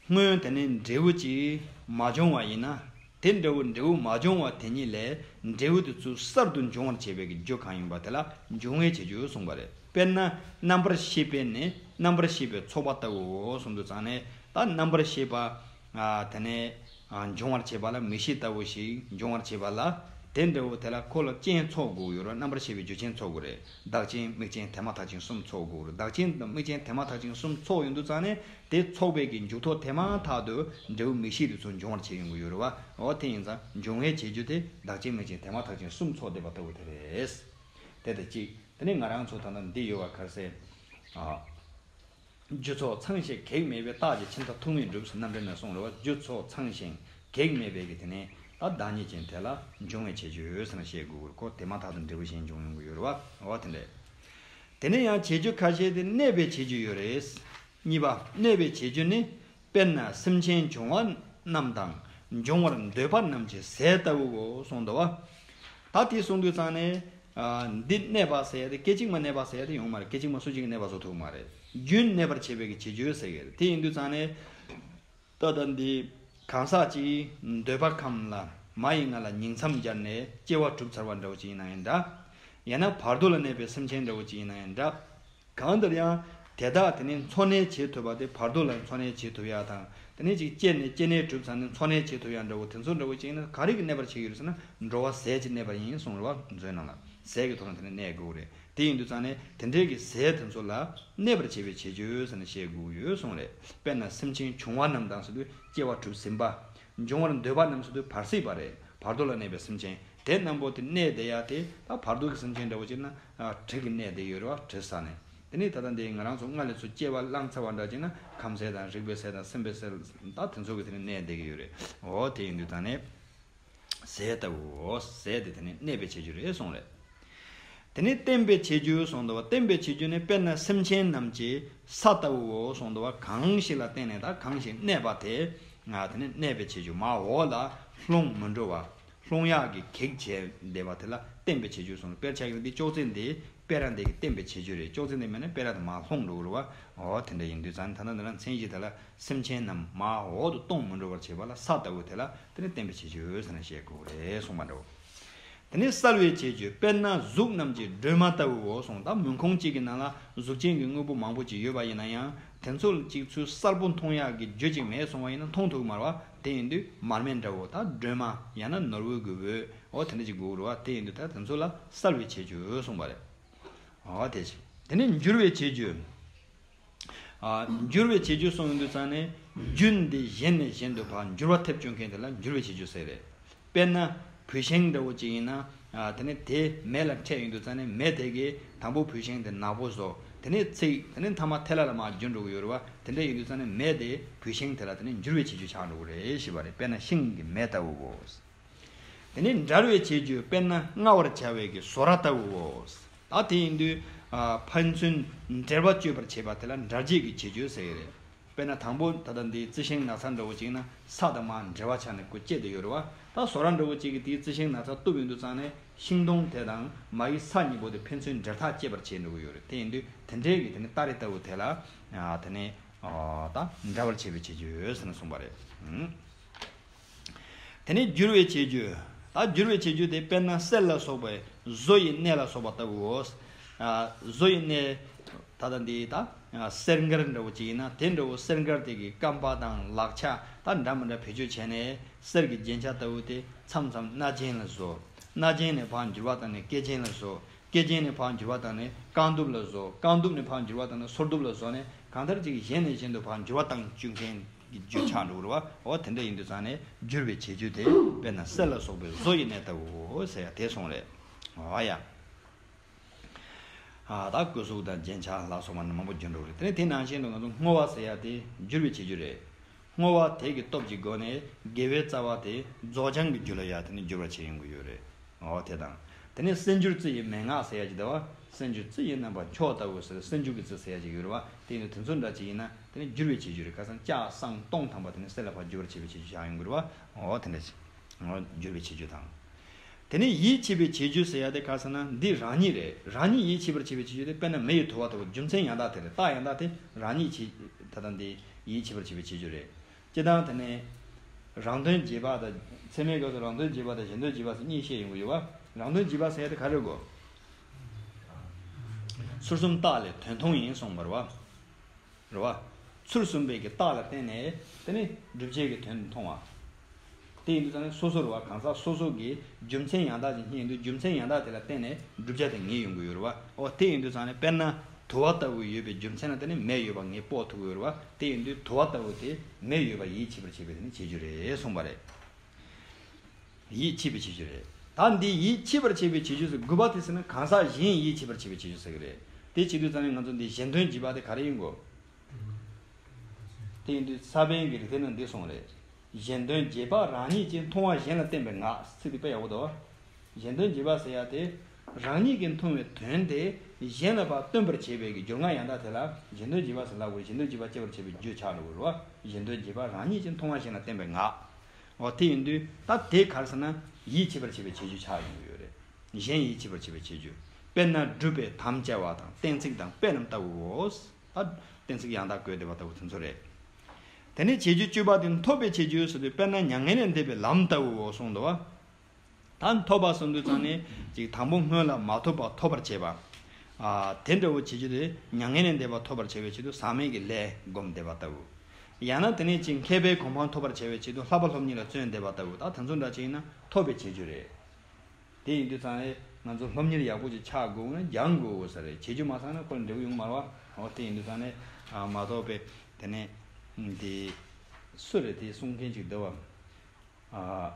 སྔོན་དེ་ནས་འབྲས་བུ་ཅིག་མ་བྱུང་བ་ཡིན་ན། དེ་འདྲ་བོ་འབྲས་བུ་མ་བྱུང་བ་དེ་ཉིད་ལས་འབྲས་བུ་དེ་ཚུར་གསར་དུ་འབྱུང་བར་བྱེད་པའི་གི་རྒྱུ་གང་ཡིན་པ་དེ་ལ་འབྱུང་བའི་བྱེད་རྒྱུ་གསུངས་པ་རེད། དཔེར་ན་རྣམ་པར་ཤེས་པས་ནི་རྣམ་པར་ཤེས་པའི་ཚོགས་པ་ལྟ་བུའོ་གསུངས་དུས་ཙང་ནས། ད་རྣམ་པར་ཤེས་པ། ཨ། དེ་ནས། ཨ། འབྱུང་བར་བྱེད་པ་ལ་མིག་ཤེས་ལྟ་བུ་ཞིག་འབྱུང་བར་བྱེད་པ་ལ། དེ་འདྲ་བོ་དེ་ལ་ཁོ་ལ་རྐྱེན་ཚོགས་དགོས་ཡོད་རེད། རྣམ་པར་ཤེས་པའི་རྒྱུ་རྐྱེན་ཚོགས་དགོས་རེད། བདག་རྐྱེན་དམིགས་རྐྱེན་དེ་མ་ཐག་ཆོད་གསུམ་ཚོགས་དགོས་རེད། བདག་རྐྱེན་དང་དམིགས་རྐྱེན་དེ་མ་ཐག་ཆོད་གསུམ་ཚོགས་ཡོང་དུས་ཙང་ནས། དེ་ཚོགས་པའི་གི་མཇུག་ཐོགས་དེ་མ་ཐག་ཏུ་འབྲས་བུ་མིག་ཤེས་དེ་ཚོ་འབྱུང་བར་བྱེད་ཡོང་གི་ཡོད་རེད་བ། འོ་དེ་ཡིན་ཙང་འབྱུང་བའི་བྱེད་རྒྱུ་དེ་བདག་རྐྱེན་དམིགས་རྐྱེན་དེ་མ་ཐག་ཆོད་གསུམ་ཚོགས་བསྡད་པ་ལྟ་བུ་དེ་རེད། དེ་དང་གཅིག་དེ་ནས་ང་རང་ཚོ་ད་ལྟ་འདི་ཡོད་པ་ག་རེ་ཟེར། ཨ། རྒྱུ་ཚོགས་ཚང་ཞིང་གེགས་མེད་པའི་རྟགས་ཀྱི་ཕྱིར་མཐར་ཐུག་མིན་གྲུབ་ཟེར་རྣམ་འགྲེལ་ནས་གསུངས་རེད་བ། རྒྱུ་ཚོགས་ཚང་ཞིང་གེགས་མེད་པའི་གི་དེ་ནས་ད་བདག་ཉིད་ཅན་དེ་ལ་འབྱུང་བའི་བྱེད་རྒྱུ་ཡོད་ཟེར་ན་བཤད་དགོས་ཀྱི་རེད། ཁོ་དེ་མ་ཐག་ཏུ་འབྲས་བུ་གཞན་འབྱུང་ཡོང་གི་ཡོད་རེད་བ། འོ་དེ་འདྲས། དེ་ནས་ཡང་བྱེད་རྒྱུ་ཁ་ཤས་དེ་གནས་པའི་བྱེད་རྒྱུ་ཡོད་རེད། གཉིས་པ། གནས་པའི་བྱེད་རྒྱུ་ནི། དཔེར་ན་སེམས་ཅན་བྱུང་བ་རྣམས་དང་། འབྱུང་བར་འདོད་པ་རྣམས་ཀྱི་ཟས་ལྟ་བུའོ་གསུངས་འདུག་བ། ད་དེ་གསུངས་དུས་ཙང་ནས། ཨ། འདི་གནས་པ་ཟེར་ཡ་དེ་སྐད་ཅིག་མ་གནས་པ་ཟེར་ཡ་དེ་ཡོང་མ་རེད། སྐད་ཅིག་མ་སུ་གཅིག་གིས་གནས་པ་བཟོ་ཐུབ་མ་རེད། རྒྱུན་གནས་པར་བྱེད་པའི་གི་བྱེད་རྒྱུ་ཟེར་གི་རེད། དེ་ཡིན་དུས་ཙང་ནས། ད་ལྟ་འདི་གང་ཟག་ཅིག་འདོད་པ་ཁམས་ལ་མ་ཡི་མངལ་ལ་ཉིང་མཚམས་སྦྱར་ནས་སྐྱེ་བ་གྲུབ་ཚར་བ་འདྲ་བོ་ཅིག་ཡིན་ན་ཡང་འདྲ། ཡང་ན་བར་དོ་ལ་གནས་པའི་སེམས་ཅན་འདྲ་བོ་ཅིག་ཡིན་ན་ཡང་འདྲ། གང་ལྟར་ཡང་དེ་དག་དེ་ནི་འཚོ་གནས་བྱེད་ཐུབ་པ་དེ། བར་དོ་ལ་འཚོ་གནས་བྱེད་ཐུབ་ཡ་དང་། དེ་ནས་ཅིག་སྐྱེས་ནས་སྐྱེ་གནས་གྲུབ་ཚར་ནས་འཚོ་གནས་བྱེད་ཐུབ་ཡ་འདྲ་བོ་དེ་ཚོ་འདྲ་བོ་ཅིག་ཡིན་ན་ག་རེ་གིས་གནས་པར་བྱེད་ཀྱི་ཡོད་ཟེར་ན། འགྲོ་བ་ཟས་ཀྱིས་གནས་པ་ཡིན་གསུངས་རེད་བ། མཛོད་ནང་ལ་ཟས་ཀྱི་ཐོག་ནས་དེ་ནས་གནས་དགོས་རེད། དེ་ཡིན་དུས་ཙང་ནས་དེ་འདྲའི་གི་ཟས་དེ་ཚོ་ལ་གནས་པར་བྱེད་པའི་བྱེད་རྒྱུ་ཟེར་ནས་བཤད་དགོས་ཡོད་གསུངས་རེད། དཔེར་ན་སེམས་ཅན་བྱུང་བ་རྣམས་དང་ཟེར་དུས་སྐྱེ་བ་གྲུབ་ཟིན་པ། འབྱུང་བར་འདོད་པ་རྣམས་ཟེར་དུས་བར་སྲིད་པ་རེད། བར་དོ་ལ་གནས་པའི་སེམས་ཅན་དེ་རྣམས་པོ་དེ་གནས་བསྡད་ཡ་དེ། ད་བར་དོ་གི་སེམས་ཅན་འདྲ་བོ་ཅིག་ན། ཨ། དྲི་གིས་གནས་བསྡད་ཡོད་རེད་བ། དྲི་ཟ་ནས། དེ་ནས་ད་ལྟ་འདི་ང་རང་ཚོ་མངལ་ལས་ཚུར་སྐྱེ་བ་བླངས་ཚར་བ་འདྲ་ཅིག་ན་ཁམས་ཟས་དང་རེག་པའི་ཟས་དང་སྲིན་པོའི་ཟས་ད་དེ་ཚོ་གི་དེ་ནས་གནས་བསྡད་ཀྱི་ཡོད་རེད། འོ་དེ་ཡིན་དུས་ད་ནས། ཟས་ལྟ་བུའོ། ཟས་དེ་དེ་ནི་གནས་པའི་བྱེད་རྒྱུ་རེད་གསུངས་རེད། དེ་ནི་བརྟེན་པའི་བྱེད་རྒྱུ་གསུངས་འདུག་བ། བརྟེན་པའི་བྱེད་རྒྱུ་ནི་དཔེར་ན་སེམས་ཅན་རྣམས་ཀྱི་ས་ལྟ་བུའོ་གསུངས་འདུག་བ། གང་ཞིག་ལ་བརྟེན་ནས་ད་གང་ཞིག་གནས་པ་དེ། ང་དེ་ནི་གནས་པའི་བྱེད་རྒྱུ། མར་འོག་ལ་ལྷུང་མི་འགྲོ་བ། ལྷུང་ཡག་གི་གེགས་བྱས་བསྡད་པ་དེ་ལ་བརྟེན་པའི་བྱེད་རྒྱུ་གསུངས། དཔེར་ཆ་གི་འདི་ཅོག་ཙེ་འདི་སྤེ་ར་འདི་གི་བརྟེན་པའི་བྱེད་རྒྱུ་རེད། ཅོག་ཙེ་འདི་མེད་ན་སྤེ་ར་དེ་མར་ལྷུང་འགྲོ་གི་རེད་བ། འོ་དེ་འདྲ་ཡིན་དུས་ཙང་ད་ལྟ་འདི་ལ་མཚན་གཞི་དེ་ལ། སེམས་ཅན་རྣམས་མར་འོག་ཏུ་ལྟུང་མི་འགྲོ་བར་བྱེད་པ་ལ་ས་ལྟ་བུ་དེ་ལ་དེ་ནི་བརྟེན་པའི་བྱེད་རྒྱུ་ཟེར་ནས་བཤད་དགོས་རེད་གསུངས་པ་འདྲ་བོ། དེ་ནི་གསལ་བའི་བྱེད་རྒྱུ། དཔེར་ན་གཟུགས་རྣམས་ཀྱི་སྒྲོན་མ་ལྟ་བུའོ་གསུངས། ད་མུན་ཁུང་གཅིག་གི་ནང་ལ་གཟུགས་ཅན་གྱི་དངོས་པོ་མང་པོ་ཅིག་ཡོད་པ་ཡིན་ན་ཡང་། དེ་ཚོ་གཅིག་ཚུར་གསལ་པོ་མཐོང་ཡག་གི་རྒྱུ་ཅིག་མེད་སོང་བ་ཡིན་ན་མཐོང་ཐུབ་ཀྱི་མ་རེད་བ། དེ་ཡིན་དུས་མར་མེ་འདྲ་བོ། ད་སྒྲོན་མ་ཡང་ན་ནོར་བུ་གི་འོད། འོ་དེ་འདྲ་ཅིག་དགོས་ཀྱི་རེད་བ། དེ་ཡིན་དུས་ད་དེ་ཚོ་ལ་གསལ་བའི་བྱེད་རྒྱུ་གསུངས་པ་རེད། འོ་དེ་ཅིག་དེ་ནི་འགྱུར་བའི་བྱེད་རྒྱུ། ཨ། འགྱུར་བའི་བྱེད་རྒྱུ་གསུངས་ཡོང་དུས་ཙང་ནས། རྒྱུན་འདི་གཞན་ནས་གཞན་དུ་ཕར་འགྱུར་བ་ཐེབས་བཅུག་མཁན་དེ་ལ་འགྱུར་བའི་བྱེད་རྒྱུ་ཟེར་རེད། དཔེར་ན་བུད་ཤིང་འདྲ་བོ་ཅིག་ཡིན་ན། ཨ། དེ་ནས་དེ་མེ་ལ་འཕྲད་ཡོང་དུས་ཙང་ནས་མེ་དེ་གིས་དང་པོ་བུད་ཤིང་དེ་ནག་པོ་བཟོ། དེ་ནས་ཚིག་དེ་ནས་མཐའ་མ་ཐལ་བ་ལ་མར་འགྱུར་འགྲོ་གི་ཡོད་རེད་བ། དེ་འདྲ་ཡིན་དུས་ཙང་ནས་མེ་དེ་བུད་ཤིང་དེ་ལ་དེ་ནས་འགྱུར་བའི་བྱེད་རྒྱུ་ཆགས་འགྲོ་གི་རེད་ཞེས་པ་རེད། དཔེར་ན་ཤིང་གི་མེ་ལྟ་བུའོ། དེ་ནས་འབྲལ་བའི་བྱེད་རྒྱུ། དཔེར་ན་བརྔ་བར་བྱ་བའི་གི་བཟོ་ར་ལྟ་བུའོ། ད་དེ་ཡིན་དུས། ཨ། ཕན་ཚུན་འབྲེལ་བ་གཅོད་པར་བྱེད་པ་དེ་ལ་འབྲལ་བྱེད་ཀྱི་བྱེད་རྒྱུ་ཟེར་གྱི་རེད། དཔེར་ན་དང་པོ་ད་ལྟ་འདི་རྩི་ཤིང་ནགས་ཚལ་འདྲ་བོ་ཅིག་ན་ས་དང་མར་འབྲེལ་བ་ཆགས་ནས་ཁོ་སྐྱེས་བསྡད་ཡོད་རེད་བ། ད་བཟོ་ར་འདྲ་བོ་ཅིག་གིས་དེའི་རྩི་ཤིང་ནགས་ཚལ་གཏུབ་ཡོང་དུས་ཙང་ནས་ཤིང་སྡོང་དེ་དང་མ་ཡི་ས་གཉིས་པོ་དེ་ཕན་ཚུན་འབྲེལ་ཐག་བཅད་པར་བྱེད་འགྲོ་གི་ཡོད་རེད། དེ་ཡིན་དུས་དེ་འདྲའི་གི་དེ་ནི་སྟ་རེ་ལྟ་བུ་དེ་ལ། ཨ། དེ་ནི། ཨ། ད་འབྲལ་བར་བྱེད་པའི་བྱེད་རྒྱུ་ཟེར་ནས་གསུངས་པ་རེད། ཨང་། དེ་ནས་འགྱུར་བའི་བྱེད་རྒྱུ། ད་འགྱུར་བའི་བྱེད་རྒྱུ་དེ་དཔེར་ན་གསེར་ལ་སོགས་པའི་བཟོ་ཡི་གནས་ལ་སོགས་པ་ལྟ་བུའོ། ཨ། བཟོ་ཡི་གནས། ད་ལྟ་འདི་ད། ཨ། གསེར་མགར་འདྲ་བོ་ཅིག་ཡིན་ན་དེ་འདྲ་བོ་གསེར་མགར་དེ་གི་རྐང་པ་དང་ལག་ཆ་ད་འདྲ་མི་འདྲ་བེད་སྤྱོད་བྱས་ནས་གསེར་གྱི་རྒྱན་ཆ་ལྟ་བུ་དེ་མཚམས་མཚམས་སྣ་ཅན་ལ་བཟོ། སྣ་ཅན་ནས་ཕར་འགྱུར་བ་བཏང་ནས་སྐེ་ཅན་ལ་བཟོ། སྐེ་ཅན་ནས་ཕར་འགྱུར་བ་བཏང་ནས་རྐང་གདུབ་ལ་བཟོ། རྐང་གདུབ་ནས་ཕར་འགྱུར་བ་བཏང་ནས་སོར་གདུབ་ལ་བཟོ་ནས་གང་ལྟར་ཅིག་གཞན་ནས་གཞན་དུ་ཕར་འགྱུར་བ་བཏང་བཅུག་མཁན། གྱི་རྒྱུ་ཆགས་འགྲོ་གི་རེད་བ། འོ་དེ་འདྲ་ཡིན་དུས་ཙང་ནས་འགྱུར་བའི་བྱེད་རྒྱུ་དེ་དཔེར་ན་གསེར་ལ་སོགས་པའི་བཟོ་ཡི་གནས་ལྟ་བུའོ་ཟེར་ཡ་དེ་སོང་རེད། འོ་ཡ། ཨ། ད་སྐུ་གཟུགས་དང་རྒྱན་ཆ་ལ་སོགས་པ་ནི་མང་པོ་འགྱུར་འགྲོ་གི་རེད། དེ་ནས་དེ་ནང་བཞིན་དུ་ང་ཚོ་བསྔོ་བ་ཟེར་ཡ་དེ་འགྱུར་བའི་བྱེད་རྒྱུ་རེད། བསྔོ་བ་དེ་གི་སྟོབས་ཀྱི་སྒོ་ནས་དགེ་བའི་རྩ་བ་དེ་རྫོགས་བྱང་གི་རྒྱུ་ལ་ཡ་དེ་ནི་འགྱུར་བར་བྱེད་ཡོང་གི་ཡོད་རེད། འོ་དེ་དང་། དེ་ནས་གསེར་འགྱུར་རྩི་ཡི་མན་ངག་ཟེར་ཡ་ཅིག་འདུག་བ། གསེར་འགྱུར་རྩི་ཡི་རྣམ་པ་མཆོག་ལྟ་བུ་ཟེར། གསེར་འགྱུར་གྱི་རྩི་ཟེར་ཡ་ཅིག་ཡོད་རེད་བ། དེ་ཡིན་དུས་དེ་ཚོ་འདྲ་ཅིག་ཡིན་ན་དེ་ནི་འགྱུར་བའི་བྱེད་རྒྱུ་རེད། ཁ་སང་ལྕགས་བསྲང་སྟོང་ཐམ་པ་དེ་ནི་གསེར་ལ་ཕར་འགྱུར་བར་བྱེད་པའི་བྱེད་རྒྱུ་ཆགས་ཡོང་གི་རེད་བ། འོ་དེ་འདྲ་ཅིག་འགྱུར་བའི་བྱེད་རྒྱུ་དང་། དེ་ནི་ཡིད་ཆེས་པའི་བྱེད་རྒྱུ་ཟེར་ཡ་དེ་ག་ཟེར་ན་འདི་རང་ཉིད་རེད། རང་ཉིད་ཡིད་ཆེས་པར་བྱེད་པའི་བྱེད་རྒྱུ་དེ་དཔེར་ན་མེ་ཡི་དུ་བ་ལྟ་བུ། རྒྱུ་མཚན་ཡང་དག་དེ་རེད། རྟགས་ཡང་དག་དེ་རང་ཉིད་ཆེས། ད་ལྟ་འདི་ཡིད་ཆེས་པར་བྱེད་པའི་བྱེད་རྒྱུ་རེད། སྤྱིར་བཏང་དེ་ནས་རང་དོན་རྗེས་དཔག་དང་། ཚད་མའི་སྐབས་སུ་རང་དོན་རྗེས་དཔག་དང་གཞན་དོན་རྗེས་དཔག་ཟེར་གཉིས་བཤད་ཡོང་གི་ཡོད་པ། རང་དོན་རྗེས་དཔག་ཟེར་ཡ་དེ་ག་རེ་གོ། ཚུལ་གསུམ་རྟགས་ལས་དོན་མཐོང་ཡིན་གསུངས་པ་རེད་བ། རེད་བ། ཚུལ་གསུམ་པའི་གི་རྟགས་ལ་བརྟེན་ནས་དེ་ནི་བསྒྲུབ་བྱའི་གི་དོན་མཐོང་བ། དེ་ཡིན་དུས་ཙང་ནས་སོ་སོ་རེད་བ། གང་ཟག་སོ་སོ་གི་རྒྱུ་མཚན་ཡང་དག་ཅིག་རྙེད་ཡོང་དུས། རྒྱུ་མཚན་ཡང་དག་དེ་ལ་བརྟེན་ནས་བསྒྲུབ་བྱ་དེ་ངེས་ཡོང་གི་ཡོད་རེད་བ། འོ་དེ་ཡིན་དུས་ཙང་ནས་དཔེར་ན་དུ་བ་ལྟ་བུ་ཡོད་པའི་རྒྱུ་མཚན་ལ་བརྟེན་ནས་མེ་ཡོད་པ་ངེས་དཔོག་ཐུབ་ཀྱི་ཡོད་རེད་བ། དེ་ཡིན་དུས་དུ་བ་ལྟ་བུ་དེ་མེ་ཡོད་པ་ཡིད་ཆེས་པར་བྱེད་པའི་དེ་ནི་བྱེད་རྒྱུ་རེད་གསུངས་པ་རེད། ཡིད་ཆེས་པའི་བྱེད་རྒྱུ་རེད། ད་འདི་ཡིད་ཆེས་པར་བྱེད་པའི་བྱེད་རྒྱུ་ཟེར་དགོས་པ་དེ་ཟེར་ན། གང་ཟག་གཞན་ཡིད་ཆེས་པར་བྱེད་པའི་བྱེད་རྒྱུ་ཟེར་གི་རེད། དེ་བྱེད་དུས་ཙང་ནས་ང་ཚོ་འདི་གཞན་དོན་རྗེས་དཔག་དེ་ག་རེ་ཡིན་དགོས། དེ་ཡིན་དུས་ས་པཎ་གྱི་རིགས་གཏེར་ནང་འདི་གསུངས་རེད། གཞན་དོན་རྗེས་དཔག་རང་ཉིད་ཀྱིས། མཐོང་བ་གཞན་ལ་བརྟེན་པའི་ངག་ཚིག་དེ་དཔེ་ཡག་པོ་འདུག། གཞན་དོན་རྗེས་དཔག་ཟེར་ཡ་དེ་རང་ཉིད་ཀྱིས་མཐོང་བའི་དོན་དེ་གཞན་ལ་ཕར་སྟོན་པར་བྱེད་པའི་གི་སྦྱོར་ངག་ཡང་དག་དེ་ལ་གཞན་དོན་རྗེས་དཔག་ཟེར་ལབ་དགོས། གཞན་དོན་རྗེས་དཔག་སྐྱེ་བར་བྱེད་པའི་རྒྱུ་ཆགས་འགྲོ་དགོས་རེད་བ། གཞན་དོན་རྗེས་དཔག་རང་ཉིད་ཀྱིས། མཐོང་བ་གཞན་ལ་བརྟེན་པའི་ངག། འོ་དེ་ཡིན་དུས་ད་དེ་ག་རེ་ཟེར་ན། ཡིད་ཆེས་པར་བྱེད་པའི་བྱེད་རྒྱུ་ཆགས་ཡོང་གི་ཡོད་རེད། གཞན་ཡིད་ཆེས་པར་བྱེད་པའི་བྱེད་རྒྱུ། དཔེར་ན་སྒྲུབ་པའི་དམ་བཅའ་བ་དང་གཏན་ཚིགས་དང་དཔེ་རྣམས་ལྟ་བུའོ། ད་གཏན་ཚིགས་ཡང་དག་བཀོད་བསྡད་པ་ལྟ་བུ་དེ་ཚོ་རེད། དེ་ནས་བྱེད་རྒྱུ་བཅུ་པ་དེ་ཐོབ་པའི་བྱེད་རྒྱུ་ཟེར་དུས། དཔེར་ན་མྱ་ངན་ལས་འདས་པའི་ལམ་ལྟ་བུའོ་གསུངས་འདུག་བ། ད་ཐོབ་པ་གསུངས་དུས་ཙང་ནས་ཅིག་དང་པོ་སྔོན་ལ་མ་ཐོབ་པ་ཐོབ་པར་བྱེད་པ། ཨ་དེ་འདྲ་བོ་བྱེད་རྒྱུ་དེ། མྱ་ངན་ལས་འདས་པ་ཐོབ་པར་བྱེད་པའི་ཆེད་དུ་ཟག་མེད་ཀྱི་ལས་བསྒོམས་བསྡད་པ་ལྟ་བུ། ཡང་ན་དེ་ནས་ཅིག་མཁས་པའི་གོ་འཕང་ཐོབ་པར་བྱེད་པའི་ཆེད་དུ་བསླབ་པ་སློབ་གཉེར་ལ་བརྩོན་བསྡད་པ་ལྟ་བུ། ད་དེ་ཚོ་འདྲ་ཅིག་ཡིན་ན་ཐོབ་པའི་བྱེད་རྒྱུ་རེད། དེ་ཡིན་དུས་ཙང་ནས་ང་ཚོ་སློབ་གཉེར་ཡག་པོ་ཅིག་ཆགས་དགོས་ན་སྦྱང་དགོས་ས་རེད། བྱེད་རྒྱུ་མ་ཚང་ན་ཁོ་འགྲིག་ཡོང་མ་རེད་བ། འོ་དེ་ཡིན་དུས་ཙང་ནས་ཨ་མ་ཐོབ་པའི་དེ་ནས་དེ་སུ་རེད། དེ་གསུང་མཁན་ཅིག་འདུག་བ། ཨ།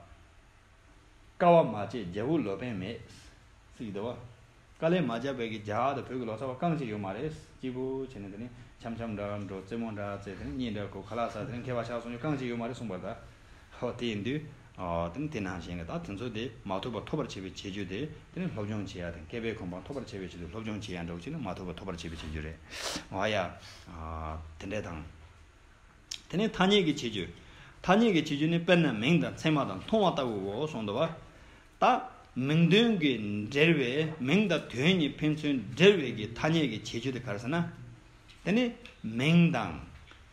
དཀའ་བ་མ་བྱས་རྒྱལ་པོ་ལོ་པཎ་མེད། ཟེར་གྱི་འདུག་བ། དཀའ་ལས་མ་བརྒྱབ་པའི་གི་རྒྱ་གར་དང་བོད་ཀྱི་ལོ་ཙཱ་བ་རྐང་གཅིག་ཡོད་མ་རེད། སྐྱིད་པོ་བྱས་ནས་དེ་ནས་འཆམ་འཆམ་འདྲ་འགྲོ། རྩེད་མོ་འདྲ་རྩེ། དེ་ནས་གཉིད་འདྲ་ཁུག་ཁ་ལག་ཟ། དེ་ནས་མཁས་པ་ཆགས་སོང་རྒྱུ་རྐང་གཅིག་ཡོད་མ་རེད་གསུངས་པ་རེད་ད། ཧོ་དེ་ཡིན་དུས། ཨོ་དེ་ནི་དེ་ནང་བཞིན་རེད། ད་དེ་ཚོ་དེ་མ་ཐོབ་པ་ཐོབ་པར་བྱེད་པའི་བྱེད་རྒྱུ་དེ། དེ་ནི་སློབ་སྦྱོང་བྱེད་ཡ་དང་། མཁས་པའི་གོ་འཕང་ཐོབ་པར་བྱེད་པའི་ཆེད་དུ་སློབ་སྦྱོང་བྱེད་ཡ་འདྲ་བོ་བྱས་ནས་མ་ཐོབ་པ་ཐོབ་པར་བྱེད་པའི་བྱེད་རྒྱུ་རེད། འོ་ཡ། ཨ་དེ་འདྲ་དང་། དེ་ནས་ཐ་སྙད་ཀྱི་བྱེད་རྒྱུ། ཐ་སྙད་ཀྱི་བྱེད་རྒྱུ་ནི་དཔེར་ན་མིང་དང་མཚན་མ་དང་མཐོང་བ་ལྟ་བུའོ་གསུངས་འདུག་བ། ད་མིང་དོན་གྱི་འབྲེལ་བའི། མིང་དང་དོན་གཉིས་ཕན་ཚུན་འབྲེལ་བའི་གི་ཐ་སྙད་ཀྱི་བྱེད་རྒྱུ་དེ་ག་རེ་ཟེར་ན། དེ་ནི་མིང་དང་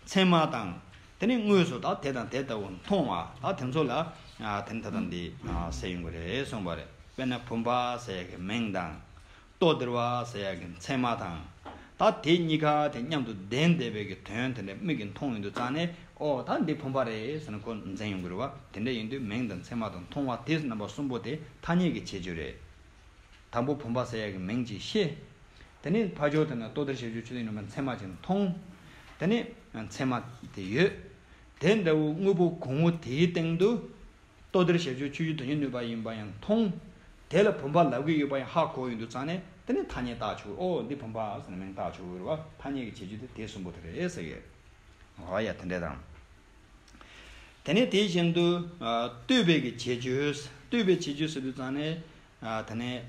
མཚན་མ་དང་། དེ་ནི་དངོས་སུ་ད་དེ་དང་དེ་ལྟ་བུ་མཐོང་བ། ད་དེ་ཚོ་ལ་ཨ་དེ་ནི་ད་ལྟ་འདི་ཨ་ཟེར་ཡོང་གི་རེད་གསུངས་པ་རེད། དཔེར་ན་བུམ་པ་ཟེར་ཡ་གི་མིང་དང་། ལྟོ་ལྡིར་བ་ཟེར་ཡ་གི་མཚན་མ་དང་། ད་དེ་གཉིས་ཀ་དེ་མཉམ་དུ་ལྡན་བསྡད་པའི་གི་དོན་དེ་འདྲ་མིག་གིས་མཐོང་ཡོང་དུས་ཙང་ནས། ཨོ་ད་འདི་བུམ་པ་རེད་ཟེར་ནས་ཁོ་འཛིན་ཡོང་གི་རེད་བ། དེ་འདྲ་ཡིན་དུས་མིང་དང་མཚན་མ་དང་མཐོང་བ་དེ་རྣམ་པ་གསུམ་པོ་དེ་ཐ་སྙད་ཀྱི་བྱེད་རྒྱུ་རེད། དང་པོ་བུམ་པ་ཟེར་ཡ་གི་མིང་ཅིག་ཤེས། དེ་ནས་ཕར་ཕྱོགས་དེ་ན་ལྟོ་ལྡིར་ཞབས་ཞུ་ཆུ་ལྡིང་རྣམ་པ་མཚན་མ་ཅིག་མཐོང་། དེ་ནས་མཚན་མ་དེ་ཡོད། དེ་འདྲ་བོ་དངོས་པོ་གོང་བུ་དེའི་སྟེང་དུ། ལྟོ་ལྡིར་ཞབས་ཞུ་ཆུ་ཆུ་དོན་གཉེར་ནུས་པ་ཡིན་པ་ཡང་མཐོང་། དེ་ལ་བུམ་པ་ལབ་ཀྱི་ཡོད་པ་ཡང་ཧ་གོ་ཡོང་དུས་ཙང་ནས། དེ་ནས་ཐ་སྙད་བཏགས་ཆོག། ཨོ་འདི་བུམ་པ་ཟེར་ནས་མིང་བཏགས་ཆོག་གི་རེད་བ། ཐ་སྙད་ཀྱི་བྱེད་རྒྱུ་དེ་དེ་གསུམ་པོ་དེ་རེད་ཟེར་གི། ཨོ་ཡ་དེ་འདྲ་དང་། དེ་ནས་དེ་བཞིན་དུ་ཨ་ལྟོས་པའི་གི་བྱེད་རྒྱུ། ལྟོས་པའི་བྱེད་རྒྱུ་ཟེར་དུས་ཙང་ནས། ཨ་དེ་ནས་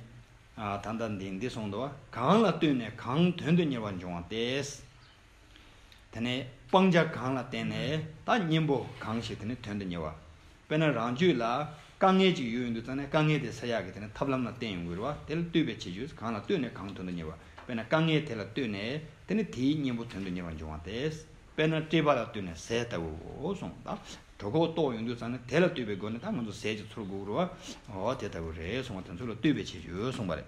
ཨ་ད་ལྟ་འདི་འདི་གསུངས་འདུག་བ། གང་ལ་ལྟོས་ནས་གང་དོན་དུ་གཉེར་བར་འབྱུང་བ་སྟེ། དེ་ནས་སྤང་བྱ་གང་ལ་བརྟེན་ནས། ད་གཉེན་པོ་གང་ཞིག་དེ་ནི་དོན་དུ་གཉེར་བ། དཔེར་ན་རང་རྒྱུད་ལ་དཀའ་ངལ་ཅིག་ཡོད་ཡོང་དུས་ཙང་ནས་དཀའ་ངལ་དེ་སེལ་ཡག་གི་དེ་ནི་ཐབས་ལམ་ལ་བརྟེན་ཡོང་གི་རེད་བ། དེ་ལ་ལྟོས་པའི་བྱེད་རྒྱུ། གང་ལ་ལྟོས་ནས་གང་དོན་དུ་གཉེར་བ། དཔེར་ན་དཀའ་ངལ་དེ་ལ་ལྟོས་ནས་དེ་ནི་དེའི་གཉེན་པོ་དོན་དུ་གཉེར་བར་འབྱུང་བ་སྟེ། དཔེར་ན་བཀྲེས་པ་ལ་ལྟོས་ནས་ཟས་ལྟ་བུའོ་གསུངས། ད་གྲོད་ཁོག་ལྟོགས་ཡོང་དུས་ཙང་ནས་དེ་ལ་ལྟོས་པའི་སྒོ་ནས་ད་ང་ཚོ་ཟས་ཅིག་འཚོལ་དགོས་རེད་བ། འོ་དེ་ལྟ་བུ་རེད་གསུངས་པ་དེ་ཚོ་ལ་ལྟོས་པའི་བྱེད་རྒྱུ་གསུངས་པ་རེད།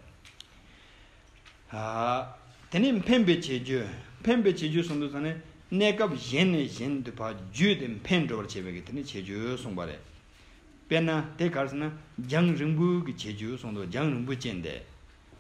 ཨ། དེ་ནས་འཕེན་པའི་བྱེད་རྒྱུ། འཕེན་པའི་བྱེད་རྒྱུ་གསུངས་དུས་ཙང་ནས་གནས་སྐབས་གཞན་ནས་གཞན་དུ་ཕར་བརྒྱུད་དེ་འཕེན་འགྲོ་བར་བྱེད་པའི་གི་དེ་ནི་བྱེད་རྒྱུ་གསུངས་པ་རེད། དཔེར་ན་དེ་ག་རེ་ཟེར་ན་རྒྱང་རིང་པོའི་གི་བྱེད་རྒྱུ་གསུངས་འདུག། རྒྱང་རིང་པོའི་རྐྱེན་དེ།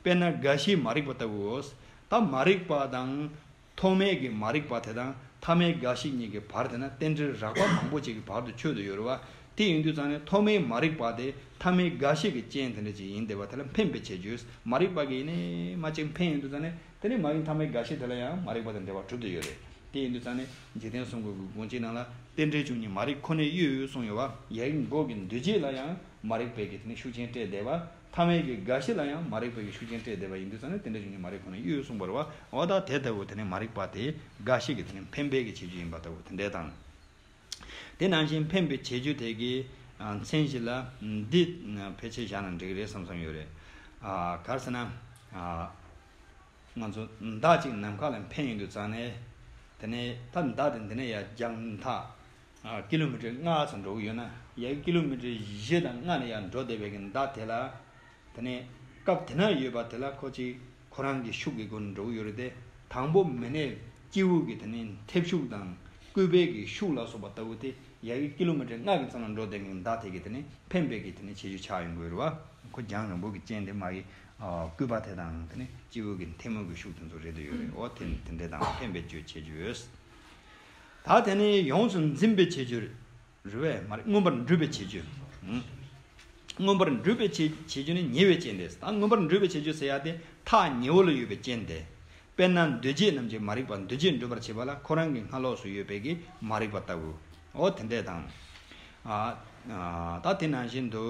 དཔེར་ན་རྒ་ཤིའི་མ་རིག་པ་ལྟ་བུའོ། ད་མ་རིག་པ་དང་ཐོག་མའི་གི་མ་རིག་པ་དེ་དང་ཐ་མའི་རྒ་ཤི་གཉིས་ཀྱི་བར་དེ་ན་རྟེན་འབྲེལ་རགས་པ་མང་པོ་ཅིག་གི་བར་དུ་ཆོད་དུ་ཡོད་རེད་བ། དེ་ཡིན་དུས་ཙང་ནས་ཐོག་མའི་མ་རིག་པ་དེ་ཐ་མའི་རྒ་ཤི་གི་རྐྱེན་དེ་འདྲ་ཅིག་ཡིན་བསྡད་པ་དེ་ལ་འཕེན་པའི་བྱེད་རྒྱུ། མ་རིག་པ་གིས་ཡིན་ནའི་མ་ཅིག་འཕེན་ཡོང་དུས་ཙང་ནས་དེ་ནས་མ་ཡིན་ཐ་མའི་རྒ་ཤི་དེ་ལ་ཡང་མ་རིག་པ་དང་འབྲེལ་བ་གྲུབ་བསྡད་ཡོད་རེད། དེ་ཡིན་དུས་ཙང་ནས་འཇིག་རྟེན་གསུམ་གྱི་དགོངས་གཅིག་ནང་ལ་རྟེན་འབྲེལ་བཅུ་གཉིས་མ་རིག་ཁོ་ནའི་དབྱེ་བའི་གསུངས་ཡོད་བ། ཡ་གི་མགོ་གི་འདུ་བྱེད་ལ་ཡང་མ་རིག་པའི་གི་དེ་ནས་ཤུགས་རྐྱེན་སྤྲད་བསྡད་པ། ཐ་མའི་གི་རྒ་ཤི་ལ་ཡང་མ་རིག་པའི་གི་ཤུགས་རྐྱེན་སྤྲད་བསྡད་པ་ཡིན་དུས་ཙང་ནས་རྟེན་འབྲེལ་བཅུ་གཉིས་མ་རིག་ཁོ་ནའི་དབྱེ་བའི་གསུངས་པ་རེད་བ། འོ་ད་དེ་ལྟ་བུ་དེ་ནས་མ་རིག་པ་དེ་རྒ་ཤི་གི་དེ་ནས་འཕེན་པའི་གི་བྱེད་རྒྱུ་ཡིན་པ་ལྟ་བུ་དེ་འདྲ་དང་། དེ་ནང་བཞིན་འཕེན་པའི་བྱེད་རྒྱུ་དེ་གི་ཨ་མཚན་གཞི་ལ་འདི་ཕལ་ཆེར་བཞག་ན་འགྲིག་གི་རེད་བསམ་བསམ་ཡོད་རེད། ཨ་ག་རེ་ཟེར་ན། ཨ་ང་ཚོ་མདའ་གཅིག་ནམ་མཁའ་ལ་འཕེན་ཡོང་དུས་ཙང་ནས། དེ་ནས་ད་མདའ་དེ་འདི་ནས་ཡར་རྒྱང་ཐག་ ཀི་ལོ་མི་ཊར་ལྔ་ཙམ་འགྲོ་གི་ཡོད་ན། ཡ་གི་ཀི་ལོ་མི་ཊར་བཞི་དང་ལྔ་ནས་ཡར་འགྲོ་བསྡད་པའི་གི་མདའ་དེ་ལ། དེ་ནས་སྐབས་དེ་ན་ཡོད་པ་དེ་ལ་ཁོ་ཅིག་ཁོ་རང་གི་ཤུགས་ཀྱི་སྒོ་ནས་འགྲོ་གི་ཡོད་རེད་དེ། དང་པོ་མི་སྣའི་སྐྱེས་བུ་གི་དེ་ནས་མཐེབ་ཤུགས་དང་སྐུད་པའི་གི་ཤུགས་ལ་སོགས་པ་ལྟ་བུ་དེ་ཡ་གི་ཀི་ལོ་མི་ཊར་ལྔ་གི་ཙམ་ལ་འགྲོ་བསྡད་མཁན་མདའ་དེ་གི་དེ་ནས་འཕེན་པའི་གི་དེ་ནས་བྱེད་རྒྱུ་ཆགས་ཡོང་གི་ཡོད་རེད་བ། ཁོ་རྒྱང་རིང་པོ་གི་རྐྱེན་དེ་མ་གི་སྐུད་པ་དེ་དང་དེ་ནས་སྐྱེས་བུ་གི་མཐེ་མོ་གི་ཤུགས་དེ་ཚོ་རེད་དུ་ཡོད་རེད། འོ་དེ་དེ་འདྲས་དང་འཕེན་པའི་རྒྱུ་བྱེད་རྒྱུ་ཡོད། ད་དེ་ནས་ཡོངས་སུ་འཛིན་པའི་བྱེད་རྒྱུ་རེད་བས་མ་རེད། མངོན་པར་འགྲུབ་པའི་བྱེད་རྒྱུ། ཨང་། མངོན་པར་འགྲུབ་པའི་བྱེད་བྱེད་རྒྱུ་ནི་ཉེ་བའི་རྐྱེན་ཏེ། ད་མངོན་པར་འགྲུབ་པའི་བྱེད་རྒྱུ་ཟེར་ཡ་དེ་ཐག་ཉེ་བོ་ལ་ཡོད་པའི་རྐྱེན་ཏེ། དཔེར་ན་འདུ་བྱེད་རྣམས་ཀྱི་མ་རིག་པ་འདུ་བྱེད་འགྲུབ་པར་བྱེད་པ་ལ་ཁོ་རང་གི་སྔ་ལོགས་སུ་ཡོད་པའི་གི་མ་རིག་པ་ལྟ་བུ། འོ་དེ་འདྲས་དང་། ཨ་ཨ་ད་དེ་ནང་བཞིན་དུ་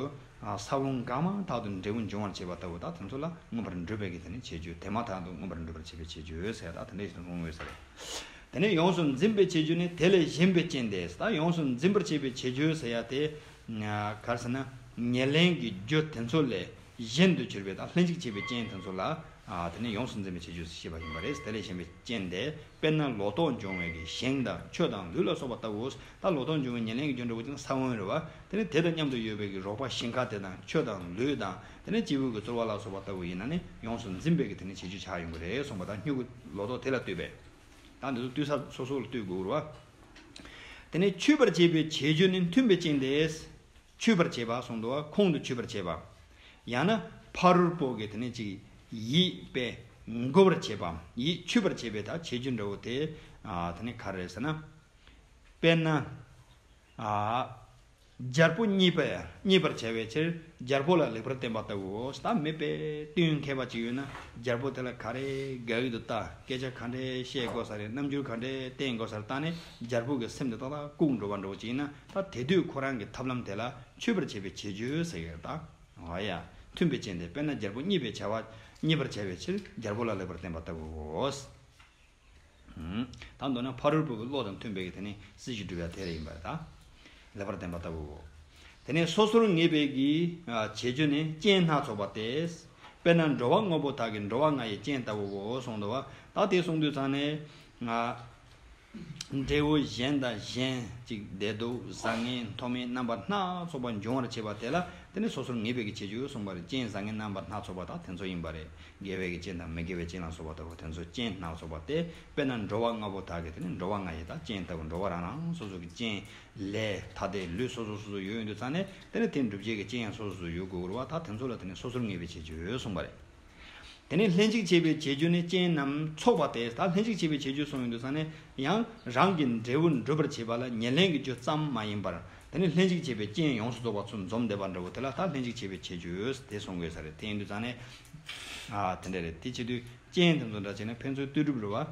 ཨ་ས་བོན་གང་མ་ཐག་ཏུ་འབྲས་བུ་འབྱུང་བར་བྱེད་པ་ལྟ་བུ། ད་དེ་ཚོ་ལ་མངོན་པར་འགྲུབ་པའི་གི་དེ་ནི་བྱེད་རྒྱུ། དེ་མ་ཐག་ཏུ་མངོན་པར་འགྲུབ་པར་བྱེད་པའི་བྱེད་རྒྱུ་ཟེར། ད་དེ་འདྲས་ཞིག་གསུངས་ཡོད་ས་རེད། དེ་ནས་ཡོངས་སུ་འཛིན་པའི་བྱེད་རྒྱུ་ནི་དེ་ལས་གཞན་པའི་རྐྱེན་ཏེ། ད་ཡོངས་སུ་འཛིན་པར་བྱེད་པའི་བྱེད་རྒྱུ་ཟེར་ཡ་དེ། ག་རེ་ཟེར་ན། ཉེར་ལེན་གྱི་རྒྱུ་དེ་ཚོ་ལས་གཞན་དུ་གྱུར་པའི་ད་ལྷན་ཅིག་བྱེད་པའི་རྐྱེན་དེ་ཚོ་ལ། ཨ་དེ་ནི་ཡོངས་སུ་འཛིན་པའི་བྱེད་རྒྱུ་ཞེས་པ་ཡིན་པ་རེད། དེ་ལས་གཞན་པའི་རྐྱེན་ཏེ། དཔེར་ན་ལོ་ཏོག་འབྱུང་བའི་གི་ཞིང་དང་ཆུ་དང་ལུད་ལ་སོགས་པ་ལྟ་བུ། ད་ལོ་ཏོག་འབྱུང་བའི་ཉེར་ལེན་གྱི་རྒྱུ་འདྲ་བོ་ཅིག་ས་བོན་རེད་བ། དེ་ནི་དེ་དང་མཉམ་དུ་ཡོད་པའི་གི་རོགས་པ་ཞིང་ཁ་དེ་དང་ཆུ་དང་ལུད་དང་དེ་ནི་སྐྱེས་བུ་གི་ཚོར་བ་ལ་སོགས་པ་ལྟ་བུ་ཡིན་ན་ནི་ཡོངས་སུ་འཛིན་པའི་གི་དེ་ནི་བྱེད་རྒྱུ་ཆགས་ཡོང་གི་རེད་གསུངས་པ་དང་། སྨྱུ་གུ་ལོ་ཏོག་དེ་ལ་ལྟོས་པས། ད་འདི་ཚོ་ལྟོས་ས་སོ་སོ་ལ་ལྟོས་དགོས་རེད་བ། དེ་ནས་ཆུད་པར་བྱེད་པའི་བྱེད་རྒྱུ་ནི་མཐུན་པའི་རྐྱེན་ཏེ། ཆུད་པར་བྱེད་པ་གསུངས་འདུག་བ། ཁོང་དུ་ཆུད་པར་བྱེད་པ། ཡང་ན་ཕ་རོལ་པོ་གི་དེ་ནས་ཅིག་ཡིད་པས་འགུལ་བར་བྱེད་པའམ། ཡིད་ཆུད་པར་བྱེད་པའི་ད་བྱེད་རྒྱུ་འདྲ་བོ་དེ། ཨ་དེ་ནས་ག་རེ་རེད་ཟེར་ན། དཔེར་ན། ཨ། རྒྱལ་པོ་མཉེས་པ་མཉེས་པར་བྱ་བའི་ཕྱིར་རྒྱལ་པོ་ལ་ལེགས་པར་བསྟན་པ་ལྟ་བུའོ། ད་མི་དཔེ་དོན་མཁས་པ་ཅིག་ཡོད་ན་རྒྱལ་པོ་དེ་ལ་ག་རེ་དགའ་གི་འདུག་ལྟ། སྐད་ཆ་ག་འདྲས་བཤད་དགོས་ས་རེད། རྣམ་འགྱུར་ག་འདྲས་བསྟན་དགོས་ས་རེད། ལྟ་ནས་རྒྱལ་པོ་གི་སེམས་དེ་ཏག་ཏག་བཀུག་འགྲོ་བ་འདྲ་བོ་ཅིག་ཡིན་ན། ད་དེ་དུས་ཁོ་རང་གི་ཐབས་ལམ་དེ་ལ་ཆུད་པར་བྱེད་པའི་བྱེད་རྒྱུ་ཟེར་གི་རེད་ད། འོ་ཡ། མཐུན་པའི་རྐྱེན་ཏེ། དཔེར་ན་རྒྱལ་པོ་མཉེས་པའི་བྱ་བ་མཉེས་པར་བྱ་བའི་ཕྱིར་རྒྱལ་པོ་ལ་ལེགས་པར་བསྟན་པ་ལྟ་བུའོ། ད་མདོར་ན་ཕ་རོལ་པོ་གི་བློ་དང་མཐུན་པའི་གི་དེ་ནི་སྲིད་ཞི་སྒྲུབ་ཡ་དེ་རེད་ཡིན་པ་རེད་ད། ལེགས་པར་བསྟན་པ་ལྟ་བུའོ། དེ་ནས་སོ་སོར་ངེས་པའི་གི་བྱེད་རྒྱུ་ནི་རྐྱེན་སྣ་ཚོགས་པ་སྟེ། དཔེར་ན་འགྲོ་བ་དངོས་པོ་དག་གི་འགྲོ་བ་ལྔ་ཡི་རྐྱེན་ལྟ་བུའོ་གསུངས་འདུག་བ། ད་དེ་གསུངས་དུས་ཙང་ནས། འབྲས་བུ་གཞན་དང་གཞན་གཅིག་བདེ་སྡུག་བཟང་ངན་མཐོ་དམན་རྣམ་པ་སྣ་ཚོགས་པ་འབྱུང་བར་བྱེད་པ་དེ་ལ་དེ་ནི་སོ་སོར་ངེས་པའི་གི་བྱེད་རྒྱུ་གསུངས་པ་རེད། རྐྱེན་བཟང་ངན་རྣམ་པ་སྣ་ཚོགས་པ་དག་དེ་ཚོ་ཡིན་པ་རེད། དགེ་བའི་གི་རྐྱེན་དང་མི་དགེ་བའི་རྐྱེན་ལ་སོགས་པ་ལྟ་བུ་དེ་ཚོ་རྐྱེན་སྣ་ཚོགས་པ་སྟེ། དཔེར་ན་འགྲོ་བ་ལྔ་པོ་དག་གི་དེ་ནི་འགྲོ་བ་ལྔ་ཡི་ད་རྐྱེན་ལྟ་བུ། འགྲོ་བ་རང་རང་སོ་སོ་གི་རྐྱེན་ལས་ཐ་དད་ལུས་སོ་སོ་སོ་སོ་ཡོད་ཡོད་དུས་ཙང་ནས་དེ་ནི་དེ་འགྲུབ་བྱེད་ཀྱི་རྐྱེན་ཡང་སོ་སོ་སོ་ཡོད་དགོས་རེད་བ། ད་དེ་ཚོ་ལ་དེ་ནི་སོ་སོར་ངེས་པའི་བྱེད་རྒྱུ་གསུངས་པ་རེད། དེ་ནི་ལྷན་ཅིག་བྱེད་པའི་བྱེད་རྒྱུ་ནི་རྐྱེན་རྣམས་ཚོགས་པ་སྟེ། ད་ལྷན་ཅིག་བྱེད་པའི་བྱེད་རྒྱུ་གསུངས་ཡོད་དུས་ཙང་ནས་ཡང་རང་གི་འབྲས་བུ་འགྲུབ་པར་བྱེད་པ་ལ་ཉེར་ལེན་གྱི་རྒྱུ་ཙམ་མ་ཡིན་པར་དེ་ནི་ལྷན་ཅིག་བྱེད་པའི་རྐྱེན་ཡོངས་སུ་རྫོགས་པ་ཚུར་འཛོམས་བསྡད་པ་འདྲ་བོ་དེ་ལ་ད་ལྷན་ཅིག་བྱེད་པའི་བྱེད་རྒྱུ་དེ་གསུང་དགོས་ས་རེད། དེ་ཡིན་དུས་ཙང་ནས། ཨ་དེ་འདྲ་རེད། དེ་བྱེད་དུས་རྐྱེན་དེ་ཚོ་འདྲ་བྱས་ན་ཕན་ཚུན་ལྟོས་གྲུབ་རེད་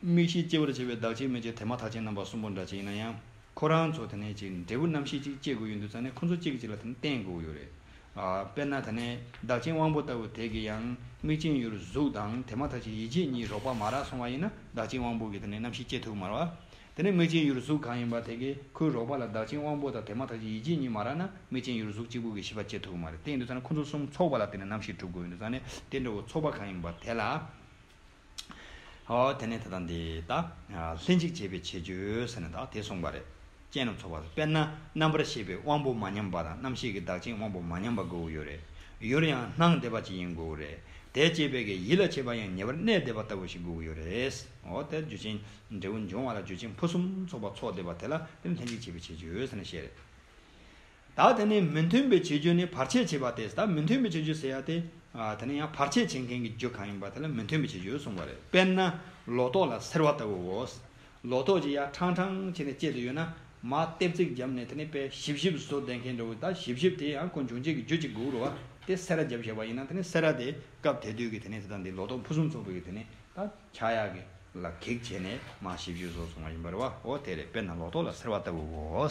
བ། མིག་ཤེས་སྐྱེ་བར་བྱེད་པའི་བདག་རྐྱེན་མིག་རྐྱེན་དེ་མ་ཐག་རྐྱེན་རྣམ་པ་གསུམ་པོ་འདྲ་བྱས་ཡིན་ན་ཡང་། ཁོ་རང་ཚོ་དེ་ནས་ཅིག་འབྲས་བུ་རྣམ་ཤེས་ཅིག་སྐྱེ་དགོས་ཡོང་དུས་ཙང་ནས་ཁོ་ཚོ་གཅིག་གིས་གཅིག་ལ་དེ་ནས་བརྟེན་དགོས་ཡོད་རེད། ཨ་དཔེར་ན་དེ་ནས་བདག་རྐྱེན་དབང་པོ་ལྟ་བུ་དེ་གི་ཡང་མིག་རྐྱེན་ཡུལ་གཟུགས་དང་དེ་མ་ཐག་ཅིག་ཡིད་བྱེད་གཉིས་རོགས་པ་མ་རག་སོང་བ་ཡིན་ན་བདག་རྐྱེན་དབང་པོ་གི་དེ་ནས་རྣམ་ཤེས་སྐྱེ་ཐུབ་མ་རེད་བ། དེ་ནས་མིག་རྐྱེན་ཡུལ་གཟུགས་གང་ཡིན་པ་དེ་གི་ཁོའི་རོགས་པ་ལ་བདག་རྐྱེན་དབང་པོ་དང་དེ་མ་ཐག་ཅིག་ཡིད་བྱེད་གཉིས་མ་རག་ན་མིག་རྐྱེན་ཡུལ་གཟུགས་གཅིག་པུ་གི་ཤེས་པ་སྐྱེ་ཐུབ་མ་རེད། དེ་ཡིན་དུས་ཙང་ནས་ཁོ་ཚོ་གསུམ་ཚོགས་པ་ལ་དེ་ནས་རྣམ་ཤེས་གྲུབ་དགོས་ཡོང་དུས་ཙང་ནས་དེ་འདྲ་བོ་ཚོགས་པ་གང་ཡིན་པ་དེ་ལ། ཨོ་དེ་ནས་ད་ལྟ་འདི་ད་ལྷན་ཅིག་བྱེད་པའི་བྱེད་རྒྱུ་ཟེར་ནས་ད་དེ་གསུངས་པ་རེད། རྐྱེན་རྣམས་ཚོགས་པ། དཔེར་ན་རྣམ་པར་ཤེས་པའི་དབང་པོ་མ་མཉམ་པ་དང་རྣམ་ཤེས་ཀྱི་བདག་རྐྱེན་དབང་པོ་མ་མཉམ་པ་དགོས་ཀྱི་ཡོད་རེད། ཡུལ་ཡང་སྣང་བསྡད་པ་ཅིག་ཡིན་དགོས་ཀྱི་རེད། དེ་སྐྱེས་པའི་གི་ཡིད་ལ་བྱེད་པ་ཡང་ཉེ་བར་གནས་བསྡད་པ་ལྟ་བུ་ཞིག་དགོས་ཀྱི་ཡོད་རེད། ཨོ་དེ་རྒྱུ་རྐྱེན་འབྲས་བུ་འབྱུང་བ་ལ་རྒྱུ་རྐྱེན་ཕུན་སུམ་ཚོགས་པ་ཚོགས་བསྡད་པ་དེ་ལ་དེ་ནི་ལྷན་ཅིག་བྱེད་པའི་བྱེད་རྒྱུ་ཟེར་ནས་བཤད་རེད། ད་དེ་ནས་མི་མཐུན་པའི་བྱེད་རྒྱུ་ནི་བར་ཆད་བྱེད་པ་སྟེ། ད་མི་མཐུན་པའི་བྱེད་རྒྱུ་ཟེར་ཡ་དེ། ཨ་དེ་ནས་ཡང་བར་ཆད་བྱེད་མཁན་གྱི་རྒྱུ་གང་ཡིན་པ་དེ་ལ་མི་མཐུན་པའི་བྱེད་རྒྱུ་གསུངས་པ་རེད། དཔེར་ན་ལོ་ཏོག་ལ་སེར་བ་ལྟ་བུའོ། ལོ་ཏོག་ཅིག་ཡར་ཁྲང་ཁྲང་བྱས་ནས་སྐྱེས་ཏེ་ཡོད་ན་མར་ལྟེབ་རྩེག་བརྒྱབ་ནས་དེ་ནས་དཔེ་ཞིབ་ཞིབ་བཟོ་བསྡད་མཁན་འདྲ་བོ། ད་ཞིབ་ཞིབ་དེ་ཡང་ཁོ་འབྱུང་བྱེད་ཀྱི་རྒྱུ་ཅིག་དགོས་རེད་བ། དེ་སེར་བ་བརྒྱབ་བཞག་པ་ཡིན་ན་དེ་ནས་སེར་བ་དེ་སྐབས་དེ་དུས་ཀྱི་དེ་ནས་དེ་དང་དེ་ལོ་ཏོག་ཕུན་སུམ་ཚོགས་པའི་གི་དེ་ནས་ད་ཆག་ཡག་གི་ལ་གེགས་བྱས་ནས་མར་ཞིབ་ཞིབ་བཟོ་སོང་བ་ཡིན་པ་རེད་བ། འོ་དེ་རེད། དཔེར་ན་ལོ་ཏོག་ལ་སེར་བ་ལྟ་བུའོ།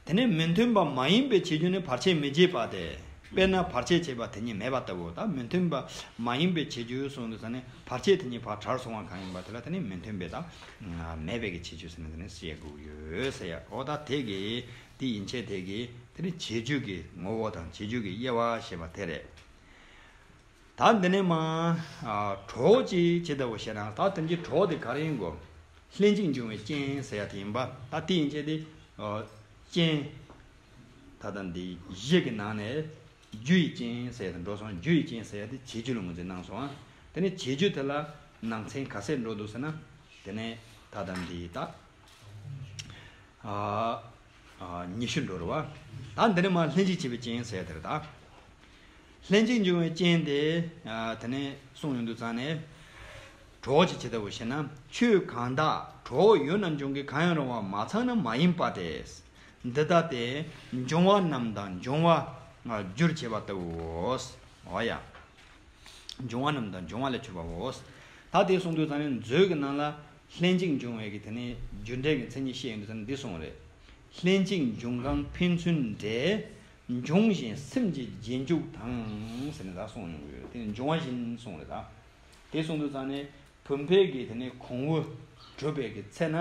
དེ་ནས་མི་མཐུན་པ་མ་ཡིན་པའི་བྱེད་རྒྱུ་ནི་བར་ཆད་མི་བྱེད་པ་སྟེ། དཔེར་ན་བར་ཆད་བྱེད་པ་དེ་ཉིད་མེད་པ་ལྟ་བུ། ད་མི་མཐུན་པ་མ་ཡིན་པའི་བྱེད་རྒྱུ་གསུངས་དུས་ཙ་ནས་བར་ཆད་དེ་ཉིད་ཕར་བྲལ་སོང་བ་གང་ཡིན་པ་དེ་ལ་དེ་ནི་མི་མཐུན་པའི་ད་མེད་པའི་གི་བྱེད་རྒྱུ་ཟེར་ནས་དེ་ནི་བཤད་དགོས་ཡོད་ཟེར་ཡ། འོ་ད་དེ་གི་དེ་ཡིན་ཆེད་དེ་གི་དེ་ནི་བྱེད་རྒྱུ་གི་ངོ་བོ་དང་བྱེད་རྒྱུ་གི་དབྱེ་བ་ཞེས་པ་དེ་རེད། ད་འདི་ནས་མ། ཨ་གྲོགས་ཅིག་ཇི་ལྟ་བུ་ཞེ་ན། ད་དེ་གི་གྲོགས་དེ་ག་རེ་ཡིན་དགོས། ལྷན་ཅིག་འབྱུང་བའི་རྐྱེན་ཟེར་ཡ་དེ་ཡིན་པ། ད་དེ་ཡིན་ཆེད་དེ། ཨ། རྐྱེན། ད་ལྟ་འདི་བཞི་གི་ནང་ནས་རྒྱུ་ཡི་རྐྱེན་ཟེར་ཡ་དེ་འགྲོ་སོང་། རྒྱུ་ཡི་རྐྱེན་ཟེར་ཡ་དེ་བྱེད་རྒྱུ་ལ་ངོས་འཛིན་གནང་སོང་ཨ། དེ་ནས་བྱེད་རྒྱུ་དེ་ལ་ནང་ཚན་ག་ཚད་འགྲོ་འདུག་ཟེར་ན། དེ་ནས་ད་ལྟ་འདི་ད། ཨ། ཨ། ཉི་ཤུ་འགྲོ་རེད་བ། ད་འདི་ནས་མར་ལྷན་ཅིག་བྱེད་པའི་རྐྱེན་ཟེར་ཡ་དེ་རེད་ད། ལྷན་ཅིག་འབྱུང་བའི་རྐྱེན་དེ། ཨ། དེ་ནས་གསུངས་ཡོང་དུས་ཙང་ནས། གྲོགས་ཀྱིས་ཇི་ལྟ་བུ་ཞེ་ན། ཆོས་གང་དག་གྲོགས་ཡོད་ན་འབྱུང་གི། གང་ཡང་རུང་བ་མ་ཚང་ན་མ་ཡིན་པ་སྟེ། འདི་ལྟ་སྟེ། འབྱུང་བ་རྣམས་དང་འབྱུང་བ་སྒྱུར་བྱེད་པ་ལྟ་བུའོ། འོ་ཡ། འབྱུང་བ་རྣམས་དང་འབྱུང་བ་ལས་གྱུར་པའོ། ད་དེ་གསུངས་དུས་ཙང་ནས་མཛོད་ཀྱི་ནང་ལ་ལྷན་ཅིག་འབྱུང་བའི་གི་དེ་ནས་རྒྱུ་འབྲས་ཀྱི་མཚན་ཉིད་བཤད་ཡོང་དུས་ཙང་ནས་འདི་གསུངས་རེད། ལྷན་ཅིག་འབྱུང་གང་ཕན་ཚུན་འབྲེལ། འབྱུང་བཞིན་སེམས་ཀྱི་རྗེས་འཇུག་དང་། ཟེར་ནས་ད་གསུངས་ཡོང་གི་ཡོད། དེ་ནས་འབྱུང་བ་བཞིན་གསུངས་རེད་ད། དེ་གསུངས་དུས་ཙང་ནས་བུམ་པའི་གི་དེ་ནས་གོང་བུ་གྲུབ་པའི་གི་ཚེ་ན།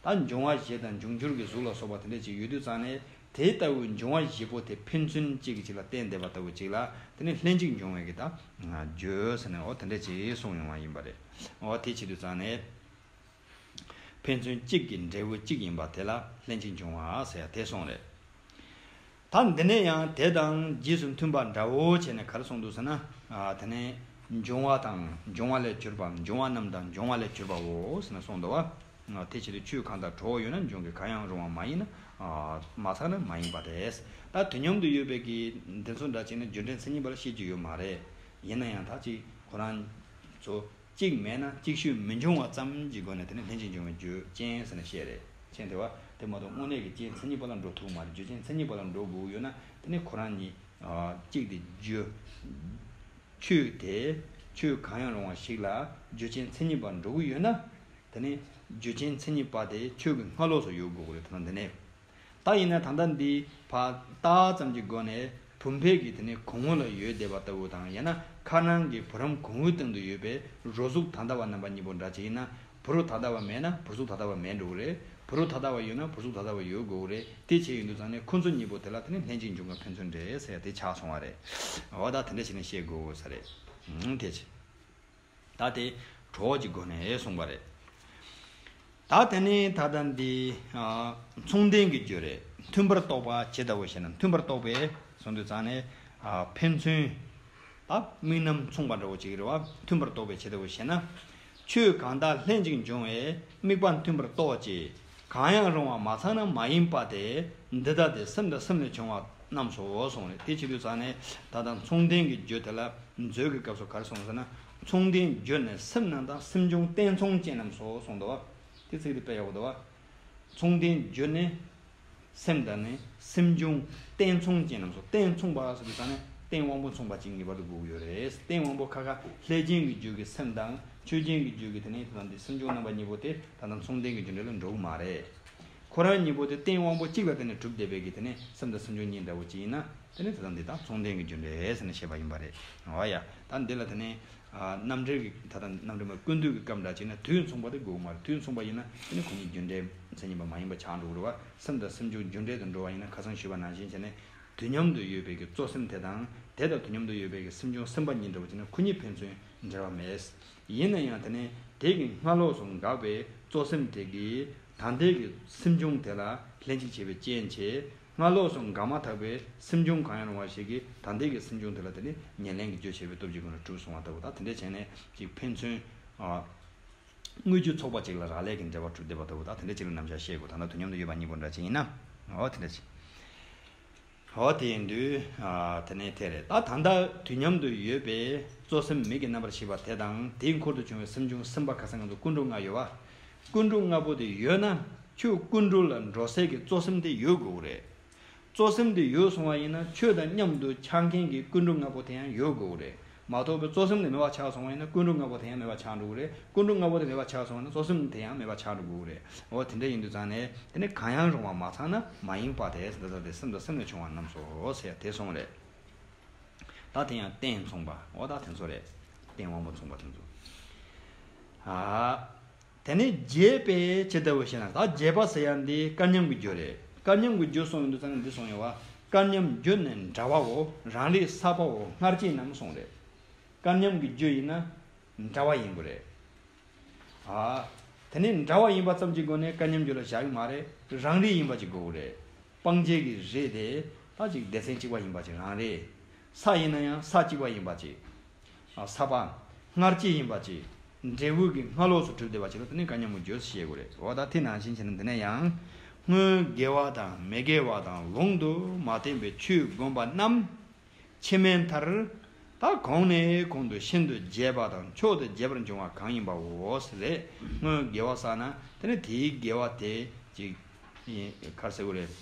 ད་འབྱུང་བ་བཞི་དང་འབྱུང་འགྱུར་གྱི་གཟུགས་ལ་སོགས་པ་དེ་འདྲ་ཅིག་ཡོད་དུས་ཙང་ནས། དེ་ལྟ་བུའི་འབྱུང་བ་བཞི་པོ་དེ་ཕན་ཚུན་གཅིག་གིས་གཅིག་ལ་བརྟེན་བསྡད་པ་ལྟ་བུ་ཅིག་ལ། དེ་ནི་ལྷན་ཅིག་འབྱུང་བའི་གི་ད་རྒྱུ་ཟེར་ནས། འོ་དེ་འདྲ་ཅིག་གསུངས་ཡོང་བ་ཡིན་པ་རེད། འོ་དེ་བྱེད་དུས་ཙང་ནས། ཕན་ཚུན་གཅིག་གི་འབྲས་བུ་གཅིག་ཡིན་པ་དེ་ལ་ལྷན་ཅིག་འབྱུང་བ་ཟེར་ཡ་དེ་གསུངས་རེད། ད་འདི་ནས་ཡང་དེ་དང་རྗེས་སུ་མཐུན་པ་འདྲ་བོ་བྱས་ནས་ག་རེ་གསུངས་འདུག་ཟེར་ན། ཨ། དེ་ནས་འབྱུང་བ་དང་འབྱུང་བ་ལས་གྱུར་པ། འབྱུང་བ་རྣམས་དང་འབྱུང་བ་ལས་གྱུར་པའོ་ཟེར་ནས་གསུངས་འདུག་བ། ཨ། དེ་བྱེད་དུས་ཆོས་གང་དག་གྲོགས་ཡོད་ན་འབྱུང་གི། གང་ཡང་རུང་བ་མ་ཡིན་ན། ཨ། མ་ཚང་ན་མ་ཡིན་པ་སྟེ། ད་དུས་མཉམ་དུ་ཡོད་པའི་གི་འདི་ཚོ་འདྲ་བྱས་ན་རྒྱུ་འབྲས་མཚན་ཉིད་པ་ལ་བཤད་རྒྱུ་ཡོད་མ་རེད། ཡིན་ན་ཡང་ད་ཅིག་ཁོ་རང་ཚོ། གཅིག་མེད་ན་གཅིག་ཤོས་མི་འབྱུང་བ་ཙམ་གྱི་སྒོ་ནས་དེ་ནི་ལྷན་ཅིག་འབྱུང་བའི་རྒྱུ་རྐྱེན་ཟེར་ནས་བཤད་རེད། མཁྱེན་ཐུབ་བ། དེ་མ་གཏོགས་དངོས་གནས་ཀྱི་རྐྱེན་མཚན་ཉིད་པ་ལ་འགྲོ་ཐུབ་མ་རེད། རྒྱུ་རྐྱེན་མཚན་ཉིད་པ་ལ་འགྲོ་དགོས་ཀྱི་ཡོད་ན། དེ་ནི་ཁོ་རང་ཉིད། ཨ། གཅིག་དེ་རྒྱུ། ཆོས་དེ། ཆོས་གང་ཡང་རུང་བ་ཞིག་ལ་རྒྱུ་རྐྱེན་མཚན་ཉིད་པ་འགྲོ་གི་ཡོད་ན། དེ་ནི་རྒྱུ་རྐྱེན་མཚན་ཉིད་པ་དེ་ཆོས་ཀྱི་སྔ་ལོགས་སུ་ཡོད་དགོས་ཀྱི་རེད། དེ་ན་འདི་ནས། ད་ཡིན་ན་ད་ལྟ་འདི་ཕར་བཏགས་ཙམ་གྱི་སྒོ་ནས་བུམ་པའི་གི་དེ་ནས་གོང་བུ་ལ་ཡོད་བསྡད་པ་ལྟ་བུ་དང་། ཡང་ན་ཁ་ནང་གི་བུ་རམ་གོང་བུའི་སྟེང་དུ་ཡོད་པའི་རོ་གཟུགས་ད་ལྟ་བ་རྣམ་པ་གཉིས་པོ་འདྲ་ཅིག་ཡིན་ན། བུ་རོ་ད་ལྟ་བ་མེད་ན་བུ་གཟུགས་ད་ལྟ་བ་མེད་འགྲོ་གི་རེད། བུ་རོ་ད་ལྟ་བ་ཡོད་ན་བུ་གཟུགས་ད་ལྟ་བ་ཡོད་དགོས་གི་རེད། དེ་བྱས་ཡོང་དུས་ཙང་ནས་ཁོ་ཚོ་གཉིས་པོ་དེ་ལ་དེ་ནས་ལྷན་ཅིག་འབྱུང་གི་ཕན་ཚུན་འབྲེལ་ཟེར་ཡ་དེ་ཆགས་སོང་བ་རེད། འོ་ད་དེ་འདྲ་བྱས་ནས་བཤད་དགོས་ས་རེད། ཨང་། དེ་བྱས། ད་དེ་གྲོགས་ཀྱི་སྒོ་ནས་གསུངས་པ་རེད། ད་དེ་ནས་ད་ལྟ་འདི། ཨ། མཚུངས་ལྡན་གྱི་རྒྱུ་རེད། མཐུན་པར་རྟོགས་པ་ཇི་ལྟ་བུ་ཞེ་ན། མཐུན་པར་རྟོགས་པས་གསུངས་དུས་ཙང་ནས། ཨ། ཕན་ཚུན། ད་དམིགས་རྣམ་མཚུངས་པ་འདྲ་བོ་ཅིག་རེད་བ། མཐུན་པར་རྟོགས་པས་ཇི་ལྟ་བུ་ཞེ་ན། ཆོས་གང་དག་ལྷན་ཅིག་འབྱུང་བས་དམིགས་པ་མཐུན་པར་རྟོགས་ཀྱི། གང་ཡང་རུང་བ་མ་ཚང་ན་མ་ཡིན་པ་སྟེ། འདི་ལྟ་སྟེ། སེམས་དང་སེམས་ལས་བྱུང་བ་རྣམས་སོ་གསུངས་རེད། དེ་བྱེད་དུས་ཙང་ནས་ད་ལྟ་མཚུངས་ལྡན་གྱི་རྒྱུ་དེ་ལ་མཛོད་ཀྱི་སྐབས་སུ་ག་རེ་གསུངས་ཟེར་ན། མཚུངས་ལྡན་རྒྱུ་ནི་སེམས་རྣམས་དང་སེམས་བྱུང་རྟེན་མཚུངས་ཅན་རྣམས་སོ་གསུངས་འདུག་བ། དེ་ཚིག་དེ་དཔེ་ཡག་པོ་འདུག་བ། མཚུངས་ལྡན་རྒྱུ་ནི། སེམས་དང་ནི་སེམས་བྱུང་རྟེན་མཚུངས་ཅན་རྣམས་སོ། རྟེན་མཚུངས་པ་ཟེར་དུས་ཙང་ནས་རྟེན་དབང་པོ་མཚུངས་པ་ཅིག་ངེས་པར་དུ་དགོས་ཀྱི་ཡོད་རེད། རྟེན་དབང་པོ་ཁ་ཁ་ལྷས་བྱིན་གྱི་རྒྱུད་ཀྱི་སེམས་དང་ཆོས་ཅན་གྱི་རྒྱུད་ཀྱི་དེ་ནས་དེ་དང་དེ་སེམས་བྱུང་རྣམ་པ་གཉིས་པོ་དེ་ད་ལྟ་མཚུངས་ལྡན་གྱི་རྒྱུ་འབྲས་ལ་འགྲོ་གི་མ་རེད། ཁོ་རང་གཉིས་པོ་དེ་རྟེན་དབང་པོ་གཅིག་ལ་བརྟེན་ནས་གྲུབ་བསྡད་པའི་གི་དེ་ནས་སེམས་དང་སེམས་བྱུང་གཉིས་འདྲ་བོ་ཅིག་ཡིན་ན། དེ་ནས་དེ་དང་དེ་དག་མཚུངས་ལྡན་གྱི་རྒྱུ་འབྲས་ཟེར་ནས་བཤད་པ་ཡིན་པ་རེད། འོ་ཡ། ད་འདི་ལ་དེ་ནས། ཨ། རྣམ་འགྲེལ་གྱི་ད་ལྟ་རྣམ་འགྲེལ་མ་ཀུན་བཏུས་ཀྱི་སྐབས་འདྲ་ཅིག་ན་དུས་མཚུངས་པ་དེ་དགོས་མ་རེད། དུས་མཚུངས་པ་ཡིན་ན་དེ་ནི་ཁོ་གཉིས་རྒྱུ་འབྲས་མཚན་ཉིད་པ་མ་ཡིན་པ་ཆགས་འགྲོ་གི་རེད་བ། སེམས་དང་སེམས་བྱུང་རྒྱུ་འབྲས་དུ་འགྲོ་བ་ཡིན་ན་ཁ་སང་ཞུས་པ་ནང་བཞིན་བྱས་ནས་དུས་མཉམ་དུ་ཡོད་པའི་གི་གཙོ་སེམས་དེ་དང་དེ་དང་དུས་མཉམ་དུ་ཡོད་པའི་གི་སེམས་བྱུང་སེམས་པ་གཉིས་འདྲ་བོ་བྱས་ན་ཁོ་གཉིས་ཕན་ཚུན་འབྲེལ་བ་མེད། ཡིན་ན་ཡང་དེ་ནི་དེ་གི་སྔ་ལོགས་སུ་འགགས་པའི་གཙོ་སེམས་དེ་གིས་ད་ལྟའི་གི་སེམས་བྱུང་དེ་ལ་ལྷན་ཅིག་བྱེད་པའི་རྐྱེན་བྱས། སྔ་ལོགས་སུ་འགགས་མ་ཐག་པའི་སེམས་བྱུང་གང་ཡང་རུང་བ་ཞིག་གིས་ད་ལྟའི་གི་སེམས་བྱུང་དེ་ལ་དེ་ནི་ཉེར་ལེན་གྱི་རྒྱུ་བྱེད་པའི་སྟོབས་ཀྱི་སྒོ་ནས་གྲུབ་སོང་བ་ལྟ་བུ་དང་། དེ་འདྲ་བྱས་ནས་ཅིག་ཕན་ཚུན། ཨ། དངོས་རྒྱུ་ཚོགས་པ་གཅིག་ལ་རག་ལས་ཀྱི་འབྲེལ་བ་གྲུབ་བསྡད་པ་ལྟ་བུ་དང་། དེ་འདྲ་གཅིག་ལ་རྣམ་གཞག་བཤད་དགོས། ད་ལྟ་དུས་མཉམ་དུ་ཡོད་པ་གཉིས་པོ་འདྲ་ཅིག་ཡིན་ན། འོ་དེ་འདྲ་ཅིག་འོ་དེ་ཡིན་དུས། ཨ། དེ་ནས་དེ་རེད། ད་ད་ལྟ་དུས་མཉམ་དུ་ཡོད་པའི་གཙོ་སེམས་མིག་གི་རྣམ་པར་ཤེས་པ་དེ་དང་། དེའི་འཁོར་དུ་བྱུང་བའི་སེམས་བྱུང་སེམས་པ། ཁ་སང་ང་ཚོ་ཀུན་འགྲོ་ལྔ་ཡོད་བ། ཀུན་འགྲོ་ལྔ་པོ་དེ་ཡོད་ན་ཁྱོད་ཀུན་འགྲོ་ལ་འགྲོ་སའི་གི་གཙོ་སེམས་དེ་ཡོད་དགོས་རེད། གཙོ་སེམས་དེ་ཡོད་སོང་བ་ཡིན་ན་ཁྱོད་དང་མཉམ་དུ་འཆར་མཁན་གྱི་ཀུན་འགྲོ་ལྔ་པོ་དེ་ཡང་ཡོད་དགོས་རེད། མ་གཏོགས་པའི་གཙོ་སེམས་དེ་མེད་པ་ཆགས་སོང་བ་ཡིན་ན་ཀུན་འགྲོ་ལྔ་པོ་དེ་ཡང་མེད་པ་ཆགས་འགྲོ་གི་རེད། ཀུན་འགྲོ་ལྔ་པོ་དེ་མེད་པ་ཆགས་སོང་བ་ཡིན་ན་གཙོ་སེམས་དེ་ཡང་མེད་པ་ཆགས་འགྲོ་གི་རེད། འོ་དེ་འདྲ་ཡིན་དུས་ཙང་ནས་དེ་ནི་གང་ཡང་རུང་བ་མ་ཚང་ན་མ་ཡིན་པ་སྟེ། འདི་ལྟ་སྟེ། སེམས་དང་སེམས་ལས་བྱུང་བ་རྣམས་སོ་ཟེར་དེ་གསུངས་རེད། ད་དེ་ཡང་རྟེན་མཚུངས་པ། འོ་ད་དེ་ཚོ་རེད། རྟེན་དབང་པོ་མཚུངས་པ་དེ་ཚོ། ཨ། དེ་ནས་རྒྱས་པས་ཇི་ལྟ་བུ་ཞེ་ན། ད་རྒྱས་པ་ཟེར་ཡ་འདི་སྐལ་མཉམ་གྱི་རྒྱུ་རེད། སྐལ་མཉམ་གྱི་རྒྱུ་གསུངས་ཡོང་དུས་ཙང་ནས་འདི་གསུངས་ཡོད་བ། སྐལ་མཉམ་རྒྱུ་ནི་འདྲ་བའོ། རང་རིག་ས་པའོ། སྔར་སྐྱེས་རྣམས་གསུངས་རེད། སྐལ་མཉམ་གྱི་རྒྱུ་ཡིན་ན་འདྲ་བ་ཡིན་དགོས་རེད། ཨ། དེ་ནས་འདྲ་བ་ཡིན་པ་ཙམ་གྱི་སྒོ་ནས་སྐལ་མཉམ་རྒྱུད་ལ་བཞག་གི་མ་རེད། རང་རིག་ཡིན་པ་ཅིག་དགོས་ཀྱི་རེད། སྤང་བྱའི་གི་རིགས་དེ་ད་ཅིག་སྡེ་ཚན་གཅིག་པ་ཡིན་པ་ཅིག་རང་རེད། ས་ཡིན་ན་ཡང་ས་གཅིག་པ་ཡིན་པ་ཅིག་ཨ། ས་པ། སྔར་སྐྱེས་ཡིན་པ་ཅིག་འབྲས་བུ་གི་སྔ་ལོགས་སུ་གྲུབ་བསྡད་པ་ཅིག་ལ་དེ་ནི་སྐལ་མཉམ་གྱི་རྒྱུ་ཞེས་དགོས་རེད། འོ་ད་དེ་ནང་བཞིན་བྱས་ན་འདི་ནས་ཡང་། སྔོན་དགེ་བ་དང་མི་དགེ་བ་དང་ལུང་དུ་མ་བསྟན་པའི་ཆོས་བསྒོམ་པ་རྣམས། ཕྱི་མའི་མཐར། ད་གོང་ནས་གོང་དུ་ཤིན་ཏུ་རྒྱས་པ་དང་མཆོག་ཏུ་རྒྱས་པར་འབྱུང་བ་གང་ཡིན་པའོ། ཟེར་རེད། སྔོན་དགེ་བ་བསགས་ན་དེ་ནི་དེའི་དགེ་བ་དེ་ཅིག་ཡིན་ག་རེ་ཟེར་དགོས་རེད།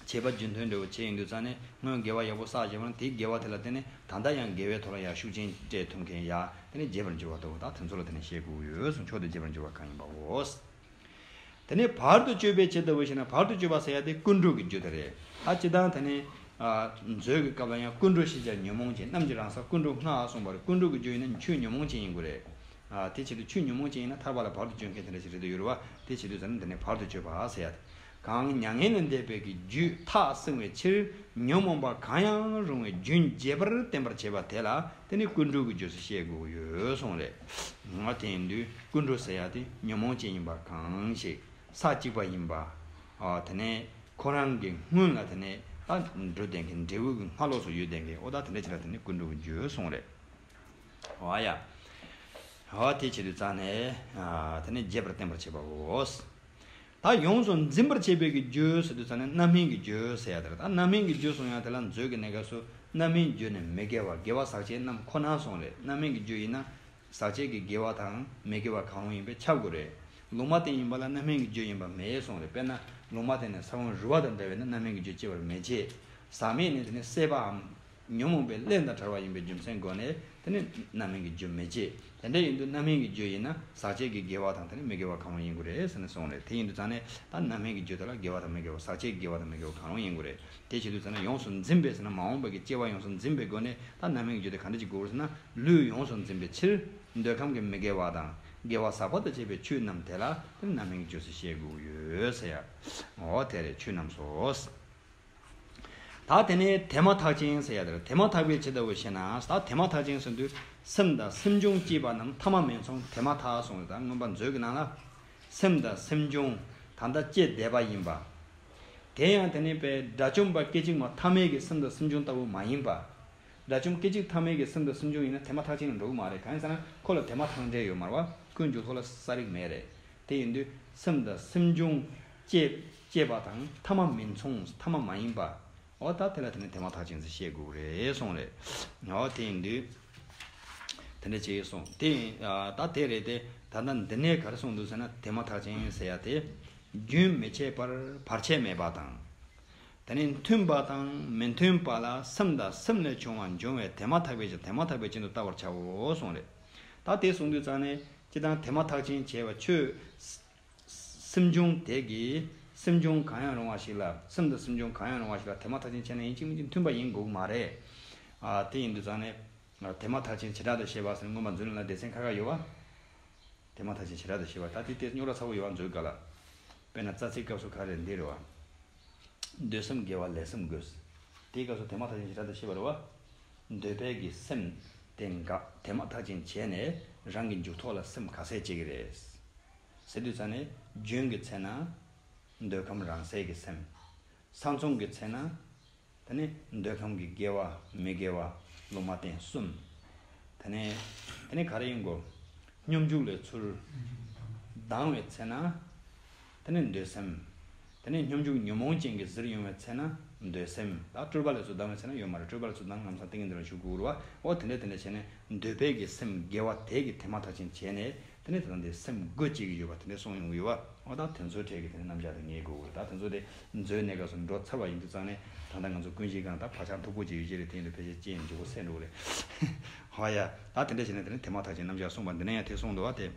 བྱེད་པ་རྒྱུན་མཐུན་འབྲས་བུ་བྱས་ཡིན་དུས་ཙང་ནས་སྔོན་དགེ་བ་ཡག་པོ་བསགས་བྱས་པ་ན་དེའི་དགེ་བ་དེ་ལ་བརྟེན་ནས་ད་ལྟ་ཡང་དགེ་བའི་ཐོག་ལ་ཡང་ཤུགས་རྐྱེན་སྤྲད་ཐུབ་མཁན་ཡ་དེ་ནི་རྒྱས་པར་འགྱུར་བ་ལྟ་བུ་དག་དེ་ཚོ་ལ་དེ་ནི་བཤད་དགོས་ཡོད་གསུངས། མཆོག་ཏུ་རྒྱས་པར་འགྱུར་བ་གང་ཡིན་པའོ། དེ་ནས་བར་དུ་གཅོད་པའི་ཕྱིར་ལྟ་བུ་ཞེ་ན། བར་དུ་གཅོད་པ་ཟེར་ཡ་དེ་ཀུན་འགྲོ་གི་རྒྱུ་དེ་རེད། ད་སྤྱིར་བཏང་དེ་ནི་ཨ། མཛོད་ཀྱི་སྐབས་ལ་ཡང་ཀུན་འགྲོ་ཞེས་བྱ་ཉོན་མོངས་ཅན། རྣམས་ཀྱི་རང་ས་ཀུན་འགྲོ་ལྔ་གསུངས་པ་རེད། ཀུན་འགྲོ་གི་རྒྱུ་ཡིན་ན་ཆོས་ཉོན་མོངས་ཅན་ཡིན་དགོས་རེད། ཨ། དེ་བྱེད་དུས་ཆོས་ཉོན་མོངས་ཅན་ཡིན་ན་ཐར་པ་ལ་བར་དུ་གཅོད་མཁན་དེ་འདྲ་ཞིག་རེད་དུ་ཡོད་རེད་བ། དེ་བྱེད་དུས་ཙམ་ནས་འདི་ནི་བར་དུ་གཅོད་པ་ཟེར་ཡ་དེ། གང་མྱ་ངན་ལས་འདས་པའི་གི་རྒྱུས་ཐག་བསྲིང་བའི་ཕྱིར་ཉོན་མོངས་པ་གང་ཡང་རུང་བའི་རྒྱུན་བཅད་པར་བསྟན་པར་བྱེད་པ་དེ་ལ་དེ་ནི་ཀུན་འགྲོ་གི་རྒྱུ་ཟེར་བཤད་དགོས་ཀྱི་ཡོད་གསུངས་རེད། ང་དེ་ཡིན་དུས་ཀུན་འགྲོ་ཟེར་ཡ་དེ་ཉོན་མོངས་ཅན་ཡིན་པ་གང་ཞིག་ས་གཅིག་པ་ཡིན་པ། ཨ། དེ་ནས་ཁོ་རང་གི་སྔོན་ལ་དེ་ནས་ད་འགྲོ་བསྡད་མཁན་འབྲས་བུ་གི་སྔ་ལོགས་སུ་ཡོད་བསྡད་མཁན། འོ་ད་དེ་འདྲ་ཅིག་ལ་དེ་ནི་ཀུན་འགྲོ་གི་རྒྱུ་གསུངས་རེད། འོ་ཡ། འོ་དེ་བྱེད་དུས་ཙང་ནས། ཨ། དེ་ནི་རྒྱས་པར་བསྟན་པར་བྱེད་པའོ། ད་ཡོངས་སུ་འཛིན་པར་བྱེད་པའི་གི་རྒྱུ་ཟེར་དུས་ཙང་ནས་རྣམ་སྨིན་གྱི་རྒྱུ་ཟེར་ཡ་དེ་རེད། ད་རྣམ་སྨིན་གྱི་རྒྱུ་གསུང་ཡ་དེ་ལ་མཛོད་ཀྱི་གནས་སྐབས་སུ་རྣམ་སྨིན་རྒྱུ་ནི་མི་དགེ་བ་དགེ་བ་ཟག་བཅས་རྣམས་ཁོ་ན་གསུངས་རེད། རྣམ་སྨིན་གྱི་རྒྱུ་ཡིན་ན། ཟག་བཅས་ཀྱི་དགེ་བ་དང་མི་དགེ་བ་གང་རུང་ཡིན་པས་ཁྱབ་དགོས་རེད། ལུང་མ་བསྟན་ཡིན་པ་ལ་རྣམ་སྨིན་གྱི་རྒྱུ་ཡིན་པ་མེད་གསུངས་རེད། དཔེར་ན་ལུང་མ་བསྟན་ནས་ས་བོན་རུལ་བ་དང་འདྲ་བས་ན་རྣམ་སྨིན་གྱི་རྒྱུ་སྐྱེ་བར་མི་བྱེད། ཟག་མེད་ནི་དེ་ནི་སྲེད་པའམ་ཉོན་མོངས་པའི་རླན་དང་བྲལ་བ་ཡིན་པའི་རྒྱུ་མཚན་སྒོ་ནས་དེ་ནི་རྣམ་སྨིན་གྱི་རྒྱུ་མི་བྱེད། དེ་འདྲ་ཡིན་དུས་རྣམ་སྨིན་གྱི་རྒྱུ་ཡིན་ན་ཟག་བཅས་ཀྱི་དགེ་བ་དང་དེ་ནི་མི་དགེ་བ་གང་རུང་ཡིན་དགོས་རེད་ཟེར་ནས་གསུངས་རེད། དེ་ཡིན་དུས་ཙང་ནས་ད་རྣམ་སྨིན་གྱི་རྒྱུ་དེ་ལ་དགེ་བ་དང་མི་དགེ་བ། ཟག་བཅས་ཀྱི་དགེ་བ་དང་མི་དགེ་བ་གང་རུང་ཡིན་དགོས་རེད། དེ་བྱེད་དུས་ཙམ་ན་ཡོངས་སུ་འཛིན་པའི་ཟེར་ན་མ་འོངས་པ་གི་སྐྱེ་བ་ཡོངས་སུ་འཛིན་པའི་སྒོ་ནས་ད་རྣམ་སྨིན་གྱི་རྒྱུ་དེ་ག་འདྲ་ཅིག་དགོས་ཟེར་ན། ལུས་ཡོངས་སུ་འཛིན་པའི་ཕྱིར་འདོད་ཁམས་ཀྱི་མི་དགེ་བ་དང་དགེ་བ་ཟག་པ་དང་བཅས་པའི་ཆོས་རྣམས་དེ་ལ་དེ་རྣམ་སྨིན་གྱི་རྒྱུ་ཟེར་བཤད་དགོས་ཡོད་ཟེར་ཡ། འོ་དེ་རེད། ཆོས་རྣམས་སོ། ད་དེ་ནས་དེ་མ་ཐག་ཅིང་ཟེར་ཡ་དེ་རེད། དེ་མ་ཐག་པའི་ཕྱིར་ལྟ་བུ་ཞེ་ན། ད་དེ་མ་ཐག་ཅིང་ཟེར་དུས་སེམས་དང་སེམས་བྱུང་སྐྱེས་པ་རྣམས་ཐ་མ་མིན་མཚུངས་དེ་མ་ཐག་གསུངས་རེད། ད་མངོན་པ་མཛོད་ཀྱི་ནང་ལ། སེམས་དང་སེམས་བྱུང་ད་ལྟ་སྐྱེས་བསྡད་པ་ཡིན་པ། དེ་ཡང་དེ་ནི་པའི་དགྲ་བཅོམ་པ་སྐད་ཅིག་མ་ཐ་མའི་གི་སེམས་དང་སེམས་བྱུང་ལྟ་བུ་མ་ཡིན་པ། དགྲ་བཅོམ་སྐད་ཅིག་ཐ་མའི་གི་སེམས་དང་སེམས་བྱུང་ཡིན་ན་དེ་མ་ཐག་ཅིང་ལ་འགྲོ་གི་མ་རེད། གང་ཡིན་ཟེར་ན་ཁོ་ལ་དེ་མ་ཐག་འབྲེལ་ཡོད་མ་རེད་བ། ཀུན་འཇུག་ཐོག་ལ་ས་རིག་མེད་རེད། དེ་ཡིན་དུས་སེམས་དང་སེམས་བྱུང་སྐྱེས་སྐྱེས་པ་དང་ཐ་མ་མིན་མཚུངས་ཐ་མ་མ་ཡིན་པ། འོ་ད་དེ་ལ་དེ་ནི་དེ་མ་ཐག་ཅིང་ཟེར་བཤད་དགོས་རེད་གསུངས་རེད། འོ་དེ་ཡིན་དུས་དེ་འདྲ་བྱས་གསུངས། དེ་ཡིན་ད་དེ་རེད་དེ། ད་ལྟ་འདི་ནས་ག་རེ་གསུངས་འདུག་ཟེར་ན་དེ་མ་ཐག་ཅིང་ཟེར་ཡ་དེ། རྒྱུན་མི་འཆད་པར་བར་ཆད་མེད་པ་དང་། དེ་ནས་མཐུན་པ་དང་མི་མཐུན་པ་ལ་སེམས་དང་སེམས་ལས་བྱུང་བ་འབྱུང་བས་དེ་མ་ཐག་པའི་ཕྱིར། དེ་མ་ཐག་པའི་རྐྱེན་དུ་བལྟ་བར་བྱའོ་གསུངས་རེད། ད་དེ་གསུངས་དུས་ཙང་ནས་སྤྱིར་བཏང་དེ་མ་ཐག་ཅིང་བྱས་པ་ཆོས། སེམས་བྱུང་དེ་གིས་སེམས་བྱུང་གང་ཡང་རུང་བ་ཞིག་ལ། སེམས་དང་སེམས་བྱུང་གང་ཡང་རུང་བ་ཞིག་ལ་དེ་མ་ཐག་ཅིང་བྱས་ན་ཡིན་གཅིག་མིན་གཅིག་མཐུན་པ་ཡིན་དགོས་ཀྱི་མ་རེད། ཨ། དེ་ཡིན་དུས་ཙང་ནས་དེ་མ་ཐག་ཅིང་བྱེ་བྲག་ཏུ་བཤད་པ་ཟེར་ན་མངོན་པ་མཛོད་ནང་ལ་སྡེ་ཚན་ཁ་ཁ་ཡོད་བ། དེ་མ་ཐག་ཅིང་བྱེ་བྲག་ཏུ་བཤད་པ། ད་དེ་དེ་རྙོག་དྲ་ཚ་པོ་ཡོད་བ། མཛོད་ག་ལ། དཔེར་ན་རྩ་ཚིག་སྐབས་སུ་ག་རེ་འདི་རེད་བ། འདོད་སེམས་དགེ་བ་ལས་སེམས་དགོས། དེའི་སྐབས་སུ་དེ་མ་ཐག་ཅིང་བྱེ་བྲག་ཏུ་བཤད་པ་རེད་བ། འདོད་པའི་གི་སེམས་དེ་འགག་དེ་མ་ཐག་ཅིང་བྱས་ནས་རང་གི་འཇུག་ཐོག་ལ་སེམས་ག་ཚད་སྐྱེ་གི་རེད། ཟེར་དུས་ཙང་ནས་རྒྱུན་གྱི་ཚེ་ན་འདོད་ཁམས་རང་སའི་གི་སེམས། ས་མཚུངས་ཀྱི་ཚེ་ན་དེ་ནི་འདོད་ཁམས་ཀྱི་དགེ་བ་མི་དགེ་བ་ལུང་མ་བསྟན་གསུམ། དེ་ནས་དེ་ནི་ག་རེ་ཡིན་གོ། སྙོམས་འཇུག་ལས་ཚུར་ལྡང་བའི་ཚེ་ན་དེ་ནི་འདོད་སེམས། དེ་ནས་སྙོམས་འཇུག་ཉོན་མོངས་ཅན་གྱིས་གཟིར་ཡོང་བའི་ཚེ་ན་འདོད་སེམས། ད་སྤྲོས་པ་ལས་ཚུར་ལྡང་བའི་ཚེ་ན་ཡོད་མ་རེད། སྤྲོས་པ་ལས་ཚུར་ལྡང་ལམ་སང་ཏིང་ངེ་འཛིན་ལ་ཞུགས་དགོས་རེད་བ། འོ་དེ་འདྲ་དེ་འདྲ་བྱས་ནས་འདོད་པའི་གི་སེམས་དགེ་བ་དེ་གི་དེ་མ་ཐག་ཅིང་བྱས་ནས་དེ་ནས་ད་ལྟ་འདི་སེམས་སྒོ་འབྱེད་ཀྱི་ཡོད་པ་དེ་འདྲ་གསུངས་ཡོང་གི་ཡོད་བ། འོ་ད་དེ་ཚོའི་གྲས་ཀྱི་དེ་ནས་རྣམ་གཞག་དེ་ངེས་དགོས་རེད། ད་དེ་ཚོ་དེ་མཛོད་གནས་སྐབས་སུ་འགྲོ་ཚར་བ་ཡིན་དུས་ཙང་ནས་ད་ལྟ་ང་ཚོ་ཀུན་གཞི་སྒང་ད་བག་ཆགས་མཐུག་པོ་ཅིག་ཡོད་ཀྱི་རེད། དེ་ཡིན་དུས་ཕལ་ཆེར་རྐྱེན་འཇུག་གོ་སེ་འགྲོ་གི་རེད། ཧོ་ཡ། ད་དེ་འདྲ་བྱས་ནས་དེ་ནས་དེ་མ་ཐག་ཅིང་རྣམ་གཞག་གསུངས་པ་འདི་ནས་ཡང་དེ་གསུངས་འདུག་བ་དེ།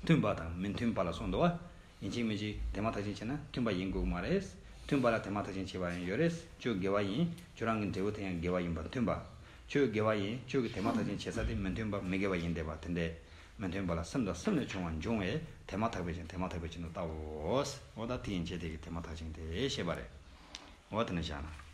མཐུན་པ་དང་མི་མཐུན་པ་ལ་གསུངས་འདུག་བ། ཡིན་གཅིག་མིན་གཅིག་དེ་མ་ཐག་ཅིང་བྱས་ན་མཐུན་པ་ཡིན་དགོས་མ་རེད། མཐུན་པ་ལ་དེ་མ་ཐག་ཅིང་བྱས་པ་ཡང་ཡོད་རེད། ཁྱོད་དགེ་བ་ཡིན། ཁྱོད་རང་གི་འབྲས་བུ་དེ་ཡང་དགེ་བ་ཡིན་པར་མཐུན་པ། ཁྱོད་དགེ་བ་ཡིན། ཁྱོད་ཀྱི་དེ་མ་ཐག་ཅིང་བྱེད་ས་དེ་མི་མཐུན་པ་མི་དགེ་བ་ཡིན་བསྡད་པ་དེ་འདྲས། མི་མཐུན་པ་ལ་སེམས་དང་སེམས་ལས་བྱུང་བ་འབྱུང་བས་དེ་མ་ཐག་པའི་རྐྱེན་དེ་མ་ཐག་པའི་རྐྱེན་དུ་བལྟའོ། འོ་ད་དེ་ཡན་ཆད་དེ་གི་དེ་མ་ཐག་ཅིང་དེ་བཤད་པ་རེད། འོ་དེ་ནས་བཞག་ན།